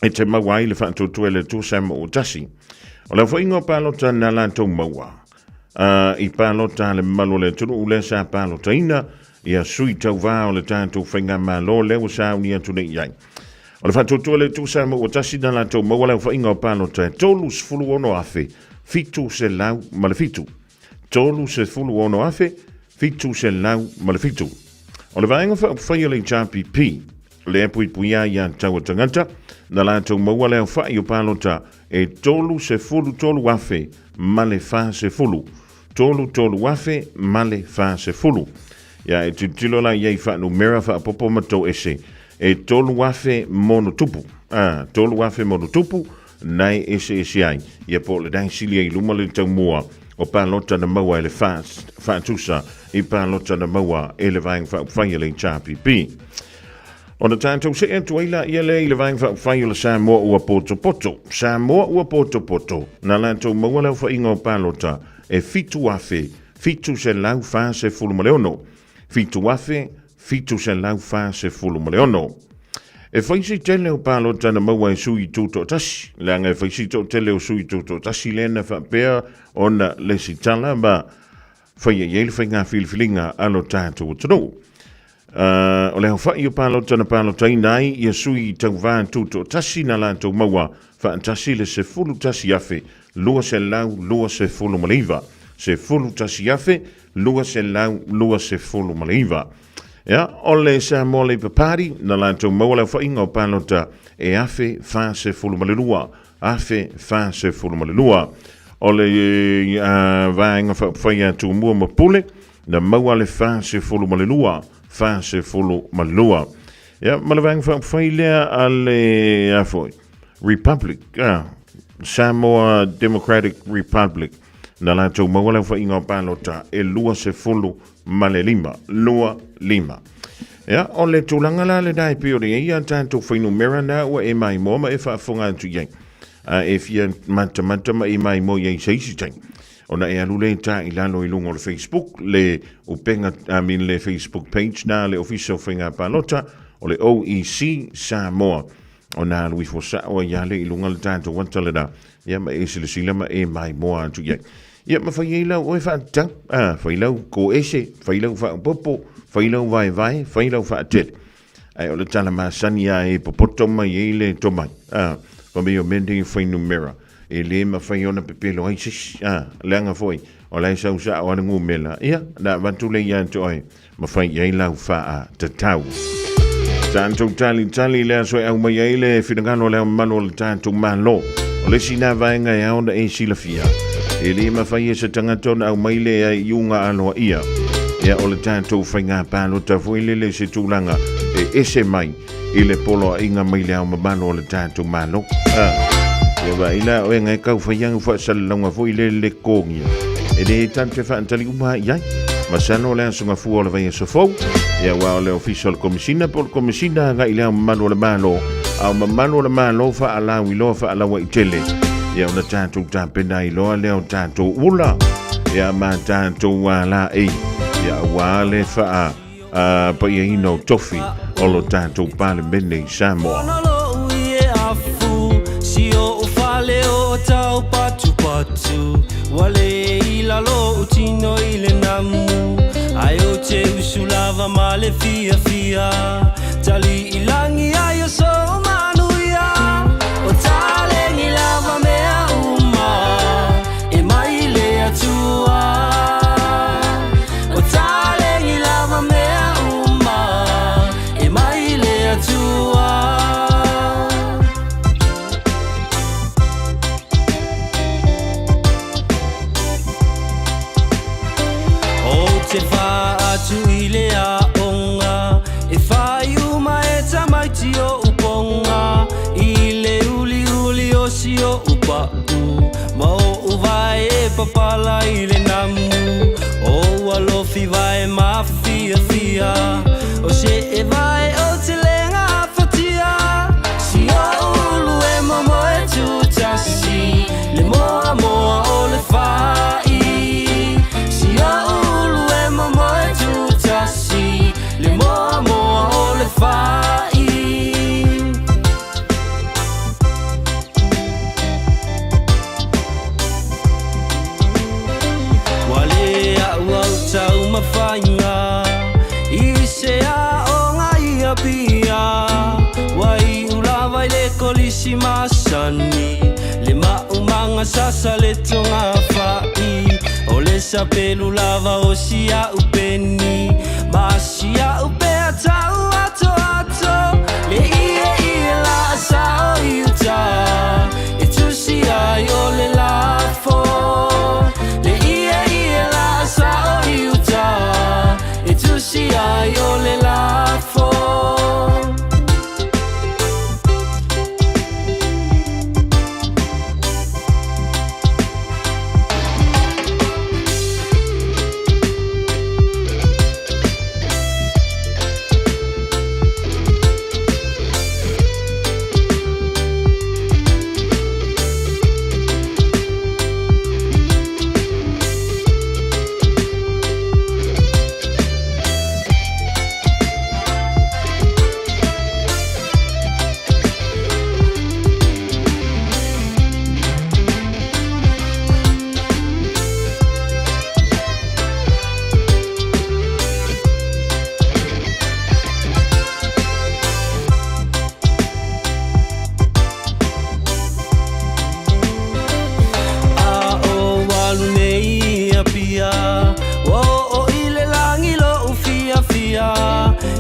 e te maua ai le faatuatua i le Atua Samoa ua tasi. O le aofaiga o palota na latou maua, a, i palota a le mamalu o le atunuu lea sa palotaina ia sui tauvā o le tatou faigamalo lea ua sauni atu nei i ai. O le faatuatua i le Atua Samoa ua tasi na latou maua le aofaiga o palota e 36,707. 36,707. O le Vaega Faaupufai a le HRPP, lea e puipuia ai aiatatau a tagata, na latou maua le aofai o palota e 33,000 ma le 40. 33,000 ma le 40. Ia, e tilotilo la i ai faanumera faaopoopo ma toese, e 3,000 monotupu. A, 3,000 monotupu, na e eseese ai, ia po o le daisili ai i luma le taumua o palota na maua e le FAST faatusa i palota na maua e le Vaega Faaupufai a le HRPP. Ona tatou see atu ai laia lea i le Vaega Faaupufai o le Samoa ua potopoto. Samoa ua potopoto, na latou maua le aofaiga o palota e 7,746. 7,746. E fai si tele o palota na maua e sui tutoatasi, leaga e fai si toatele o sui tutoatasi lea na faapea ona lesitala ma faia i ai le faiga filifiliga a lo tatou atunuu. O le aofai o palota na palotaina ai ia sui tauvā tutoatasi na latou maua faatasi le 11,229, 11,229. Ia, o le Samoa Labour Party, na latou maua le aofaiga o palota e 1,042, 1,042. O le Vaega Faaupufai a Tumua ma Pule, na maua le 42, 42. Ia, ma le Vaega Faaupufai lea a le, a foi, Republic, Samoa Democratic Republic, na latou maua le aofaiga o palota e 25, 25. Ia, o le tulaga la lena e pei ona i ai a tatou fuainumera na ua e maimoa ma e faafofoga atu i ai. A e fia matamata ma e maimoa i ai i se isi taimi, ona e alu lea e ta i lalo i luga o le Facebook, le upega, I mean le Facebook page na a le Ofisa o Faiga Palota, o le OEC Samoa. Ona alu ifo sao ai lava lea i luga le tatou ata lena, ia ma e silasila ma e maimoa atu i ai. Ia ma fai ai lau oe faatatau, a, fai lau koese, fai lau faaopoopo, fai lau vaevae, fai lau faatele. Ae o le tala masani lava e popoto mai ai le tomai, a, fai mai o mea nei o fuainumera, e le mafai ona pepelo ai se isi, a, leaga foi o la e sau sao lava le gumela, ia, ona avatu lea ia te oe, ma fai i ai lau faatatau. Tatou talitali le aso e aumai ai le finagalo o le Ao Mamalu o le tatou Malo. O le isi lena vaega e ao ona e silafia, e le mafai e se tagata ona aumai le iuga aloaia. Ia, o le tatou faiga palota foi lele i se tulaga e ese mai i le poloaiga mai le Ao Mamalu o le tatou Malo. A, ia vaai la oe ngai kau fai anga faasalalauga foi le le kogia. E le tatou te faatali uma i ai. Masalo o le aso gafua o le vaiaso fou, ia aua o le Ofisa o le Komesina po o le Komesina agai i le Ao Mamalu o le Malo, Ao Mamalu o le Malo faalauiloa faalauaitele, ia ona tatou tapena ai loa lea o tatou ula, ia ma tatou alaei, ia aua le faa a paiaina o tofi o lo tatou Palemene i Samoa. papala i le namu O ua lofi vae mafiafia O se e vae o te lenga fatia Si o ulu e momo e tutasi Le moa moa o le fai Si o ulu e momo e tutasi Le moa moa o le fai Ua le a'u au taumafaiga I se aoga i Apia Ua iu lava i le kolisi masani Le maumaga sasa le togafa'i O le sapelu lava o si a'u peni Ma si a'u pea ta'u atoato Le ieie la'asa o i uta E tusi ai o le lafo Le ieie la'asa o i uta E tusi ai o le lafo A o alu nei i Apia Ua oo i le lagi lo'u fiafia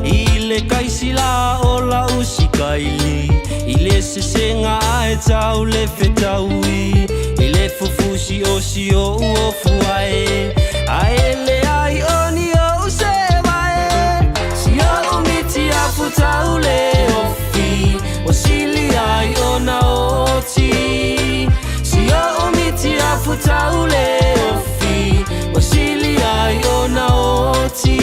I le kaisila o la'u sikaili I le sesega ae tau le fetaui I le fufusi o si o'u ofu ae Ae leai o ni o'u sevae Si o'u miti afu tau le ofi O sili ai ona oti Si o'u miti afu tau le ofi O sili ai ona oti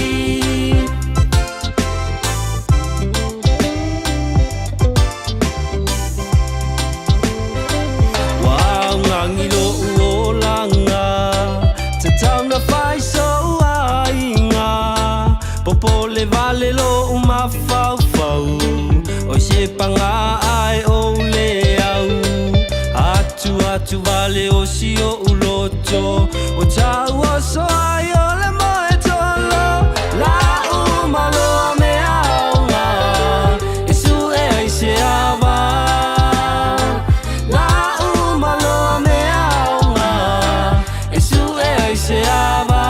Ua augagi lo'u olaga Tatau na fai so'u aiga Popole vale lo'u mafaufau Oi se pagā ae ou le au Atu atu vale o si o'u loto O tau oso ai o le moe tolo La'u maloa mea aoga E su'e ai se ava La'u maloa mea aoga E su'e ai se ava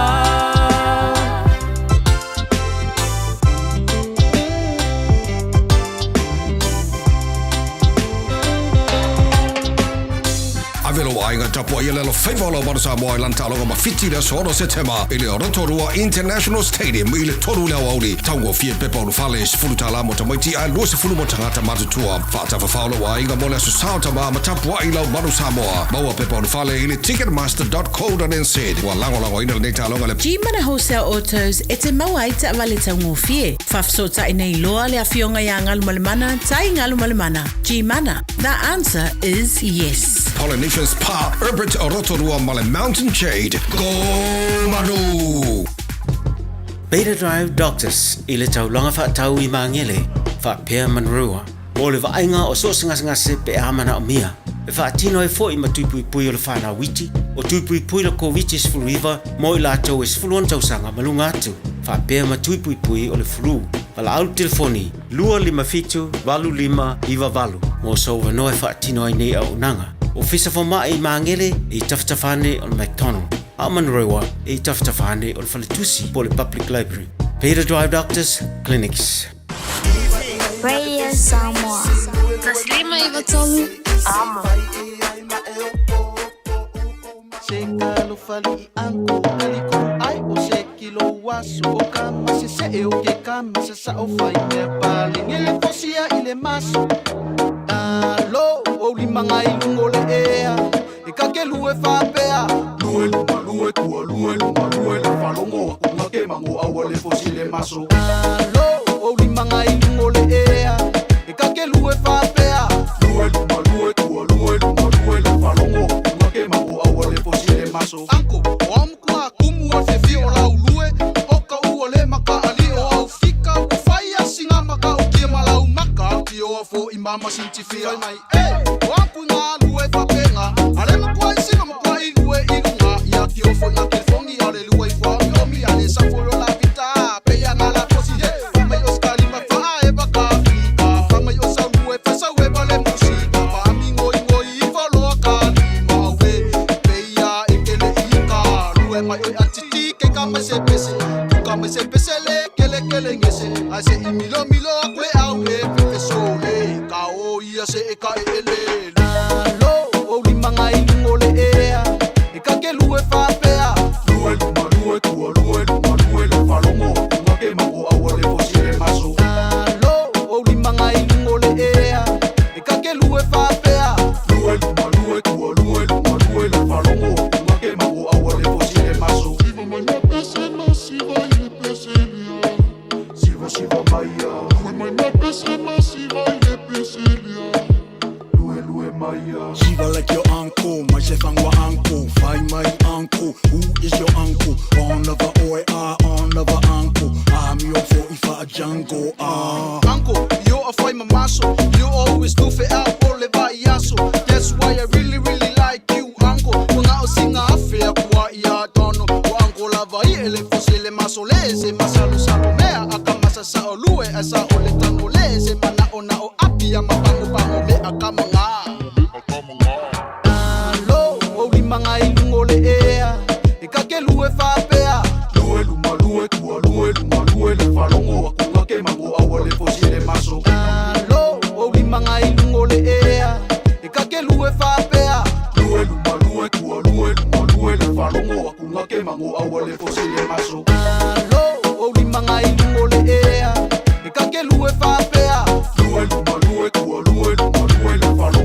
Ave lou aiga tapuai le alofaiva o lau Manu Samoa i lana taaloga ma Fiti i le aso 6 Setema i le Rotorua International Stadium i le 3 i le aoauli. Taugofie pepa ulufale, $10 mo tamaiti ae $20 mo tagata matutua. Faatafafao lou aiga mo le aso sao tama ma tapuai lau Manu Samoa. Maua pepa ulufale i le ticketmaster.co.nz. Ua lagolagoina lenei taaloga e le. Gmana Wholesale Autos e te maua ai taavale taugofie. Faafesootai nei loa le Afioga ia Galumalemana Tai Galumalemana. Gmana, the answer is yes. Polynesian Spa, Herbert Rotorua ma le Mountain Jade. Go Manu! Beta Drive Doctors i le taulaga faatau i Magele, faapea Manurewa, mo le vaaiga o so o se gasegase pe a manaomia. E faatino ai foi ma tui puipui o le fanau iti, o tui puipui le Koviti-19 mo i latou e 16 tausaga ma luga atu, faapea ma tui puipui o le flu. Valaau le telefoni 257 8598 mo sou avanoa e faatino ai nei auaunaga. Ofisa Fomai i Magele e i tafatafa ane o le McDonald, a o Manurewa e i tafatafa ane o le Faletusi po o le Public Library. Beta Drive Doctors Clinics. Radio Samoa. 153 Amo. Se kalofali'i anko kaliko ai o se kilo aso o ka masese o ke ka masasa o fai mea palenge le fosia i le maso alo o limanga i lungo le ea e ka ke lue faapea lue aua le fosi le maso. Alo, o limanga i lugo le ea, e kake lue faapea. Lue luma lue tua lue luma lue le falogo unga ke mango aua le fosi le maso. Anko, o amukua kumu o te fio lau lue, o ka ua le maka ali o au fika ua fai a singa maka o kia malau maka. Tio a fo i mama sinti fia mai, eh, o aku ngā lue fapenga, ale makua i singa makua i lue i lunga, ia tio fo ngā telefongi a le lue i fua mi omi a le safo lo la vita, pe ia ngā la fosi he, fa mai o skali ma fa a e baka fika, fa mai o sau lue fa sau e vale musika, fa ami ngoi ngoi i fa loa ka lima we, pe ia e kele i ka, lue mai oi atiti ke ka mai se pese, tu ka mai se pese le kele kele ngese, a se i milo milo a kule au e fefe sole, ka o ia se e ka e ele. Alo, o limanga i lugo le ea, e kake lue faapea. Lue luma lue tua lue luma lue le falogo unga ke mango aua le fosi le maso. Alo, o limanga i lugo le ea, e kake lue faapea. Lue luma lue tua lue luma lue le falogo unga ke mango aua le fosi le maso. Siva siva maia. Lue lue maia. Siva like your uncle, my se fangwa uncle, find my uncle. Who is your uncle? On of a oi ah, on of a uncle. I'm your 45 jungle ah. Uncle, you a fai mamaso. You always do fe out o le vai aso. That's why I really really like you, uncle. Wanga o singa afe a kua ia tono. O uncle lava i ele fose le maso le se masalo salo mea aka masa sa o lue asa o le tano le se mana o na o apia mapango pango me aka manga. Alo, o limanga i lugo le ea, e kake lue faapea. Lue luma lue tua lue luma lue le falogo unga ke mango aua le fosi le maso. Alo, o limanga i lugo le ea, e kake lue faapea. Lue luma lue tua lue luma lue le falogo unga ke mango aua le fosi le maso. Alo, o limanga i lugo le ea, e kake lue faapea. Lue luma lue tua lue luma lue le falogo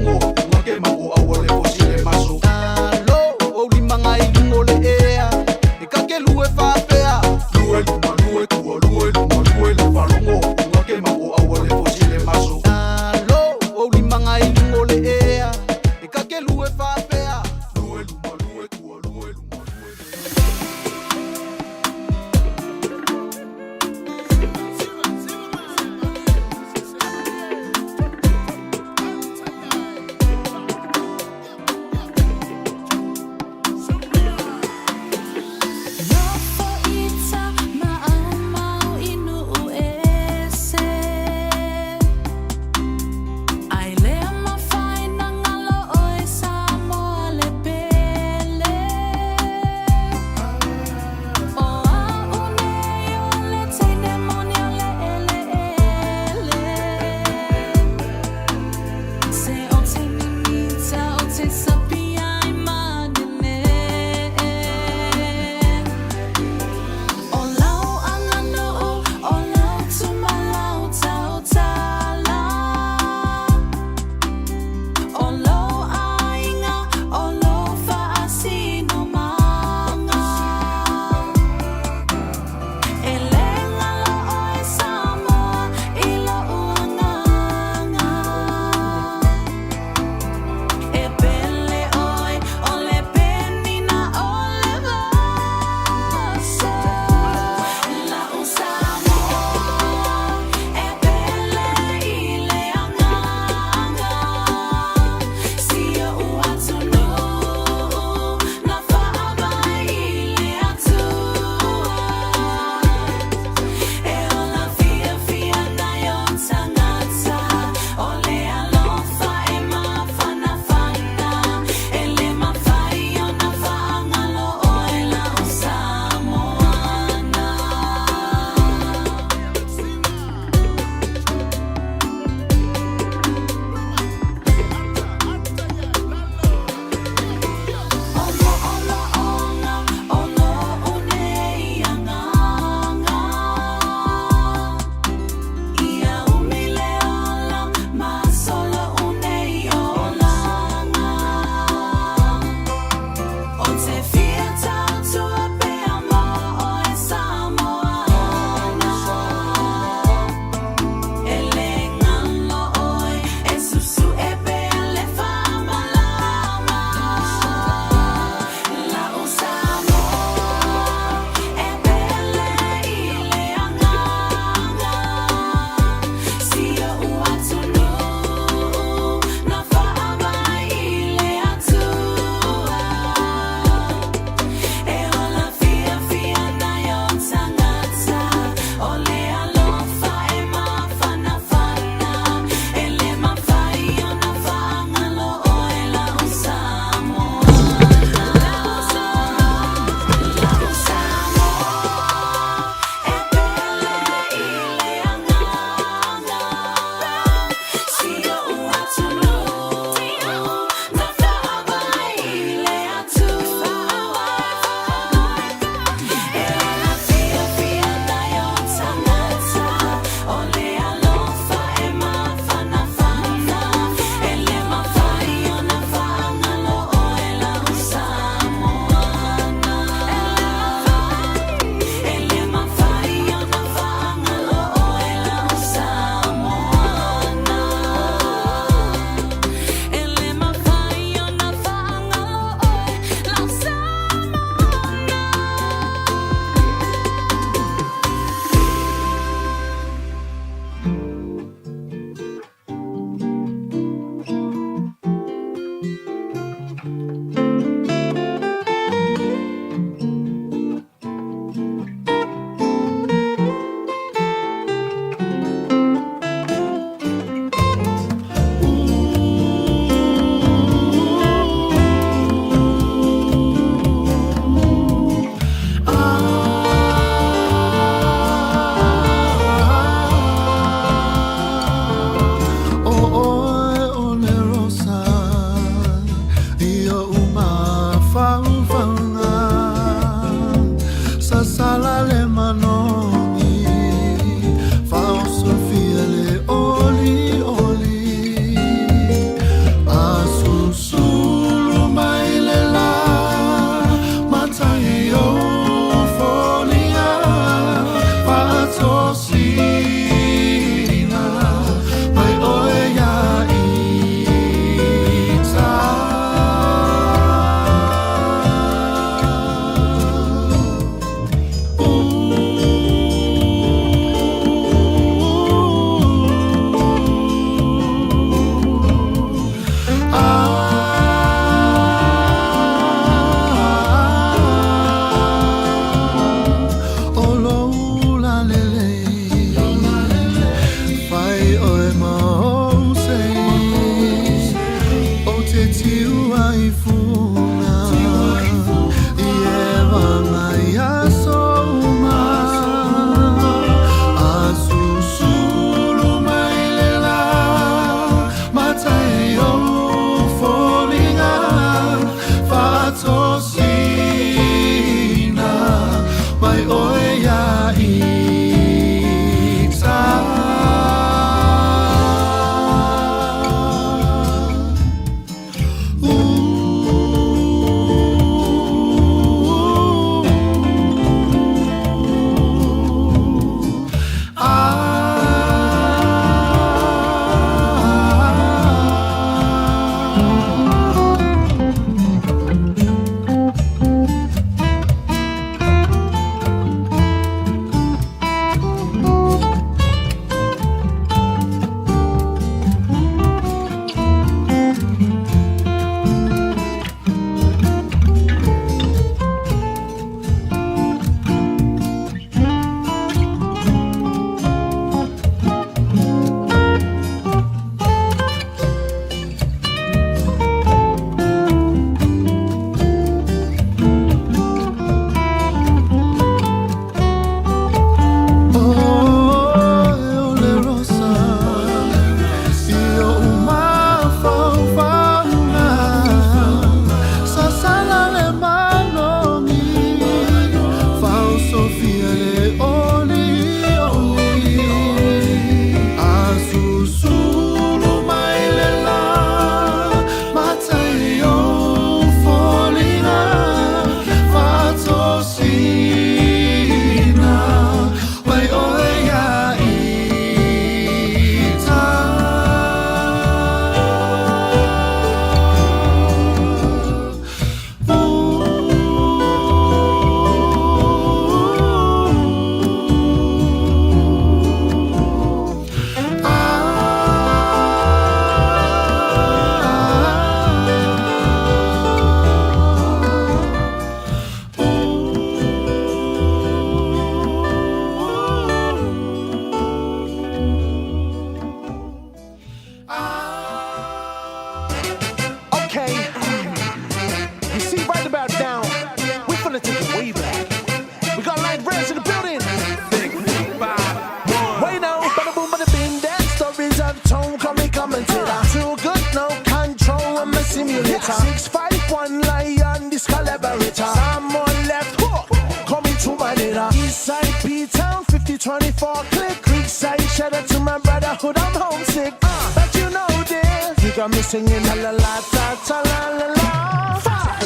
romantic, but you know this. You got me singing la la la ta ta la la la. Five.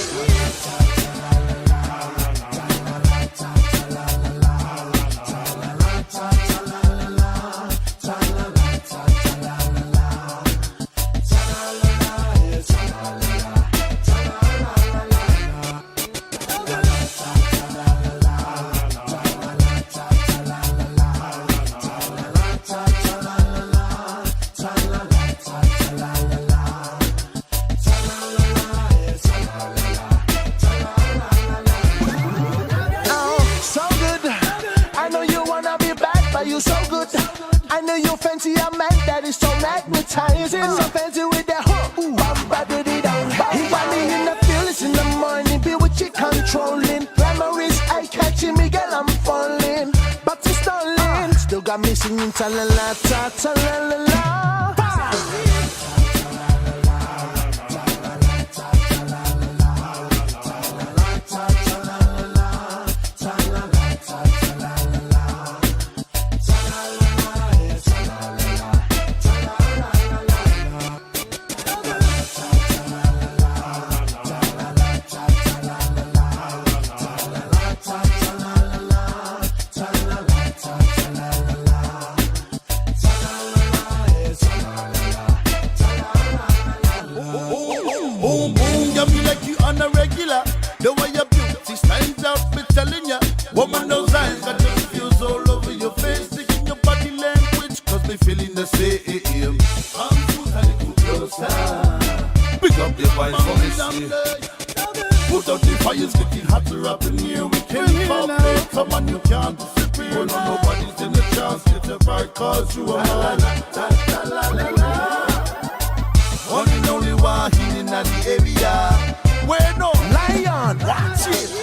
Oh, so good. I know you wanna be bad, but you so good. I know you fancy a man that is so magnetizing. So fancy with that hook. Ooh, bum, ba, dee, dee, dum. He got me in the feelings in the morning, be what you controlling. Glamour is eye catching me, girl, I'm falling. But it's stalling. Still got me singing ta la la ta ta la la la. Boom, boom, got me like you on a regular. The way your beauty stands out, me telling ya. Woman, those eyes got the feels all over your face. Taking your body language, cause they feeling the same. Come to a little closer. Pick up your voice for me, see. Put out the fires, getting hotter up in here. We can't play. Come on, you can't disappear. No, nobody's in the chance. Get a right, cause you are mine. La, la, la, la. One and only one in the area. Where no lion, watch it.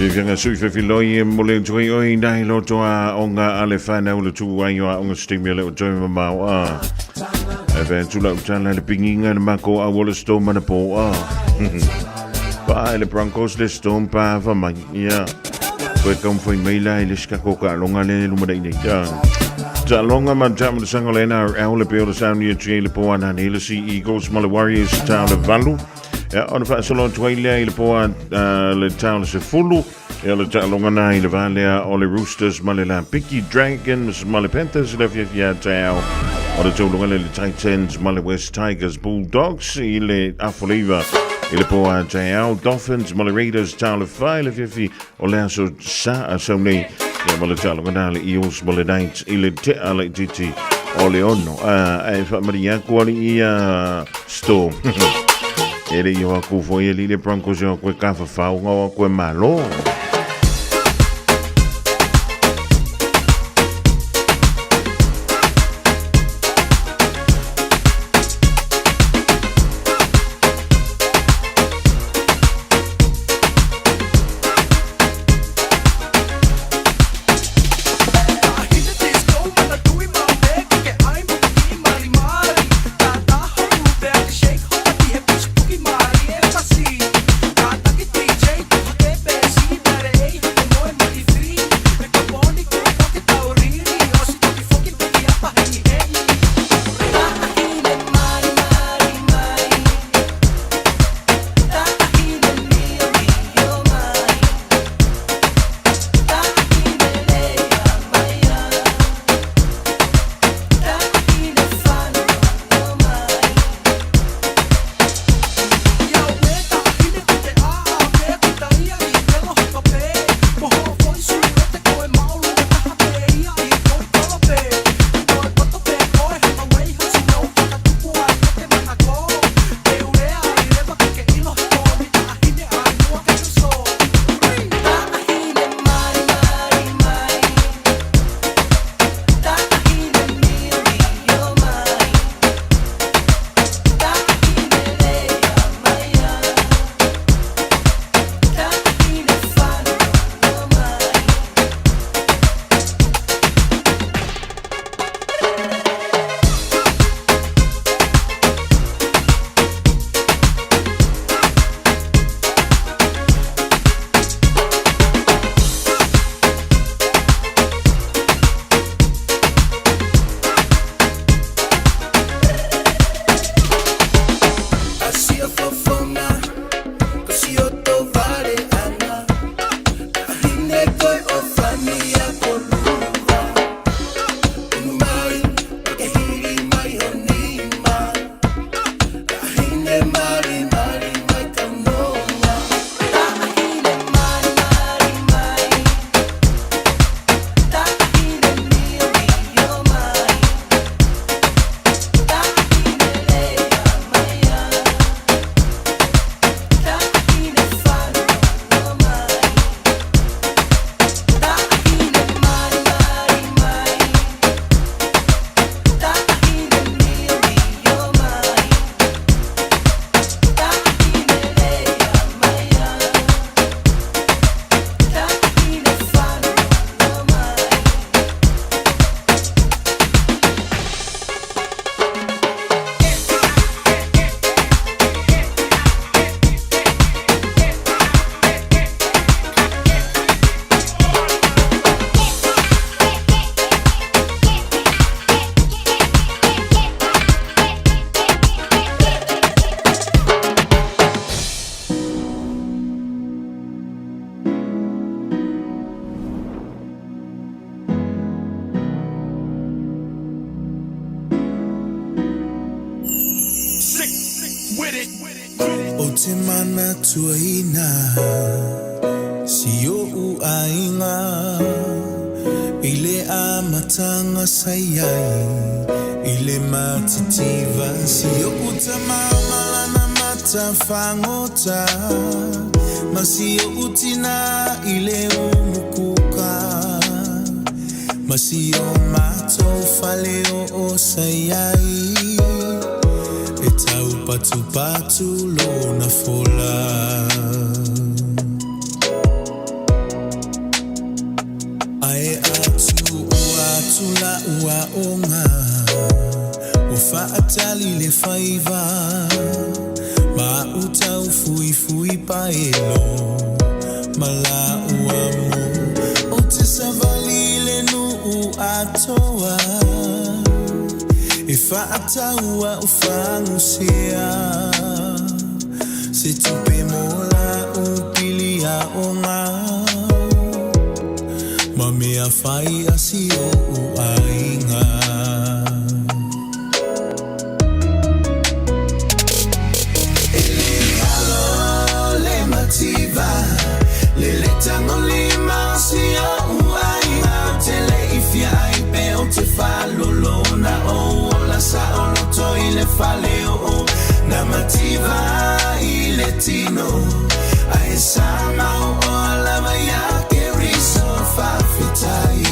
Fiafiaga sui fefiloi e mo le tui oi nai loto a onga a le whanau le tu ai o a onga stimi le o toi mamau a. E whea tula utala le pinginga le mako a wala storm mana po a. Pa le Broncos le storm pa fa mai ia. Koe kaum fai meila i le skako ka longa le lumana i nei. Ta longa ma ta mo sanga le NRL le peo le sound ni le po ana le Sea Eagles ma le Warriors ta le Valu. Ia, ona faasolo atu ai lea i le poa le tau le sefulu, ia le taaloga i le va lea o le Roosters ma le Lapiki Dragons ma le Panthers le afiafi taeao. O le tauluga le Titans ma le West Tigers Bulldogs i le afoleiva i le poa taeao. Dolphins ma le Raiders tau le fai le afiafi o le aso sa a sau nei. Ia ma le taaloga na le Eels ma le Knights i le tea laitiiti o le 6. Ae faamalie atu alii ia Storm. E le i o aku foi e le Broncos e o koe ka whawhao ngā o koe malo. Shake, O te mana tuaina si o'u aiga I le amataga sa iai i le matitiva Si o'u tamamalana matafagota Ma si o'u tinā i le umukuka Ma si o matou fale o'o sa iai E taupatupatu lona fola. Ae a tuua atu la'u aoga Ua fa'atali le faiva Ma a'u taufuifui paelo Ma la'u amo Ou te savali i le nu'u atoa E fa'atau a'u fagusea Se tupe mo la'u pili aoga Ma mea fai a si o'u aiga. E le alo le mativa Le le tagolima o si o'u aiga Ou te le i fia ai pe ou te faalolo Na ou ola saoloto i le fale o'o Na mativa i le tino Ae sa mau oa lava ia Keriso Faafetai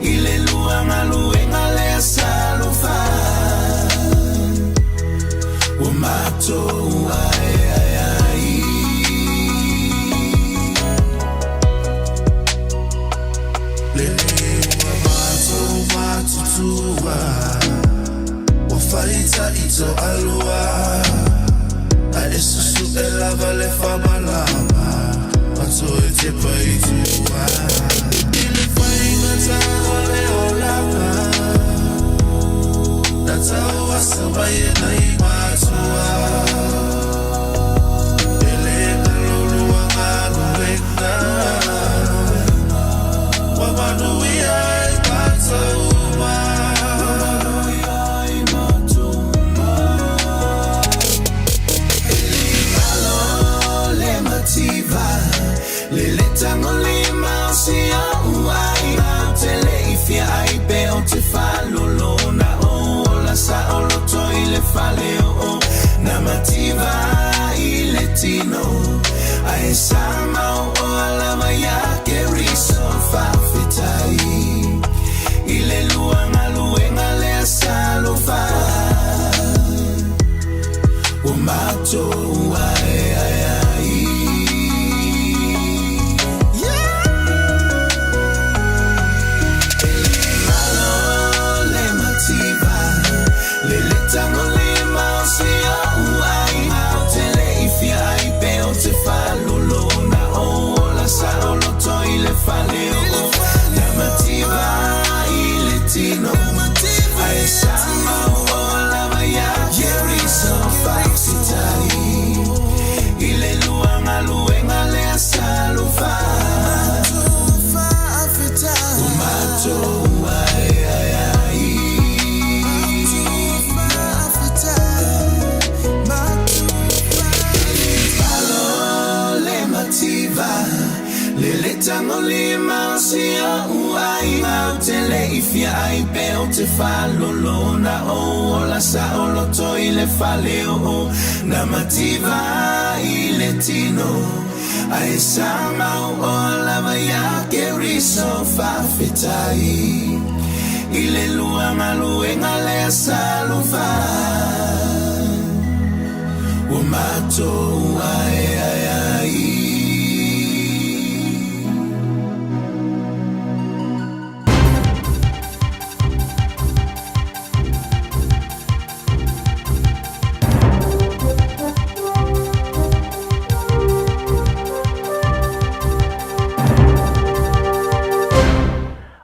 i le lua galuega lea sa alofa Ua matou aeae ai. Lele ua matou matutua Ua faitaʻi toalua A e susue lava le faamalama Ma toe tepa i tua I le faigata o le olaga Na tauasa mai e nai matua E le galo lua galuega Ua manuia ai matou uma. E le alo le mativa Le le tagolima o si o'u aiga Ou te le i fia ai pe ou te faalolo Na ou ola saoloto i le fale o'o Na mativa i le tino Ae sa mau oa lava ia Keriso Faafetai i le lua galuega lea sa alofa Ua matou aeae ai. E le galo le mativa Le le tagolima o si o'u aiga Ou te le i fia ai pe ou te faalolo Na ou ola saoloto i le fale o'o Na mativa i le tino Ae sa mau oa lava ia Keriso Faafetai i le lua galuega lea sa alofa Ua matou aeae ai. Alo le mativa Le le tagolima o si o'u aiga Ou te le i fia ai pe ou te faalolo Na ou ola saoloto i le fale o'o Na mativa i le tino Ae sa mau oa lava ia Keriso Faafetai i le lua galuega lea sa alofa Ua matou aeae ai.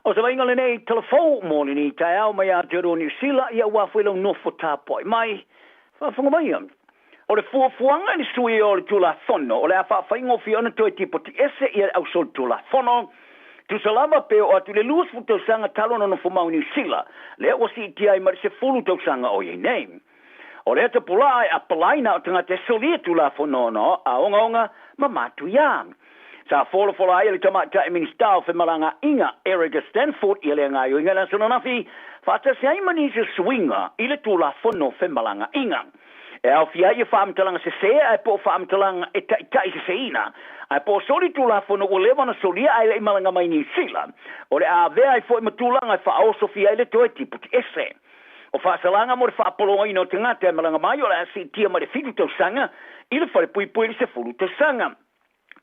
O se vaaiga lenei tala fou mo lenei taeao mai Aotearoa Niu Sila, ia ua foi lau nofo tapuai mai. Faafofoga maia, o le fuafuaga i le suia o le Tulafono o le a faafaigofie ona toe tipoti ese ia le ausolitulafono, tusa lava pe oo atu i le 20 tausaga talu ona nofo mau i Niu Sila, lea ua siitia ai ma le 10 tausaga o i ai nei. O lea tapulaa e apalai na o tagata e solia Tulafono ona a ogaoga ma matuiā. Sa folafola ai e le Tamaitai Minisita o Femalagaaiga Erica Stanford ia lea gaoioiga i le aso ananafi, faatasi ai ma nisi o suiga i le Tulafono o Femalagaaiga. E aofia ai faamatalaga sesē ae po o faamatalaga e taitaiseseina, ae po o soli Tulafono ua leva ona solia ae le i malaga mai Niu Sila. O le a avea ai foi ma tulaga e faaosofia ai le toe tipoti ese. O faasalaga mo le faapologaina o tagata e malaga mai o le a siitia mai le 7 tausaga i le falepuipui i le 10 tausaga.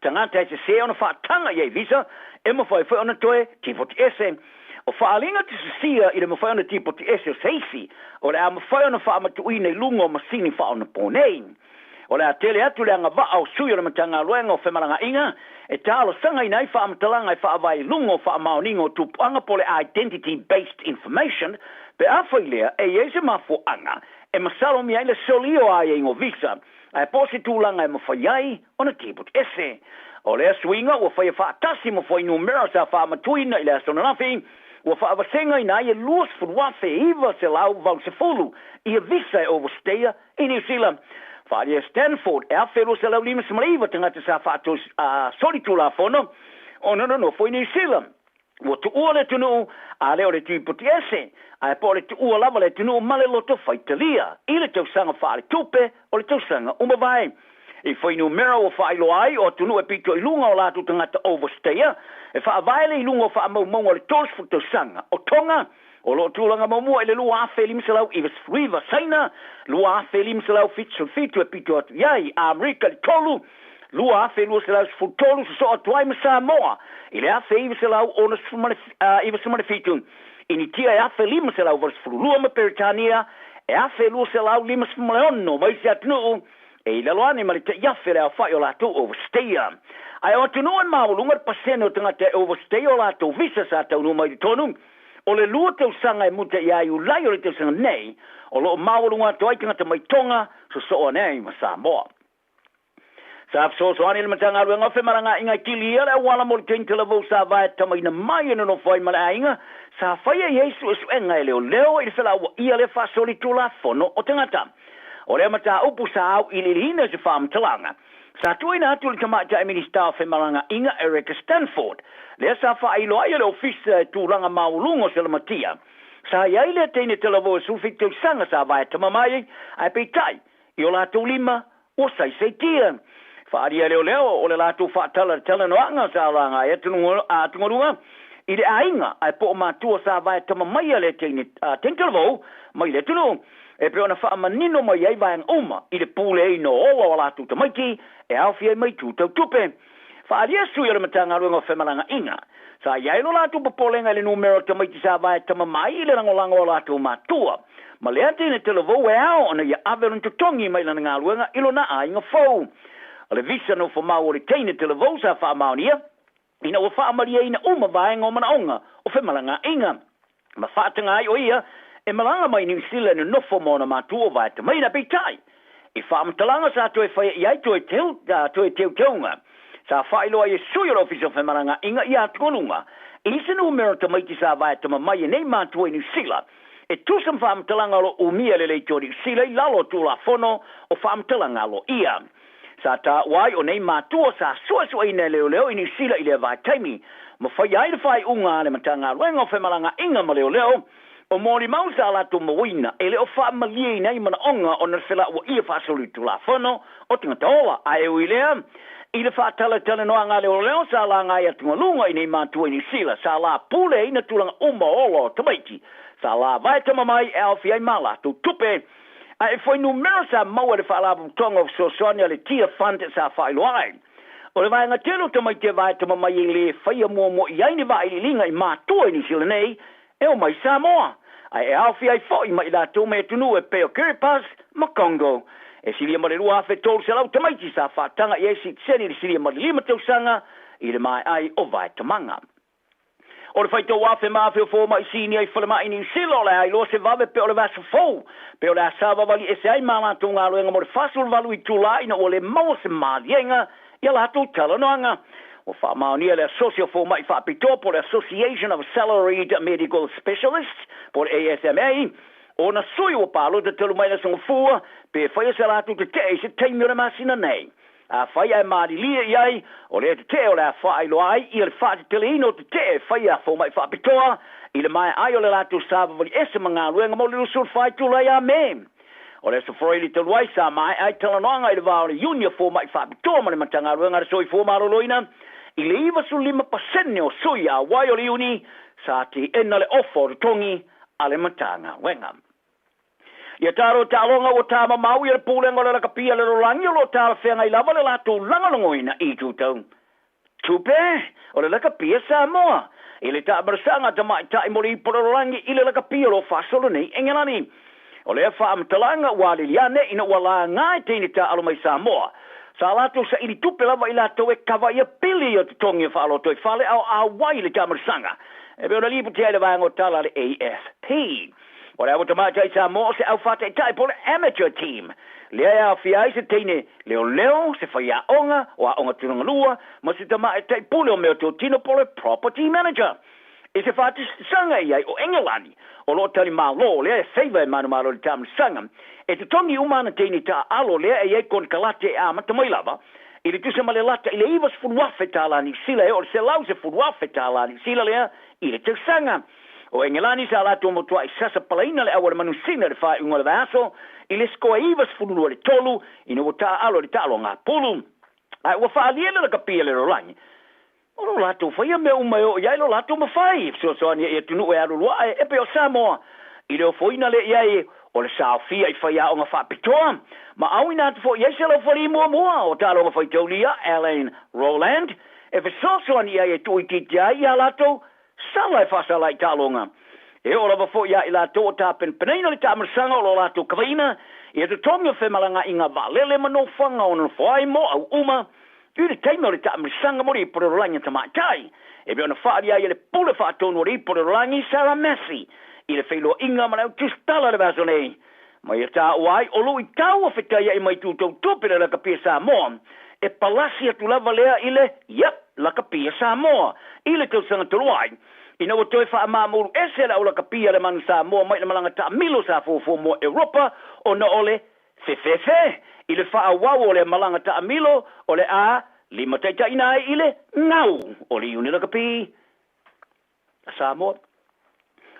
Tagata e sesē ona faataga i ai visa e mafai foi ona toe tipoti ese. O faaaliga tusisia i le mafai ona tipoti ese o se isi, o le a mafai ona faamatuuina i luga o masini faaonaponei. O le a tele atu le agavaa o sui o le Matagaluega o Femalagaaiga e talosagaina ai faamatalaga e faavae i luga o faamaoniga o tupuaga po o le Identity Based Information pe afai lea e i ai se mafuaaga e masalomia ai le solia o aiaiga o visa ae po o se tulaga e mafai ai ona tipoti ese. O lea suiga ua faia faatasi ma fuainumera sa faamatuina i le aso ananafi, ua faavasegaina ai e 20,980 ia visa e overstaya i Niu Sila. Faaalia e Stanford e 1,259 tagata sa faasolitulafono ona nonofo i Niu Sila. Ua tuua le atunuu, a le o le tipoti ese, ae po o le tuua lava le atunuu ma le loto faitalia i le tausaga faaletupe o le tausaga ua mavae. I fuainumera ua faailoa ai o atunuu e pito i luga o latou tagata overstayer e faavae le iluga o faamaumauga o le 30 tausaga. O Tonga o lo o tulaga muamua i le 2,599, Saina 2,577 e pito atu i ai, Amerika i le tolu 2,213 sosoo atu ai ma Samoa i le 1,967, Initia e 1,582 ma Peretania e 1,256 ma isi atunuu e i lalo ane ma le tai 1,000 le aofai o latou overstayer. Ae o atunuu e maualuga le pasene o tagata e overstay o latou visa sa taunuu mai i totonu, o le 2 tausaga e muta ia Iulai o le tausaga nei, o lo o maualuga atu ai tagata mai Tonga sosoo ane ai ma Samoa. Sa fesoasoani le Matagaluega o Femalagaaiga e kilia le auala mo le teine talavou sa vaetamaina mai e nonofo ai ma le aiga sa faia i ai suesuega e leoleo i le felauaia lea faasolitulafono o tagata. O lea mataupu sa auiliiliina i se faamatalaga sa tuuina atu i le Tamaitai Minisita o Femalagaaiga Erica Stanford, lea sa faailoa ai e le Ofisa e tulaga maualuga o se lamatia sa i ai lea teine talavou e 17 tausaga sa vaetama mai ae peitai i o latou lima ua saisaitia. Faaalia e leoleo o le latou faatala i le talanoaga sa laga ai atugaluga i le aiga ae po o matua sa vaetama maia lea teine talavou mai le atunuu e pei ona faamanino mai ai vaega uma i le puleaina o ola o a latou tamaiti e aofia ai ma itu tau tupe. Faaalia sui o le Matagaluega o Femalagaaiga sa i ai lo latou popolega i le numera o tamaiti sa vaetama mai i le lagolago o latou matua ma lea teine talavou e ao ona ia ave lona totogi mai lana galuega i lona aiga fou. O le visa nofomau o le teine talavou sa faamaonia ina ua faamalieina uma vaega o manaoga o femalagaaiga ma faataga ai o ia e malaga mai Niu Sila e nonofo ma ona matua o vaetamaina. Peitai i faamatalaga sa toe faia i ai toe teuteuga sa faailoa ai e sui o le Ofisa o Femalagaaiga ia atugaluga i se numera o tamaiti sa vaetama mai e nei matua i Niu Sila e tusa ma faamatalaga o lo o umia e le leitio a Niu Sila i lalo o Tulafono o Faamatalaga Aloaia. Sa taua ai o nei matua sa suesueina e leoleo i Niu Sila i lea vaitaimi ma faia ai le faaiuga a le Matagaluega o Femalagaaiga ma Leoleo o molimau sa latou mauina e le o faamalieina ai manaoga ona le felauaia faasolitulafono o tagata ola. Ae ui i lea, i le faatalatalanoaga a leoleo sa laga ai atugaluga i nei matua i Niu Sila sa la puleaina tulaga uma o ola o tamaiti sa la vaetama mai e aofia ai ma latou tupe. Ae e fuainumera sa maua e le Faalapotopotoga o Fesoasoani a le Tear Fund sa faailoa ai o le vaega tele o tamaiti e vaetama mai e lē faia muamua i ai ni vailiiliga i matua i Niu Sila nei e o mai Samoa, ae e aofia ai foi ma i latou mai atunuu e pei o Kiribati ma Congo. E silia ma le 2,300 tamaiti sa faataga i ai sitiseni i le silia ma le 5 tausaga i le maeai o vaetamaga. O le faitau afe ma afe o fomai sinia i falemai i Niu Sila o le a iloa se vave pe o le vaiaso fou pe o le a savavali ese ai ma latou galuega mo le 48 itulā ina ua le maua se maliega i a latou talanoaga. Ua faamaonia e le Asosi o Fomai Faapitoa po o le Association of Salaried Medical Specialists po o le ASMA Ona sui ua palota talu mai le Aso Gafua, pe faia se latou tete'e i se taimi o le masina nei. Afai ae malilie i ai, o lea tete'e o le a faailoa ai ia le faateteleina o tete'e e faia a fomai faapitoa i le maea ai o le latou savavali ese ma galuega mo le 24 itula ia Me. O le Aso Faraile talu ai sa maea ai talanoaga i le va o le Iuni o Fomai Faapitoa ma le Matagaluega a le Soifua Maloloina i le 95% o sui auai o le Iuni sa teena le ofa o totogi a le Matagaluega. Ia talo taaloga ua tamamau ia le Pulega o le Lakapi a le Lalolagi o lo o talafeagai lava le latou lagolagoina i itu tau tupe o le lakapi a Samoa i le taamalasaga a tamaitai mo le ipu o le lalolagi i le lakapi o lo o faasolo nei Engelani. O lea faamatalaga ua alili ane ina ua laga e teine taaalo mai Samoa sa latou saili tupe lava i latou e kava ia pili o totogi o faalotoifale a o auai i le taamalasaga e pei ona lipoti ai le vaega o tala a le AFP. O le ava tamaitai Samoa o se au faataitai po o le amateur team lea e aofia ai se teine leoleo, se faiaoga o aoga tulagalua ma se tamaitai pule o meatotino po o le property manager. I se faatisaga i ai o Engelani o lo o tali malo lea e favour e manumalo i le taamilosaga e totogi uma ana teine taaalo lea e i ai konekarate e amata mai lava i le tusa ma le lata i le $90,000 tala Niu Sila e oo i le $110,000 tala Niu Sila lea i le tausaga. O Engelani sa latou matuai sasapalaina le auala manusina i le faaiuga o le vaiaso i le sikoa 92 i le 3 ina ua taaalo i le taaloga a pulu. Ae ua faaalia le lakapi a le lalolagi o lo latou faia mea uma e oo i ai lo latou mafai e fesoasoani ai i atunuu e aluluae e pei o Samoa i le ofoina lea i ai o le saofia i faiaoga faapitoa ma auina atu foi i ai se laufali muamua o taaloga faitaulia Alain Roland e fesoasoani i ai e tuuitiitia ai ia latou sala e faasala i taaloga. E oo lava foi ia i latou o tapenapenaina le taamalasaga o lo latou kavaina ia totogi o femalagaaiga vaalele ma nofoaga o nofo ai mo au uma i le taimi o le taamalasaga mo le ipu o le lalolagi a tamaitai, e pei ona faaalia ai e le Pule Faatonu o le Ipu o le Lalolagi, Sarah Massey, i le feiloaiga ma le au tusitala i le vaiaso nei. Ma ia taua ai o luitau o fetaiai mai tutou tupe le lakapi a Samoa, e palasi atu lava lea i le, yep, lakapi a Samoa, i le tausaga talu ai, ina ua toe faamamulu ese le au lakapi a le Manu Samoa mai le malaga taamilo sa fuafua mo Europa ona o le fefefe i le faaauau o lea malaga taamilo o le a limataitaiina ai i le gau o le Iuni Lakapi a Samoa.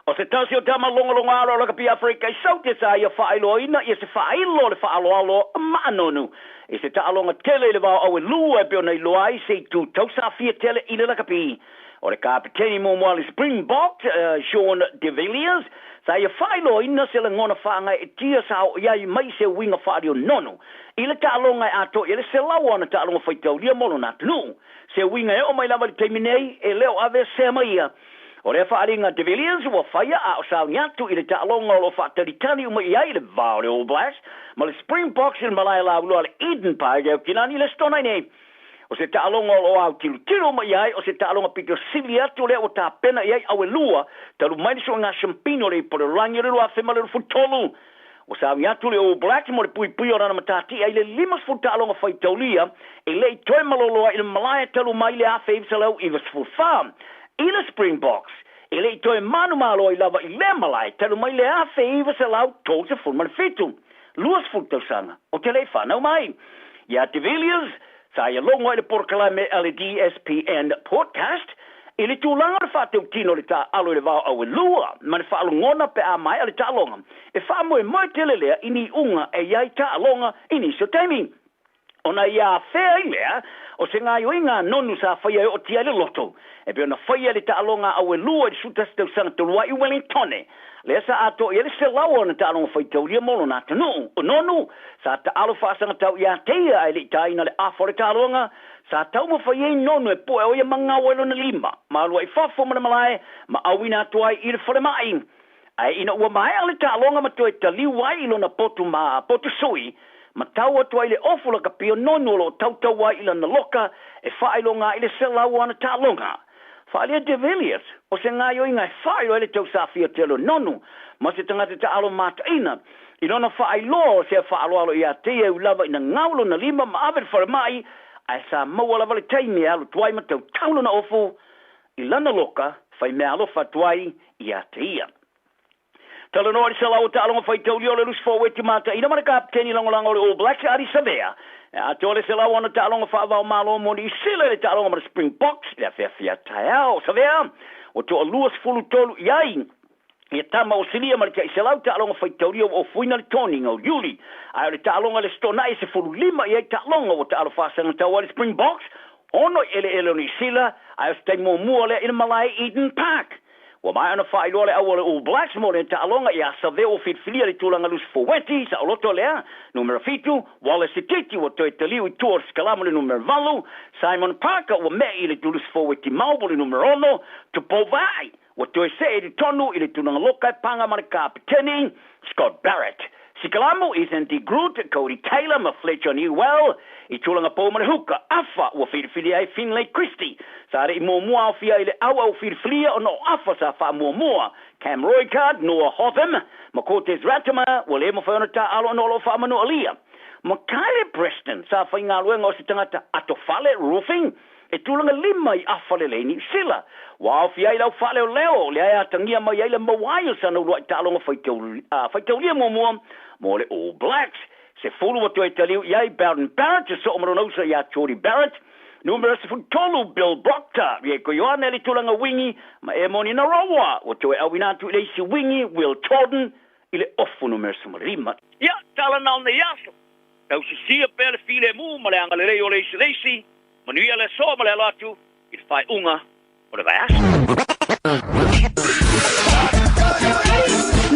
O se tasi o tama logologo alo o Lakapi Afrika i Saute sa ia faailoaina ia se faailo o le faaaloalo maanonu i se taaloga tele i le vao auelua e pei ona iloa ai se itu tausafia tele i le lakapi. O le kapeteni muamua a le Springboks, Sean de Villiers, sa ia faailoaina se lagona faagaeetia sa oo i ai mai se uiga faalionono i le taaloga e atoa i ai le 100 o ana taaloga faitaulia mo lona atunuu. Se uiga e oo mai lava i le taimi nei, e le o aveesea mai ia. O lea faaaliga De Villiers ua faia a o sauni atu i le taaloga o lo o faatalitali uma i ai le va o le All Blacks ma le Springboks i le malae lauiloa a le Eden Park e Aukilani i le Aso Toonai nei. O se taaloga o lo o autilotilo uma i ai, o se taaloga pito sili atu lea ua tapena i ai auelua talu mai le suiga siampino o le ipu o le lalolagi o le 2023. Ua sauni atu le All Blacks mo le puipui o lana matatia i le 50 taaloga faitaulia e le i toe malolo ai i le malae talu mai le 1994. I le Springboks, e le i toe manumalo ai lava i lea malae talu mai le 1937, 20 tausaga o te le i fanau mai. Ia De Villiers, Sa ia logo ai le polokalame a le DSPN Podcast i le tulaga o le faatautino o le taaalo i le vao auelua ma le faalogona pe a maea le taaloga. E faamoemoe tele lea i ni iuga e i ai taaloga i nisi o taimi. Ona ia afea ai lea o se gaoioiga a nonu sa faia e ootia ai le loto e pei ona faia i le taaloga auelua i le 11 tausaga talu ai i Wellingtone lea sa atoa i ai le 100 o ana taaloga faitaulia mo lona atunuu. O Nonu, sa taalo faasagatau ia te ia ae le i taina le afa o le taaloga, sa taumafai ai Nonu e poe o ia magao ai lona lima ma alu ai i fafo ma le malae ma auina atu ai i le falemai. Ae ina ua maea le taaloga ma toe taliu ai i lona potu ma potu sui, ma tau atu ai le ofu lakapi o Nonu o lo o tautau ai i lana loka e faailoga ai le 100 o ana taaloga. Faaalia De Villiers, o se gaoioiga e faailoa ai le tausafia tele o Nonu ma se tagata taaalo mataina, i lona faailoa o sea faaaloalo ia te ia e ui lava ina gau lona lima ma ave i le falemai, ae sa maua lava le taimi e alu atu ai ma tautau lona ofu i lana loka fai meaalofa atu ai ia te ia. Talanoa i le selau o taaloga faitaulia o le lusi forweti mataina ma le kapeteni lagolago o le All Blacks Ardie Savea. E atoa le selau o ana taaloga faava-o-Malo mo Niu Sila i le taaloga ma le Springboks i le afiafi a taeao. Savea ua toalua 13 i ai ia tama o silia ma le tai selau taaloga faitaulia ua ofuina le toniga o Iuli. Ae o le taaloga i le Aso Toonai e 15 i ai taaloga ua taalo faasagatau ai le Springboks 6 i eleele o Niu Sila, ae o se taimi muamua lea i le malae Eden Park. Ua maea ona faailoa le au a le All Blacks mo lea taaloga ia Savea ua filifilia le tulaga lusi foweti, saoloto lea, numera 7, Wallace Sititi ua toe taliu i tua o le sikalama le numera 8, Simon Parker ua me'i i le tulusi foweti mau po le numera 6, Tupou Vaa'i ua toe see i totonu i le tulaga loka e paga ma le kapeteni Scott Barrett. Sikalamu, Ethan de Groot, Codie Taylor ma Fletcher Newell i tulaga pou ma le huka. Afa ua filifilia ai Finlay Christie. Sa le i muamua aofia i le auau filifilia ona o afa sa faamuamua Cam Roigard, Noah Hotham ma Cortez Ratima ua le mafai ona taaalo ona o lo o faamanualia. Ma Kylie Preston sa faigaluega o se tagata atofale, roofing, e tulaga lima i afa lelei Niu Sila. Ua aofia ai le au faaleoleo lea e atagia mai ai le maua ai o sana uluai taaloga faitaulia muamua mo le All Blacks. 10 ua toe taliu i ai Beauden Barrett e soo ma lona uso ia Jordie Barrett. Numera 13 Bill Proctor, Rieko Ioane i le tulaga wingi ma Emoni Narawa ua toe auina atu i le isi wingi Will Jordan i le ofu numera 15. Ia, tala na o nei aso. Tausisia pea le filemu ma le agalelei o le isi le isi, manuia le aso ma le alo atu i le faaiuga o le vaiaso.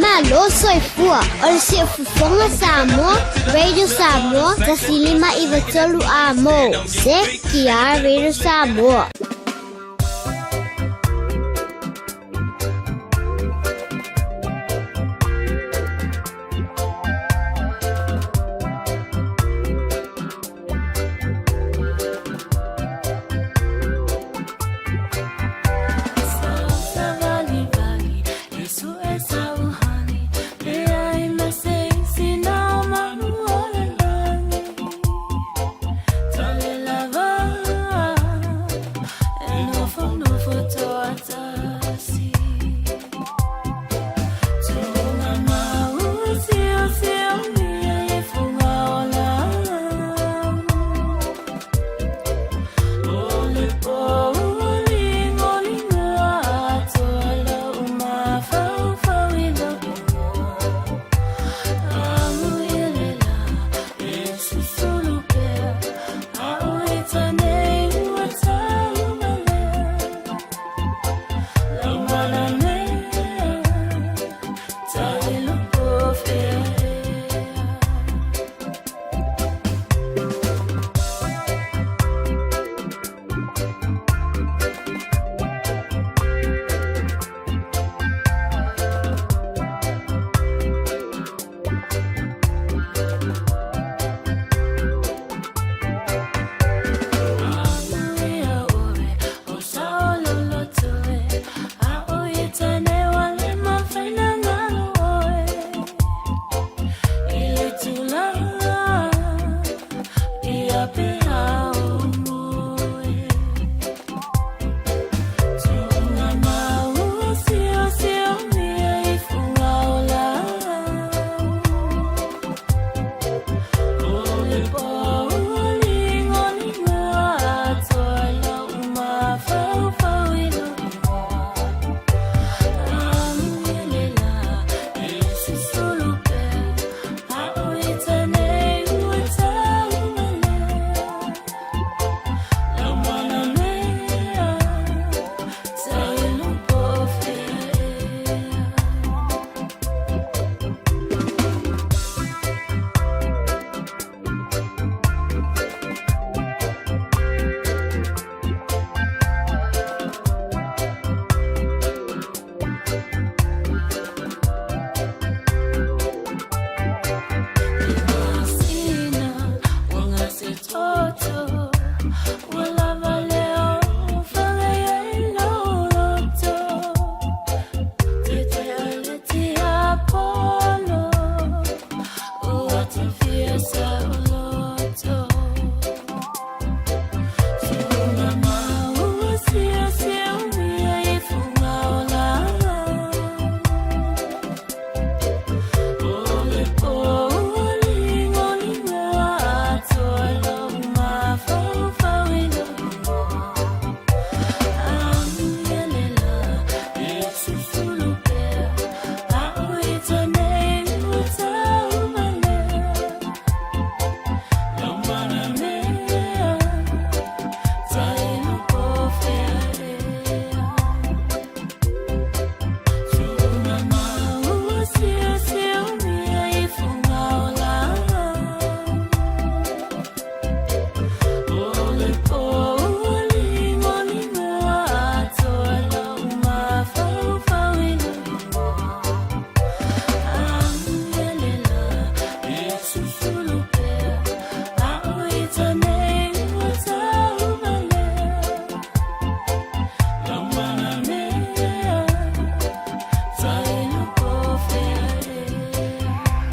Malo soifua o le Siufofoga Samoa, Radio Samoa, 1593 A mo, CKR Radio Samoa.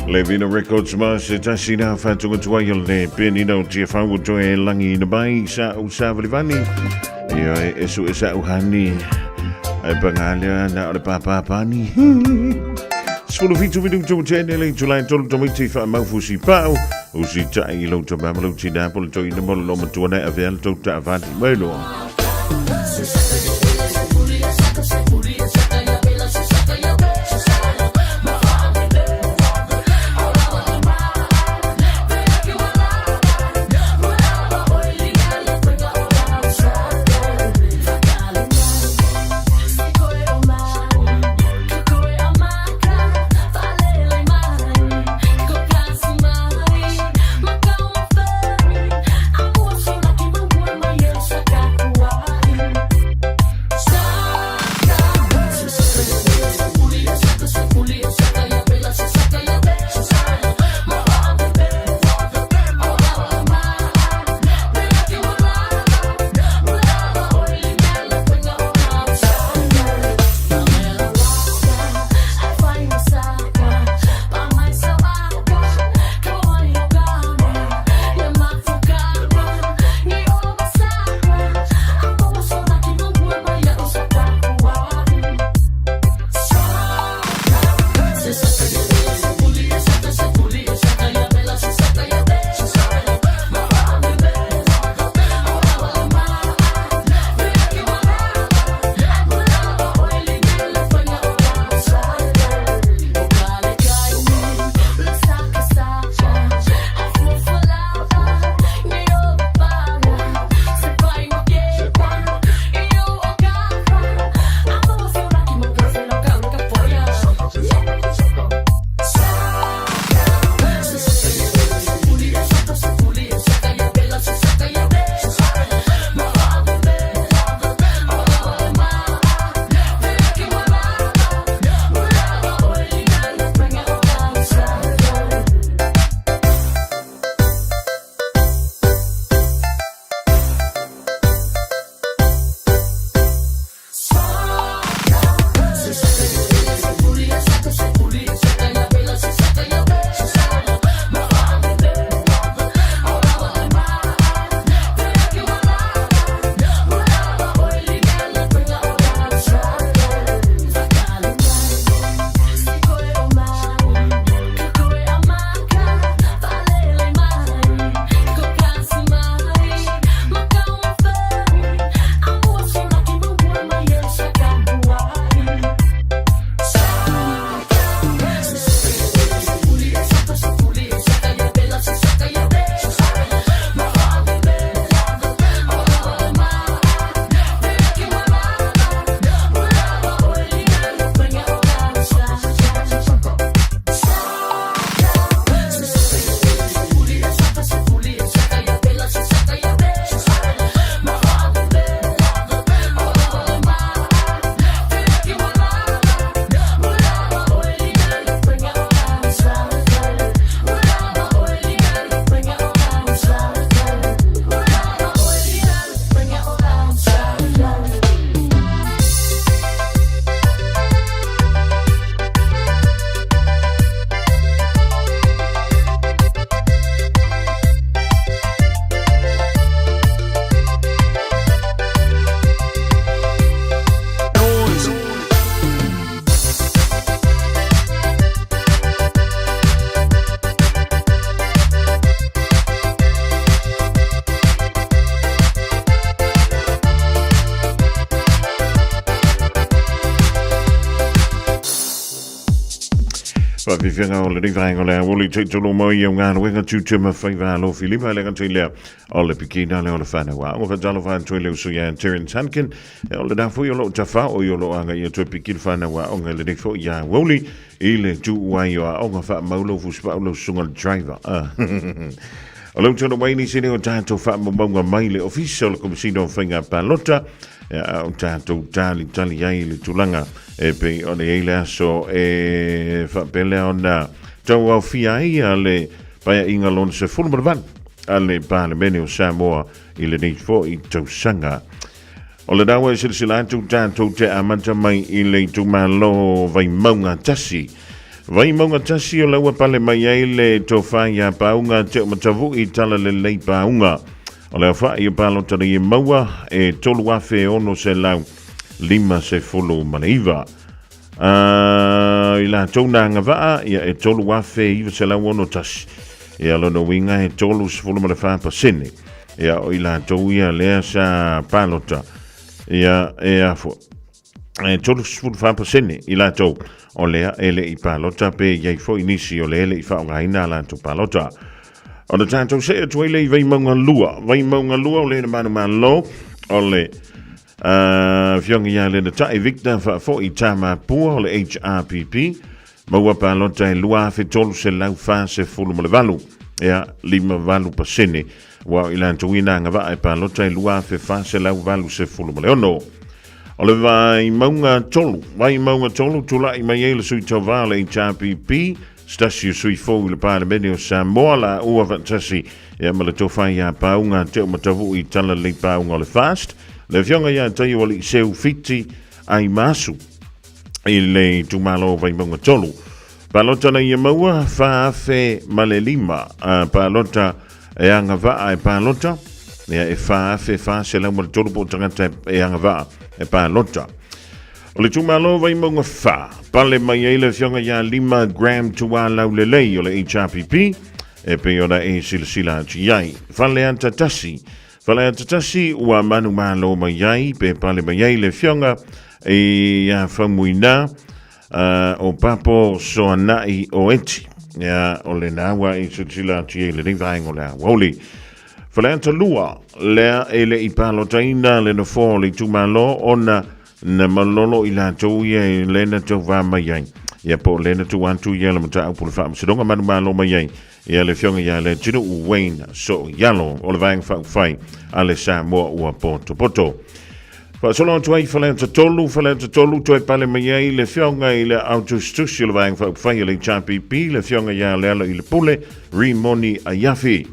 Levina Records ma se tasi na whatunga tuai o le penina o tia whau toe e langi ina mai sa u sa valivani. Ia e esu e sa uhani. Ai pangalea na o le pāpāpani. 17 minutu tene le tulai tolu tamiti wha maufusi pau. Usi tai i lau tamama lau tina po le toi na molo lo matua nei avea le tau ta avati mai loa. Faafiafiaga o lenei vaega o le auli taitolo mai au galuega tiute ma faiva alofi lima e le gata i lea o le pikina lea o le fanau aoga. Faatalofa atu ai le uso ia Terence Hunkin o lena foi o loo tafao i o loo agaia toe piki le fanau aoga i lenei foi ia auli i le tuu ai o aoga faamau lau fusipau lau susuga le driver. O lau tano mai nisi nei o tatou faamaumauga mai le Ofisa o le Komesina o Faiga Palota a o tatou talitali ai i le tulaga e pei ona i ai le aso e faapea lea ona tauaofia ai a le Paeaiga lona 18 a le Palemene o Samoa i lenei foi tausaga. O le ua e silasila atu tatou te amata mai i le itumalo Vaimauga 1. Vaimauga 1 o laua pale mai ai le tofa iā Pauga Teumatavu'i Talalelei Pauga. O le aofa'i o palota nei e maua e 3,659. I latou na agavaa, ia e 3,961. Ia lona uiga e 34%. Ia o i latou ia lea sa palota. Ia e afo e 34% i latou o lea e le i palota pe i ai foi nisi o lea e le i faaaogaina a latou palota. Ona tatou see atu ai lea i Vaimauga 2. Vaimauga 2 o lea na manumalo o le Afioga ia Lenatai Victor Faafoi Tamapua o le HRPP, maua palota e 2,348, ia, 58%, ua o i latou i na agavaa e palota e 2,486. O le Vaimauga 3, Vaimauga 3, tulai mai ai le sui tauva o le HRPP, se tasi o sui fou i le Palemene o Samoa, la ua faatasi ia ma le tofa ia Pauga Teumatavu'i Talalelei Pauga o le FAST, le afioga ia Taioalii Seu Fiti Aimasu i le itumalo o Vaimauga 3. Palota na ia maua 4,005 palota e agavaa e palota, ia e 4,403 po o tagata e agavaa e palota. O le itumalo Vaimauga 4, pale mai ai le afioga ia Lima Graham Tualaulelei o le HRPP, e pei ona e silasila atu i ai. Faleata 1, Faleata 1 ua manumalo mai ai pe pale mai ai le afioga ia Faumuina o Papo Soanai o Eti. Ia, o lena ua e silasila atu i ai i lenei vaega o le aoauli. Faleata 2, lea e le i palotaina le nofoa o le itumalo ona na malolo i latou ia i lena tauva mai ai. Ia po o lena tuu atu ia le mataupu le faamasinoga manumalo mai ai ia le afioga ia Leatinuu Wayne Sooialo o le Vaega Faaupufai a le Samoa ua potopoto. Faasolo atu ai Faleata 3, Faleata 3 toe pale mai ai le afioga i le Autusitusi o le Vaega Faaupufai a le HRPP, le afioga ia Lealailepule Rimoni Aiafi.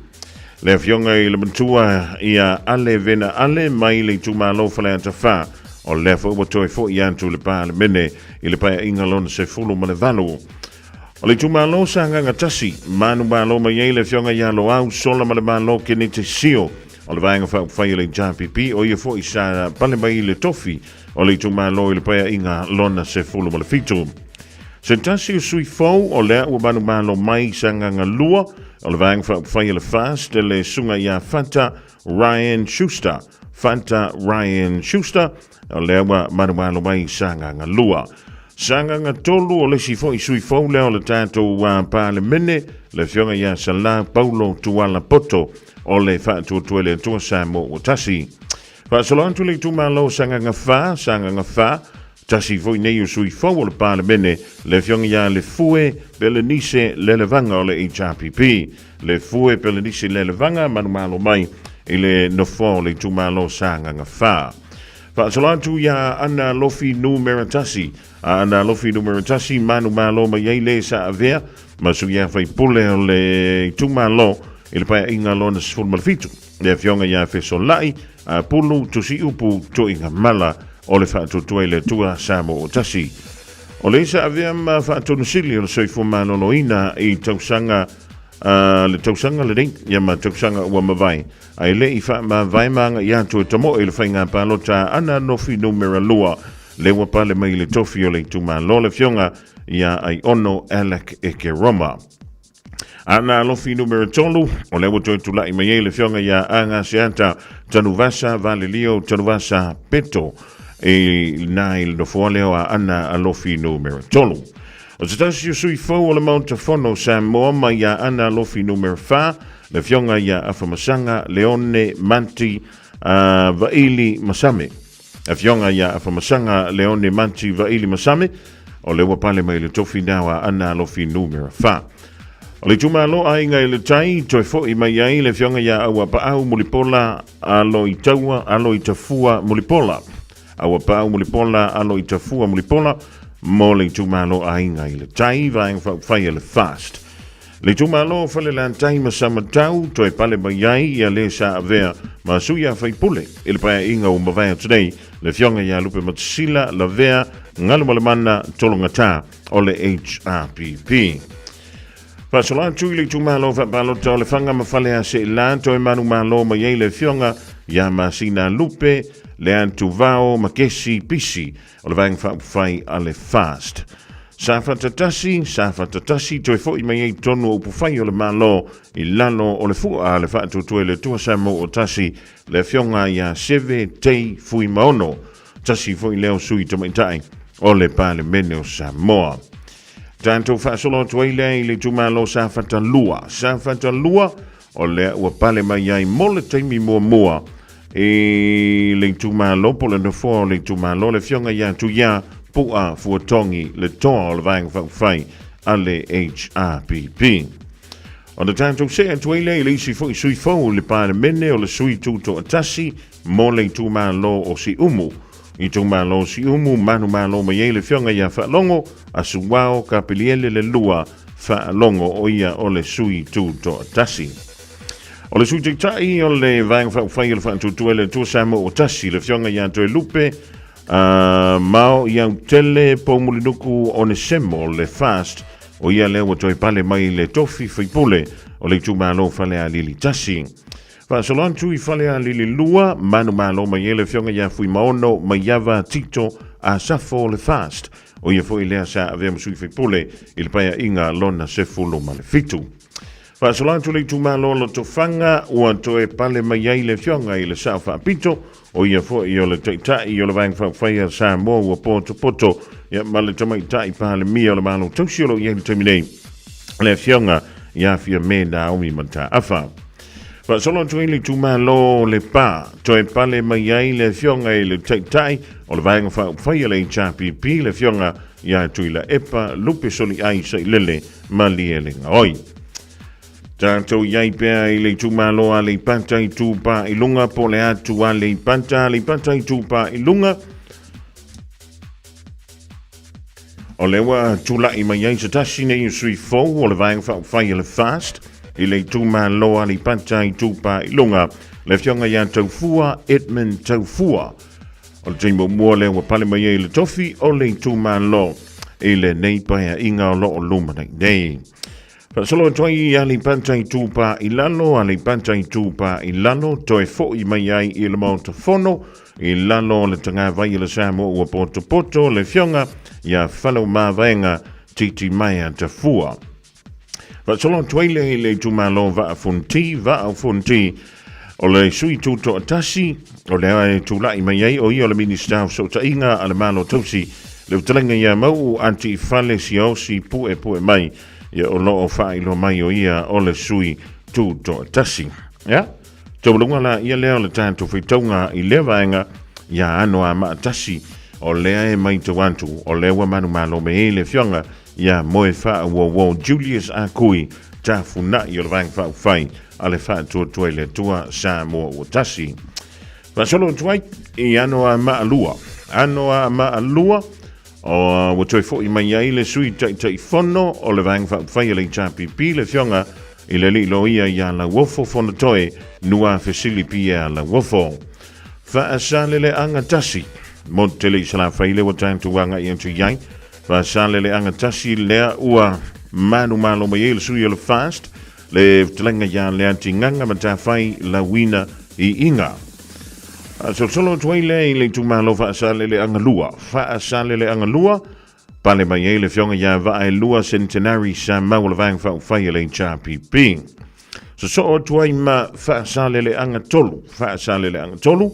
Le afioga i le matua ia Ale Vena Ale mai le itumalo Faleata 4, o lea foi ua toe foi atu le Palemene i le paeaiga lona 18. O le itumalo Sagaga 1, manumalo mai ai le afioga ia Loau Sola ma le Malo Kenete Sio o le Vaega Faaupufai a le HRPP, o ia foi sa pale mai i le tofi o le itumalo i le paeaiga lona 17. Se tasi o sui fou o lea ua manumalo mai Sagaga 2 o le Vaega Faaupufai a le FAST le susuga ia Fata Ryan Schuster. Fata Ryan Schuster o lea ua manumalo mai Sagaga 2. Sagaga 3 o le isi foi sui fou lea o le tatou Palemene, le afioga ia Sala Paulo Tuala Poto o le Faatuatua i le Atua Samoa ua tasi. Faasolo atu le itumalo Sagaga 4, Sagaga 4, tasi foi nei o sui fou o le Palemene, le afioga ia Lefue Pelenise Lelevaga o le HRPP. Lefue Pelenise Lelevaga, manumalo mai i le nofoa o le itumalo Sagaga 4. Faasolo atu ia Ana Alofi Numera 1, a Ana Alofi Numera 1, manumalo mai ai le sa avea ma sui faipule o le itumalo i le paeaiga lona 17. Le afioga ia Fesolai, a Pulu Tusiupu Tuigamala o le Faatuatua i le Atua Samoa Tasi. O le isa avea ma faatonusili o le soifua maloloina i tausaga le tausaga lenei ia ma tausaga ua mavae, ae le i faamavae ma agai atu e tamoe i le faiga palota ana nofi numera 2 le ua pale mai i le tofi o le itumalo le afioga ia Aiono Alec Ekeroma. Ana Alofi numera 3, o lea ua toe tulai mai ai le afioga ia Agaseata Tanuvasa Valelio Tanuvasa Peto i na i le nofoa lea o Aana Alofi numera 3. O se tasi o sui fou o le Maota Fono Samoa mai ia Aana Alofi numera 4, le afioga ia Afamasaga Leone Manti Vaili Masame. Afioga ia Afamasaga Leone Manti Vaili Masame, o lea ua pale mai le tofi nao a Ana Alofi numera 4. O le itumalo Aiga i le Tai, toe foi mai ai le afioga ia Auapaau Mulipola Aloitaua Aloitafua Mulipola. Auapaau Mulipola Aloitafua Mulipola mo le itumalo Aiga i le Tai, vaega faaupufai a le FAST. Le itumalo o Falelatai ma Samatau toe pale mai ai ia le sa avea ma sui a faipule i le paeaiga ua mavae atu nei le afioga ia Lupematasila Lavea Galumalemana Tologata o le HRPP. Faasolo atu i le itumalo faapalota o Lefaga ma Faleaseela toe manumalo mai ai le afioga ia Masina Lupe Leatuvao Makesi Pisi o le Vaega Faaupufai a le FAST. Sa fatatasi, sa fatatasi toe fo'i mai ai tonu o upufai o le Malo i lalo o le fu'a a le Faatuatua i le Atua Samoa ua tasi le afioga ia Seve Tei Fuimaono, tasi foi lea o sui tamaitai o le Palemene o Samoa. Tatou faasolo atu ai lea i le itumalo Safata 2. Safata 2, o lea ua pale mai ai mo le taimi muamua i le itumalo po le nofoa o le itumalo le afioga ia Tuia Pu'a Fuatogi le toa o le Vaega Faaupufai a le HRPP. Ona tatou see atu ai lea i le isi foi sui fou i le Palemene o le sui tutoatasi mo le itumalo o Siumu. Itumalo o Siumu, manumalo mai ai le afioga ia Faalogo Asuao Kapiliele le lua Faalogo o ia o le sui tutoatasi. O le Sui Taitai o le Vaega Faaupufai o le Faatuatua i le Atua Samoa ua tasi, le Afioga ia Toelupe Mao Iautele Poumulinuku Onesemo le Fast, o ia lea ua toe pale mai le tofi faipule o le itumalo Falealili 1. Faasolo atu i Falealili 2, manumalo mai ai le Afioga ia Fuimaono Maiava Tito Asafo le Fast, o ia foi lea sa avea ma sui faipule i le paeaiga lona 17. Faasolo atu le itumalo o Lotofaga ua toe pale mai ai le afioga i le Sao Faapito, o ia foi o le Taitai o le Vaega Faaupufai a Samoa ua potopoto ia ma le Tamaitai Palemia o le Malo Tausi o lo o i ai i le taimi nei, le afioga ia Fiame Naomi Mataafa. Faasolo atu ai le itumalo o Lepa, toe pale mai ai le afioga i le Taitai o le Vaega Faaupufai a le HRPP, le afioga ia Tuilaepa Lupe Soliai Sailele Malielegaoi. Tatou i ai pea i le itumalo Aleipata Itupa i Luga po o le atu Aleipata, Aleipata Itupa i Luga. O lea ua tulai mai ai se tasi nei o sui fou o le Vaega Faaupufai a le FAST i le itumalo Aleipata Itupa i Luga, le afioga ia Taufua Edmund Taufua. O le taimi muamua lea ua pale mai ai le tofi o le itumalo i lenei paeaiga o lo o lumanai nei. Faasolo atu ai i Aleipata Itupa i Lalo, Aleipata Itupa i Lalo, toe fo'i mai ai i le Maota Fono, i lalo o le tagavai o le Samoa ua potopoto le afioga ia Faleomavaega Titimaea Tafua. Faasolo atu ai lea i le itumalo Vaa Fonti, Vaa Fonti, o le sui tutoatasi, o lea e tulai mai ai o ia o le Minista o Fesootaiga a le Malo Tausi, le fetalaiga ia Mauu Atiifale Siaosi Puepue mai, ia o lo o faailoa mai o ia o le sui tutoatasi. Ia, taualuga la ia lea o le tatou faitauga i lea vaega, ia ano a maatasi, o lea e maitau atu, o lea ua manumalo me ai le afioga ia Moefaauouo Julius Akui Tafunai o le Vaega Faaupufai a le Faatuatua i le Atua Samoa ua tasi. Faasolo atu ai i ano a Maalua. Ano a Maalua, o, ua toe fo'i mai ai le sui Taitaifono o le Vaega Faaupufai a le HRPP, le afioga i le alii loia ia Lauofo Fonotoe Nuafesili Pierre Lauofo. Faasaleleaga tasi, mo te le i Salafai le ua tatou agai atu i ai, Faasaleleaga tasi lea ua manumalo mai ai le sui o le FAST, le fetalaiga ia Leatigaga Matafai Lauina Iiga. Solosolo atu ai lea i le itumalo Faasaleleaga 2. Faasaleleaga 2, pale mai ai le afioga ia Vaaelua Centenary Samau o le Vaega Faaupufai a le HRPP. Sosoo atu ai ma Faasaleleaga 3. Faasaleleaga 3,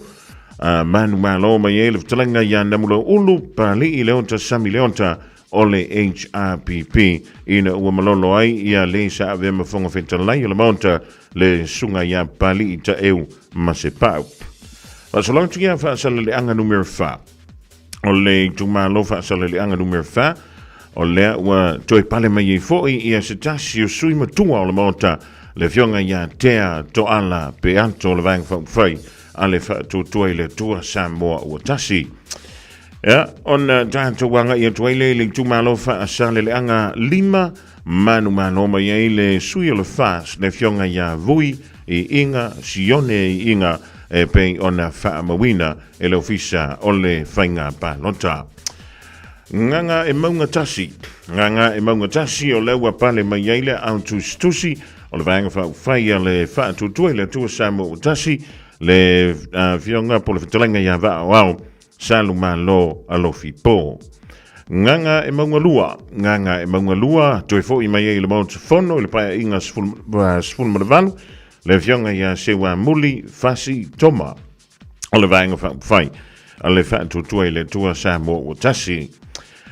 manumalo mai ai le fetalaiga ia Namulauulu Pali'i Leota Sami Leota o le HRPP ina ua malolo ai ia le sa avea ma Fofoga Fetalai o le Maota le susuga ia Pali'i Taeu Masepau. Faasolo atu ia Faasaleleaga numera 4. O le itumalo Faasaleleaga numera 4, o lea ua toe pale mai ai foi ia se tasi o sui matua o le Maota, le afioga ia Tea Toala Peato o le Vaega Faaupufai a le Faatuatua i le Atua Samoa ua tasi. Ia, ona tatou agai atu ai lea i le itumalo faasaleleaga 5, manumalo mai ai le sui o le FAST, le afioga ia Vui Iiga Sione Iiga e pei ona faamauina e le Ofisa o le Faiga Palota. Gaga e mauga tasi, gaga e mauga tasi o lea ua pale mai ai le aao tusitusi o le Vaega Faaupufai a le Faatuatua i le Atua Samoa ua Tasi, le afioga po o le fetalaiga ia Vaaoao Salumalo Alofi Po. Gaga e mauga lua, gaga e mauga lua, toe foi mai ai i le Maota Fono i le Paeaiga 18, le afioga ia Seuamuli Fasi Toma o le Vaega Faaupufai a le Faatuatua i le Atua Samoa ua Tasi.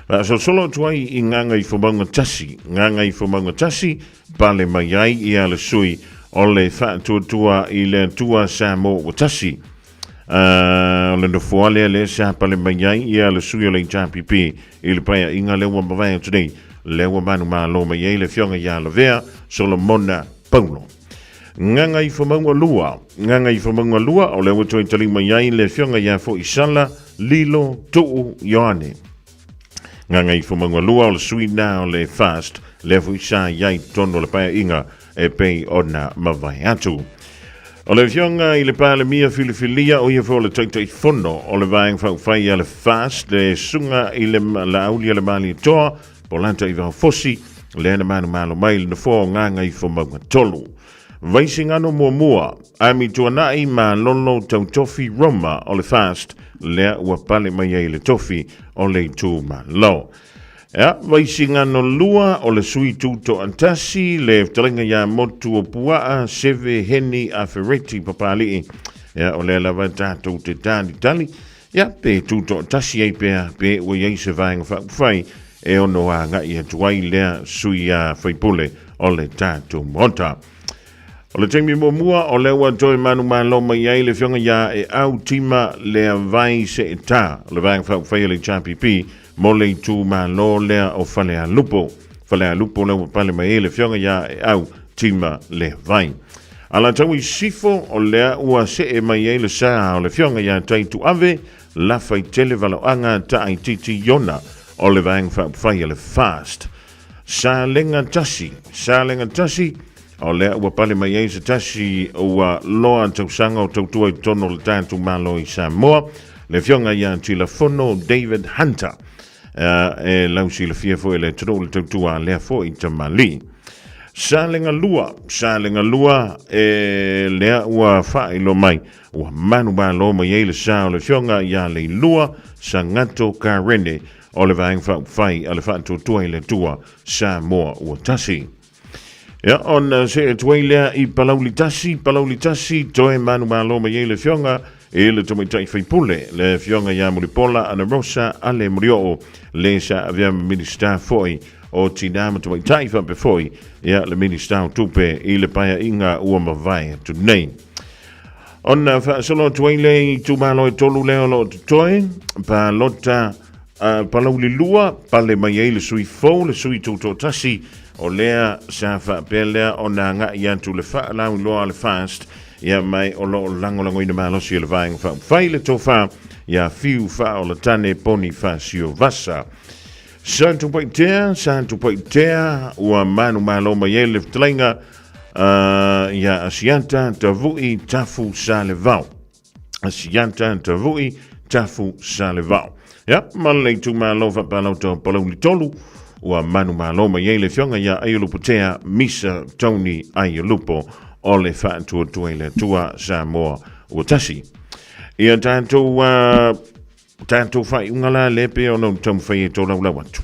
Faasolosolo atu ai i Gagaifomauga 1, Gagaifomauga 1, pale mai ai ia le sui o le Faatuatua i le Atua Samoa ua Tasi. O le nofoa lea lea sa pale mai ai ia le sui o le HRPP i le paeaiga lea ua mavae atu nei, lea ua manumalo mai ai le afioga ia Lavea Solomona Paulo. Gagaifomauga 2, Gagaifomauga 2, o lea ua toe tali mai ai le afioga ia Foisala Lilo Tuu Ioane. Gagaifomauga 2, o le sui na o le FAST, lea foi sa i ai i totonu o le paeaiga e pei ona mavae atu. O le afioga i le Palemia filifilia, o ia foi o le Taitaifono o le Vaega Faaupufai a le FAST, le Susuga i le Laauli a le Malietoa, Polata Ivaofosi, lea na manumalo mai i le nofoa o Gagaifomauga 3. Vaisigano muamua, Ami Tuanai Malolo Tautofi Roma o le FAST, lea ua pale mai ai le tofi o le itumalo. Ia, Vaisigano 2 o le sui tutoatasi, le fetalaiga ia Motu o Puaa, Seve Heni Afereti Papali'i. Ia, o lea lava tatou te talitali, ia, pe tutoatasi ai pea, pe ua i ai se vaega faaupufai e ono agai atu ai lea sui a faipule o le tatou Maota. O le taimi muamua o lea ua toe manumalo mai ai le afioga ia Eau Tima Leavai Seeta o le Vaega Faaupufai a le HRPP mo le itumalo lea o Falealupo. Falealupo lea ua pale mai ai le afioga ia Eau Tima Leavai. Alataua i Sisifo o lea ua see mai ai le sa o le afioga ia Taituave Lafaitele Valoaga Taaititi Iona o le Vaega Faaupufai a le FAST. Salega tasi, salega tasi, o lea ua pale mai ai se tasi ua loa tausaga o tautua i totonu o le tatou Malo i Samoa, le afioga ia Tilafono David Hunter. E lausilafia foi e le atunuu le tautua a lea foi tamalii. Salega lua, salega lua, e lea ua faailoa mai, ua manumalo mai ai le sa o le afioga ia Leilua Sagato Karene, o le Vaega Faaupufai a le Faatuatua i le Atua Samoa ua tasi. Ia, ona see atu ai lea i Palauli tasi, Palauli tasi, toe manumalo mai ai le afioga i le tamaitai faipule, le afioga ia Mulipola Anarosa Ale Murioo, le sa avea ma Minisita foi o Tinā ma Tamaitai faapea foi ia le Minisita o Tupe i le paeaiga ua mavae atu nei. Ona faasolo atu ai lea i itumalo e tolu lea o lo o totoe, palota Palauli 2, pale mai ai le sui fou, le sui tutoatasi, o lea sa faapea lea ona agai atu le faalauiloa a le FAST, ia mai o lo o lagolagoina malosi e le Vaega Faaupufai le tofa ia Fiu Faaolatane Ponifasio Vasa. Satupaitea, Satupaitea, ua manumalo mai ai le fetalaiga ia Asiata Tavui Tafu Salevao. Asiata Tavui Tafu Salevao. Ia, ma le itumalo faapalauta o Palauli 3, ua manumalo mai ai le afioga ia Aiolupotea Misa Tony Aiolupo o le Faatuatua i le Atua Samoa ua tasi. Ia tatou tatou faaiuga la lea pei ona ou taumafai e tolaulau atu.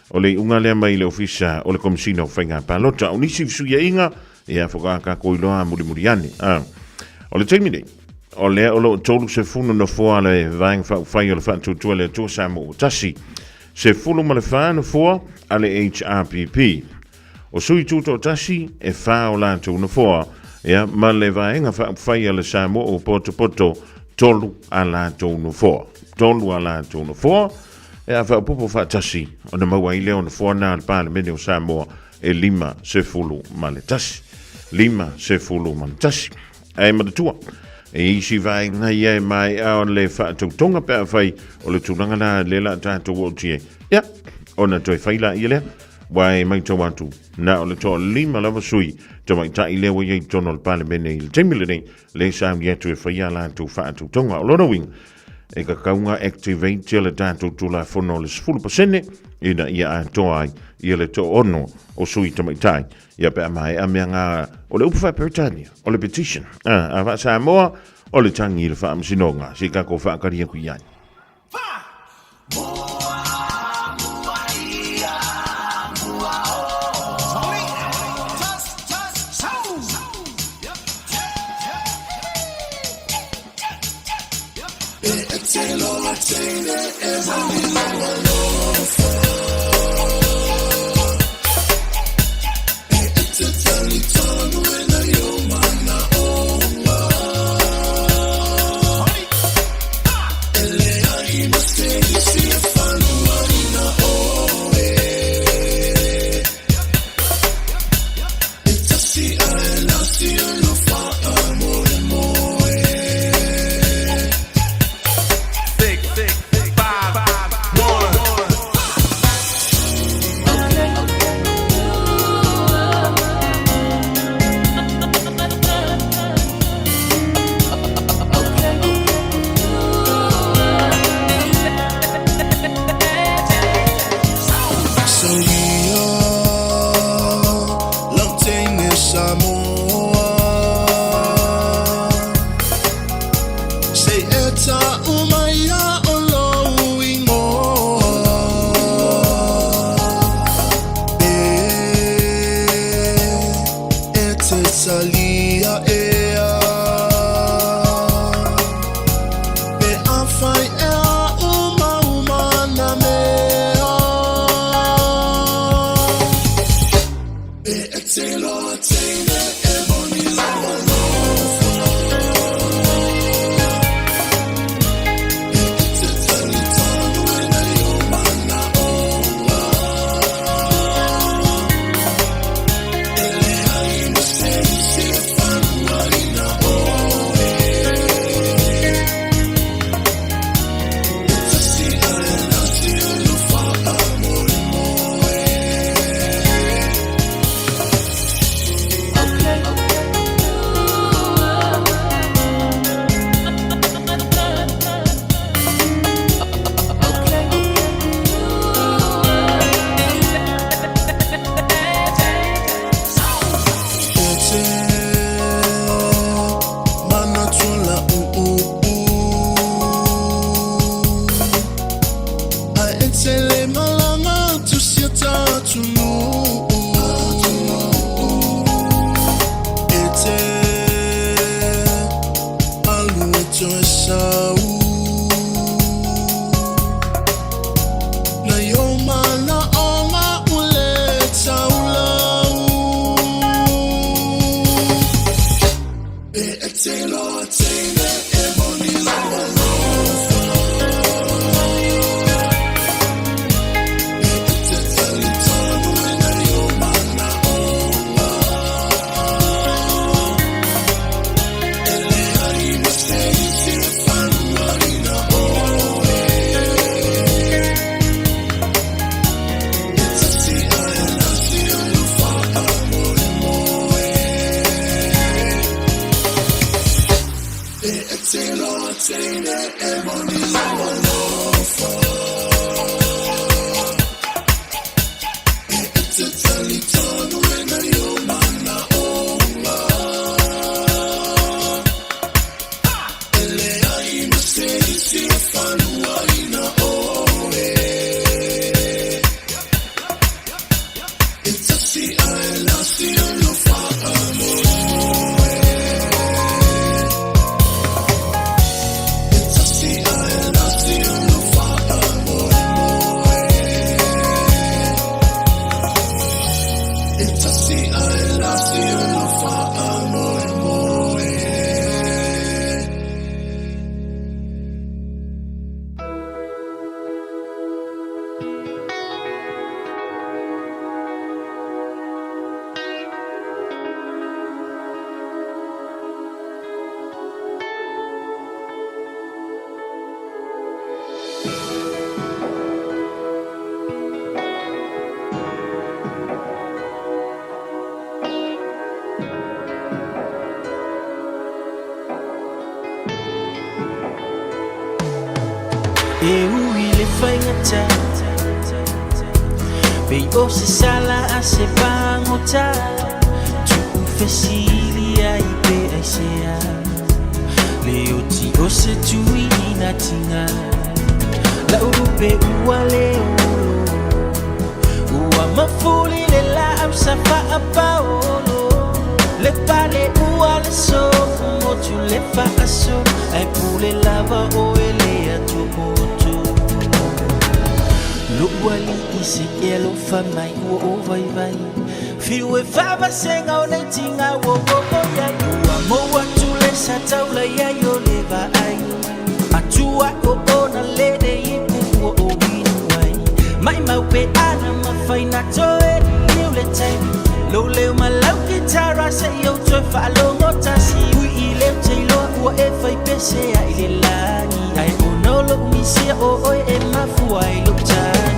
O le iuga lea mai le Ofisa o le Komesina o Faiga Palota. O nisi fesuiaiga, ia faatoa tatou iloa mulimuli ane. O le taimi nei, o lea o lo o 30 nofoa le Vaega Faaupufai o le Faatuatua i le Atua Samoa ua tasi. 14 nofoa a le HRPP. O sui tutoatasi e fa o latou nofoa, ia, ma le Vaega Faaupufai a le Samoa ua potopoto tolu a latou nofoa. Tolu a latou nofoa, e a faaopoopo faatasi ona maua ai lea o nofoa na a le Palemene o Samoa e 51. 51. Ae manatua, E i ai isi vaega ia e maea o le faatautoga pe afai o le tulaga la lea la tatou oo atu i ai. Ia, ona toe fai laia lea. Aua e matau atu, na o le toalima lava sui tamaitai lea ua i ai i totonu o le Palemene i le taimi lenei, lea e sauni atu e fai a latou faatautoga. O lona uiga, e tatau ona activate le tatou Tulafono o le 10% ina ia atoa ai ia le toaono o sui tamaitai. Ia pe a maea mea nga, o le upu faa-Peretania, o le petition. A faa-Samoa, o le tagi i le faamasinoga, se i tatou faatali atu i ai. E ui le faigata Pei o se sala a se pagota Tu'u fesili ai pe aisea Le oti o se tuiina tiga La'u lupe ua le olo Ua mafuli le la'au sa fa'apaolo Le pale ua le sofu motu le fa'asolo Ae pule lava oe le atopoto Lo'u ali'i se e alofa mai ua o vaivai Fiu e faavasega o nei tiga ua oo iai Ua mou atu le sa taula iai o le vaai Atua oona lele ipu ua ou inu ai Maʻimau pe ana mafai na toe liliu le taimi Lou leo ma lau kitara seʻi ou toe faalogo tasi Ui i leo teiloa ua e faipese ai le lagi Ae ona o loʻu misia o oe e mafua ai lou tagi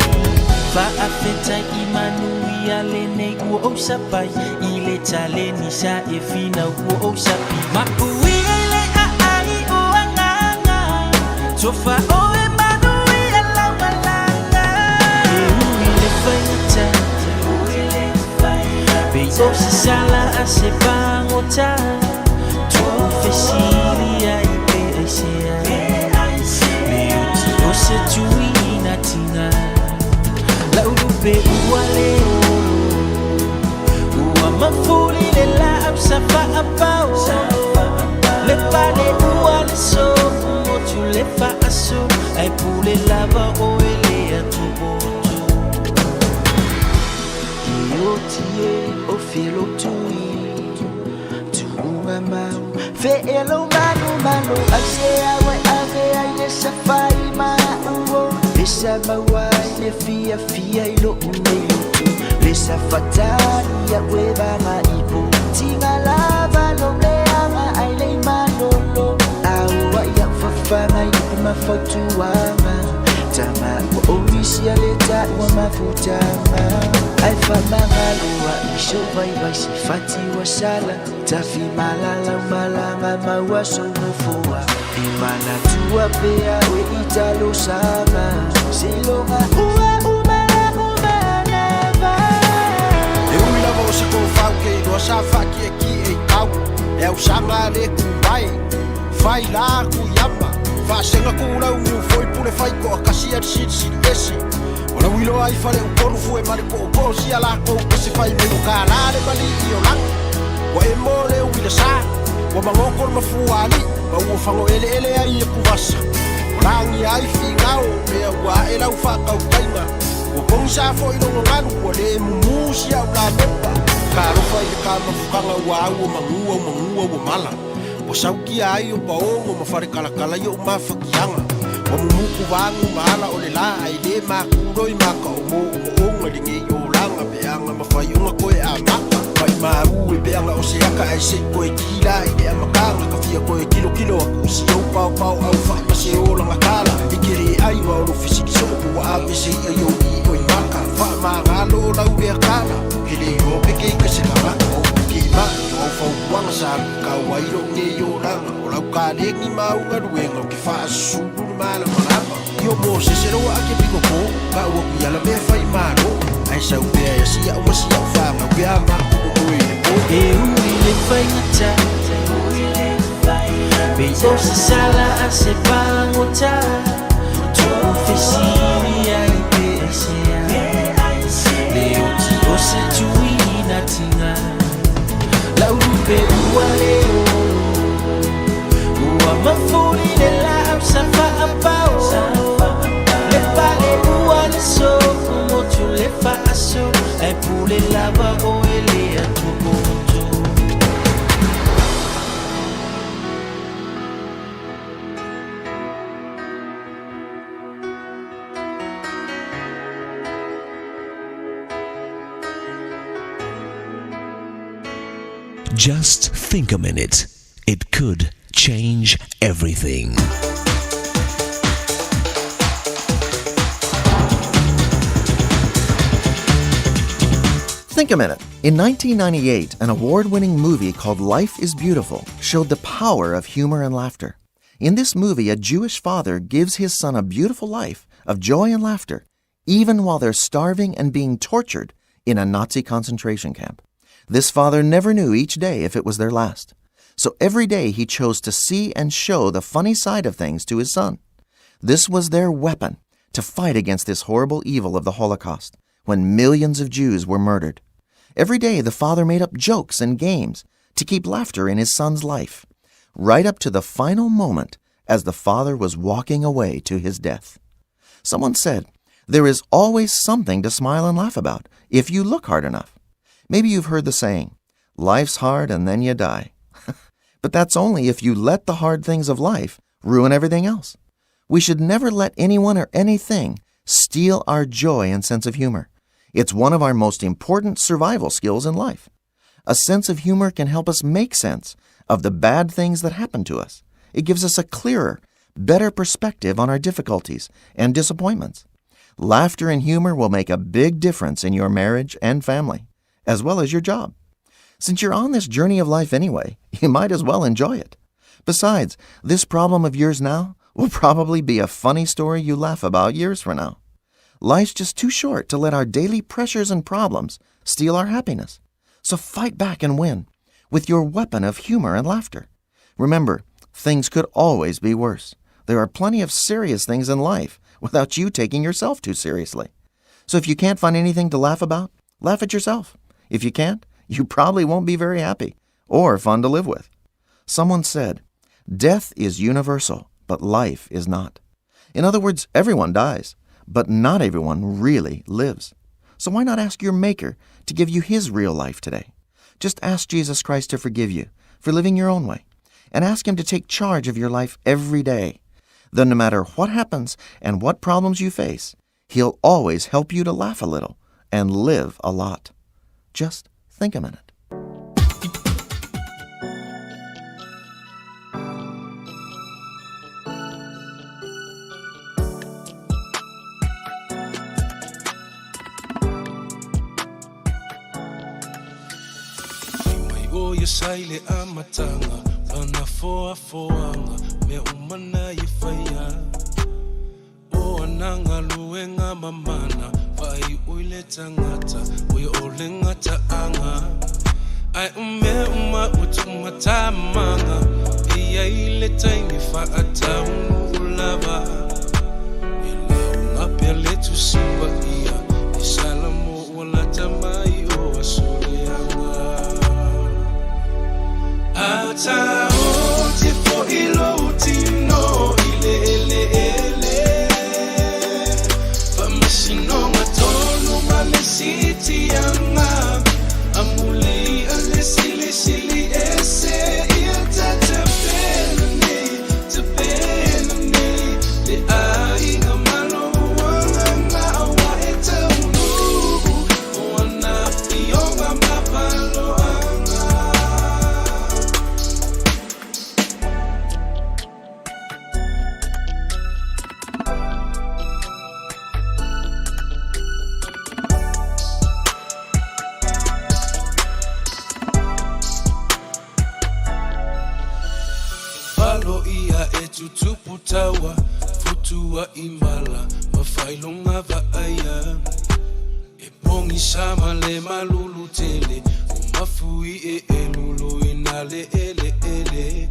Faafetai i manuia lenei ua ou sapai I le taleni sa e finau ua ou sapi Mapuia i le aai o agaga Tofa oe manuia lau malaga E ui le faigata Pei o se sala a se pagota Tu'u fesili ai pe aisea Le oti o se tuiina tiga La'u lupe ua le olo Ua mafuli le la'au sa fa'apaolo Le pale ua le sofu motu le fa'asolo Ae pule lava oe le atopoto E oti e o felo tui Tu'uga mau Fe'elo manu malo Ai se au e ave ai le safai ma'u o Le sa maua ai le fiafia i lo'u nei loto Le sa fatani a'u e vaga'ipo Tiga lava lou leaga ai lei malolo Aua'i a'u fafaga i upu ma fautuaga Tama ua ou misia le ta'ua mafutaga Ae faamagalo a'i sou vaivai se fati ua sala Tafi malalau malaga maua sou nofoa E manatua pea oe i talosaga Seiloga ua uma la'u manava E ui lava o se tofau ke iloa sa faakiekie i tau E ausaga a le kumae Fai la kuiama Faasega kulau niu foi pule fai toakasi a le silisili ese O lau iloa ai fale upolu fue ma le tootoo sia lakou ese fai mai ua kālā le malii o lagi Ua e mo le uila sa Ua magoto le mafuaalii ma ua fagoeleele ai atuvasa Ua lagia ai finao o mea ua ae lau faatautaiga Ua pogisa foi logo galu ua le mumu si au lapepa Talofa i le kamafutaga ua au o manu au manu au o mala Ua saukia ai o paogo ma falekalakala i o'u mafatiaga Ua mumuku vagu ma ala o le lā ae lē makuloi maka o moomooga i lenei olaga peaga ma faioga toe amata Maʻimau e peaga o se aka ae seʻi toe kila i le amataga Ka fia toe kilokilo aku i si ou paopao au fa'i ma se olaga tala I ke lē ai ma o lou fesili soo po ua apese i'a i ou i'o i maka Faamagalo o lau lea tala Ou ke le iloa pe ke ika se tagata O upu ke ma'i o au fautuaga sa luitau ai lo'u nei olaga O lau kalegi ma au galuega ou ke faasusulu le malamalama Io Mosese loa a ke piko po ka ua kui ala mea fai malo Ae sau pea e asia'u ma sia'u fanau pe a maku o oe i le po E ui le faigata Pei o se sala a se pagota Tu'u fesili ai pe aisea Le oti o se tuiina tiga La'u lupe ua le olo Ua mafuli le la'au sa fa'apaolo Le pale ua le sofu motu le fa'asolo Ae pule lava oe le atopoto Just think a minute. It could change everything. Think a minute. In 1998, an award winning movie called Life is Beautiful showed the power of humor and laughter. In this movie, a Jewish father gives his son a beautiful life of joy and laughter, even while they're starving and being tortured in a Nazi concentration camp. This father never knew each day if it was their last. So every day he chose to see and show the funny side of things to his son. This was their weapon to fight against this horrible evil of the Holocaust when millions of Jews were murdered. Every day the father made up jokes and games to keep laughter in his son's life, right up to the final moment as the father was walking away to his death. Someone said, There is always something to smile and laugh about if you look hard enough. Maybe you've heard the saying, Life's hard and then you die. But that's only if you let the hard things of life ruin everything else. We should never let anyone or anything steal our joy and sense of humor. It's one of our most important survival skills in life. A sense of humor can help us make sense of the bad things that happen to us. It gives us a clearer, better perspective on our difficulties and disappointments. Laughter and humor will make a big difference in your marriage and family, as well as your job. Since you're on this journey of life anyway, you might as well enjoy it. Besides, this problem of yours now will probably be a funny story you laugh about years from now. Life's just too short to let our daily pressures and problems steal our happiness. So fight back and win with your weapon of humor and laughter. Remember, things could always be worse. There are plenty of serious things in life without you taking yourself too seriously. So if you can't find anything to laugh about, laugh at yourself. If you can't, you probably won't be very happy or fun to live with. Someone said, Death is universal, but life is not. In other words, everyone dies, but not everyone really lives. So why not ask your Maker to give you his real life today? Just ask Jesus Christ to forgive you for living your own way, and ask him to take charge of your life every day. Then no matter what happens and what problems you face, he'll always help you to laugh a little and live a lot. Just think a minute. Mai o ia sai le amatanga Lana foafoaga mea uma na ia faia O ana galuega mamana Faaiʻu i le tagata O ia o le gataaga Ae o mea uma ua tuugatamaga E iai le taimi faataunuu lava E lauga pea le Tusi Paia I Salamo ua lata mai o aso leaga A taoti foʻi lou tino i le eleele Faamasinoga tonu ma le sitiaga Amuli a le silisili ese ia tatapena nei tapena nei Le aiga ma lou agaga aua e taunuu O ana afioga ma paloaga. Falo ia e tutupu taua Fotuaʻi mala ma faailoga vaaia E pogisa ma le malulu tele O mafuie e luluina le eleele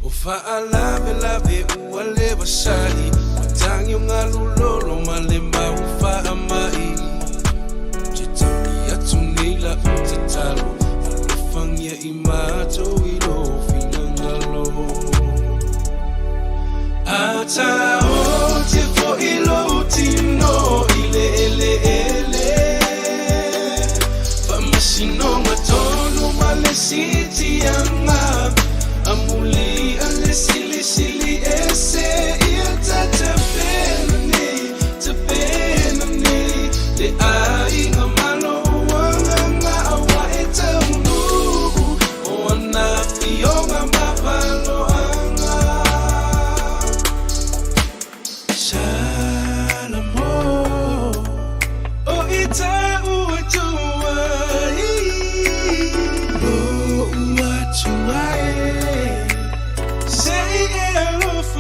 O faalavelave ua le vasaʻi Matagi o galulolo ma le mau faamaʻi Te tauli atu nei laʻu tatalo Alofagia i matou i lou finagalo A taoti foʻi lou tino i le eleele Faamasinoga tonu ma le sitiaga Amuli a le silisili ese ia tatapena nei tapena nei Le aiga ma lou agaga aua e taunuu O ana afioga ma paloaga Salamo o i ta'u Atua ai Lo'u Atua e Se i e alofa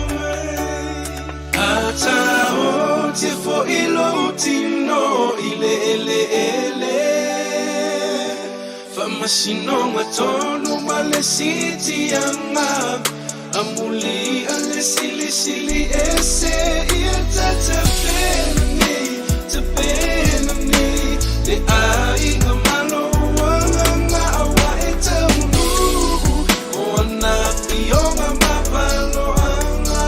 Faamasinoga tonu ma le sitiaga Amulia le silisili ese ia tatapenani Tapenani Le aiga malo uagaga aua e taunuu O ana afioga mapaloaga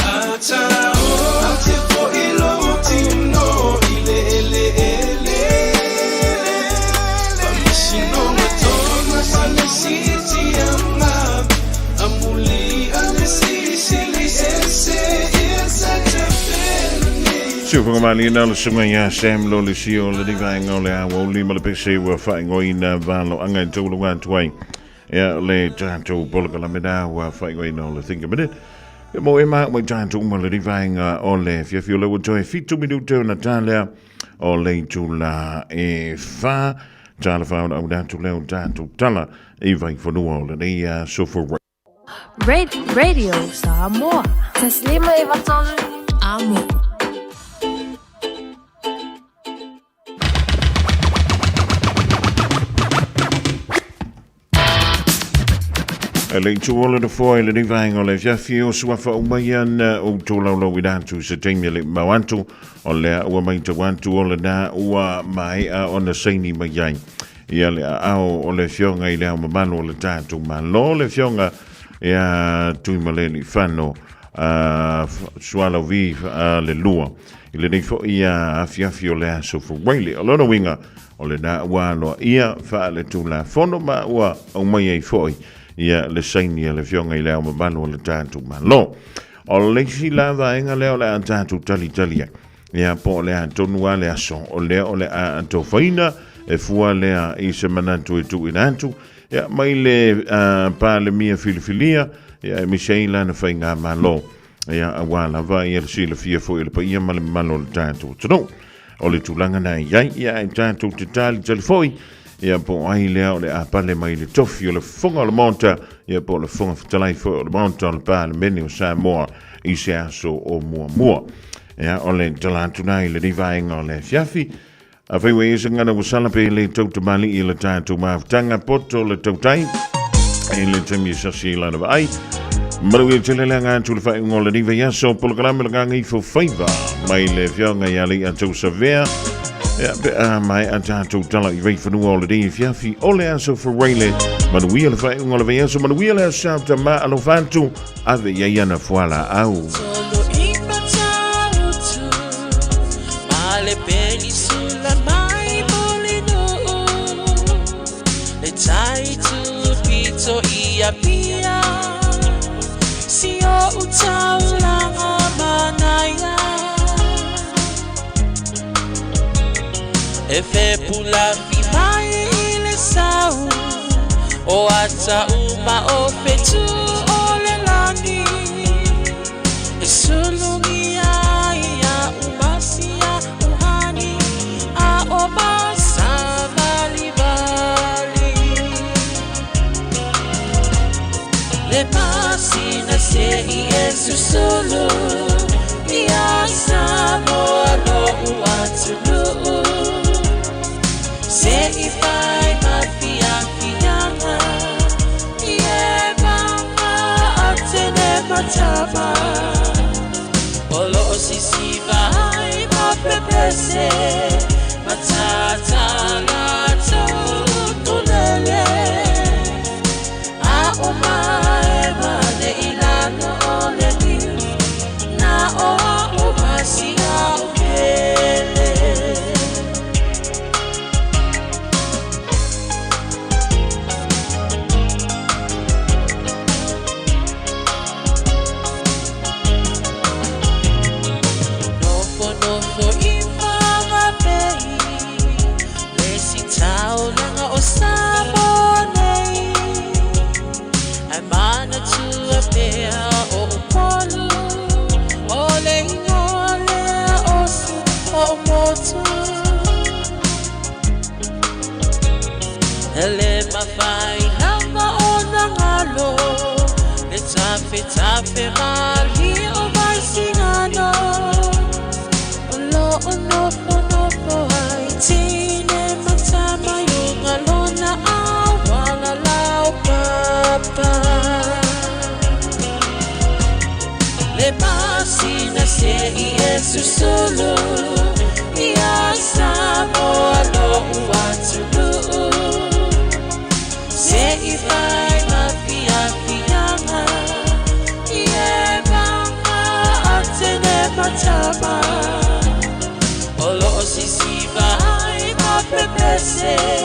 Atao ate fo'i lou tino i le eleele Faamasinoga tonu ma le sitiaga Amulia le silisili ese ia tatapenani Siufagamaliina le suga iā Sam Lolesio o lenei vaega o le aoauli ma le pese ua faaigoaina valoaga e tauluga atu ai ia le tatou polokalame na ua faaigoaina o le Think a Minute. Ia mo e ma mai tatou uma lenei vaega o le afiafi o lea ua toe 7 minute ona ta lea o le itula e 4 tala wha o le atu lea o tatou tala i Vaifanua o lenei aso for Radio Samoa. Taslima e vatolu. Amo. E le itu o le nofoa i lenei vaega o le afiafi o suafa uma ia na o tolaulau ina atu i se taimi e le mau atu o lea ua maitau atu o lena ua maea ona saini mai ai ia le aao o le afioga i le Ao Mamalu o le tatou Malo, le afioga ia Tuimalealiifano Sualauvi le Lua i lenei foi afiafi o le aso Fuaile. O lona uiga, o lena ua aloaia faale-Tulafono ma ua aumai ai foi ia le saini a le afioga i le Ao Mamalu o le tatou Malo. O le isi la vaega lea o le a tatou talitali ai, Ia, po o le a tonu lava le aso o lea o le a atofaina, e fua lea i se manatu e tuuina atu, ia, mai le Palemia filifilia, ia, aemaise ai lana faigamalo, ia, aua lava ia le silafia foi e le paia ma le mamalu o le tatou atunuu. O le tulaga na i ai, ia, ae tatou te talitali foi, ia, po o ai lea o le a pale mai le tofi o le Fofoga o le Maota, ia, po o le Fofoga Fetalai foi o le Maota o le Palemene o Samoa i se aso o muamua. Ia, o le tala atu na i lenei vaega o le afiafi. Afai ua i ai se gagana ua sala pe le tau tamalii i le tatou mafutaga poto le tautai i le taimi e sasi i lana vaai. Manuia tele le aga atu le faaiuga o lenei vaiaso polokalame le Gagaifo Faiva mai le afioga ia Lei'a Tausavea. Ia, pe a maea tatou tala i vaifanua o lenei afiafi o le aso Faraile. Manuia le faaiuga o le vaiaso, manuia le aso Saoto ma alofa atu. Ave i ai ana fualaau. E fepula fi mai i le sau O ata uma o fetu o le lani E sulungi ai a umasia uhani A o masavali vali Le pasina se i e susulu Ia Samoa lo uatunuu Se i fai ma fiafiaga I e mama a tene matama O lo o sisiva ai ma pepese Matata latou tulele A o mae ma le ilalo o le niu Na o a o masia o pele. Nofo nofo i Whanganui Le si taulaga o Samoa nei Ai manatua pea o Upolu O le ingoa lea o si o motu E le mafai lava ona galo Le tafetafe malie o Vaisigano O lo o nofonofo ai tine ma tama susulu Ia Samoa lo'u atunuu Se i fai ma fiafiaga Ie maga atene matama O loo sisiva ai ma pepese.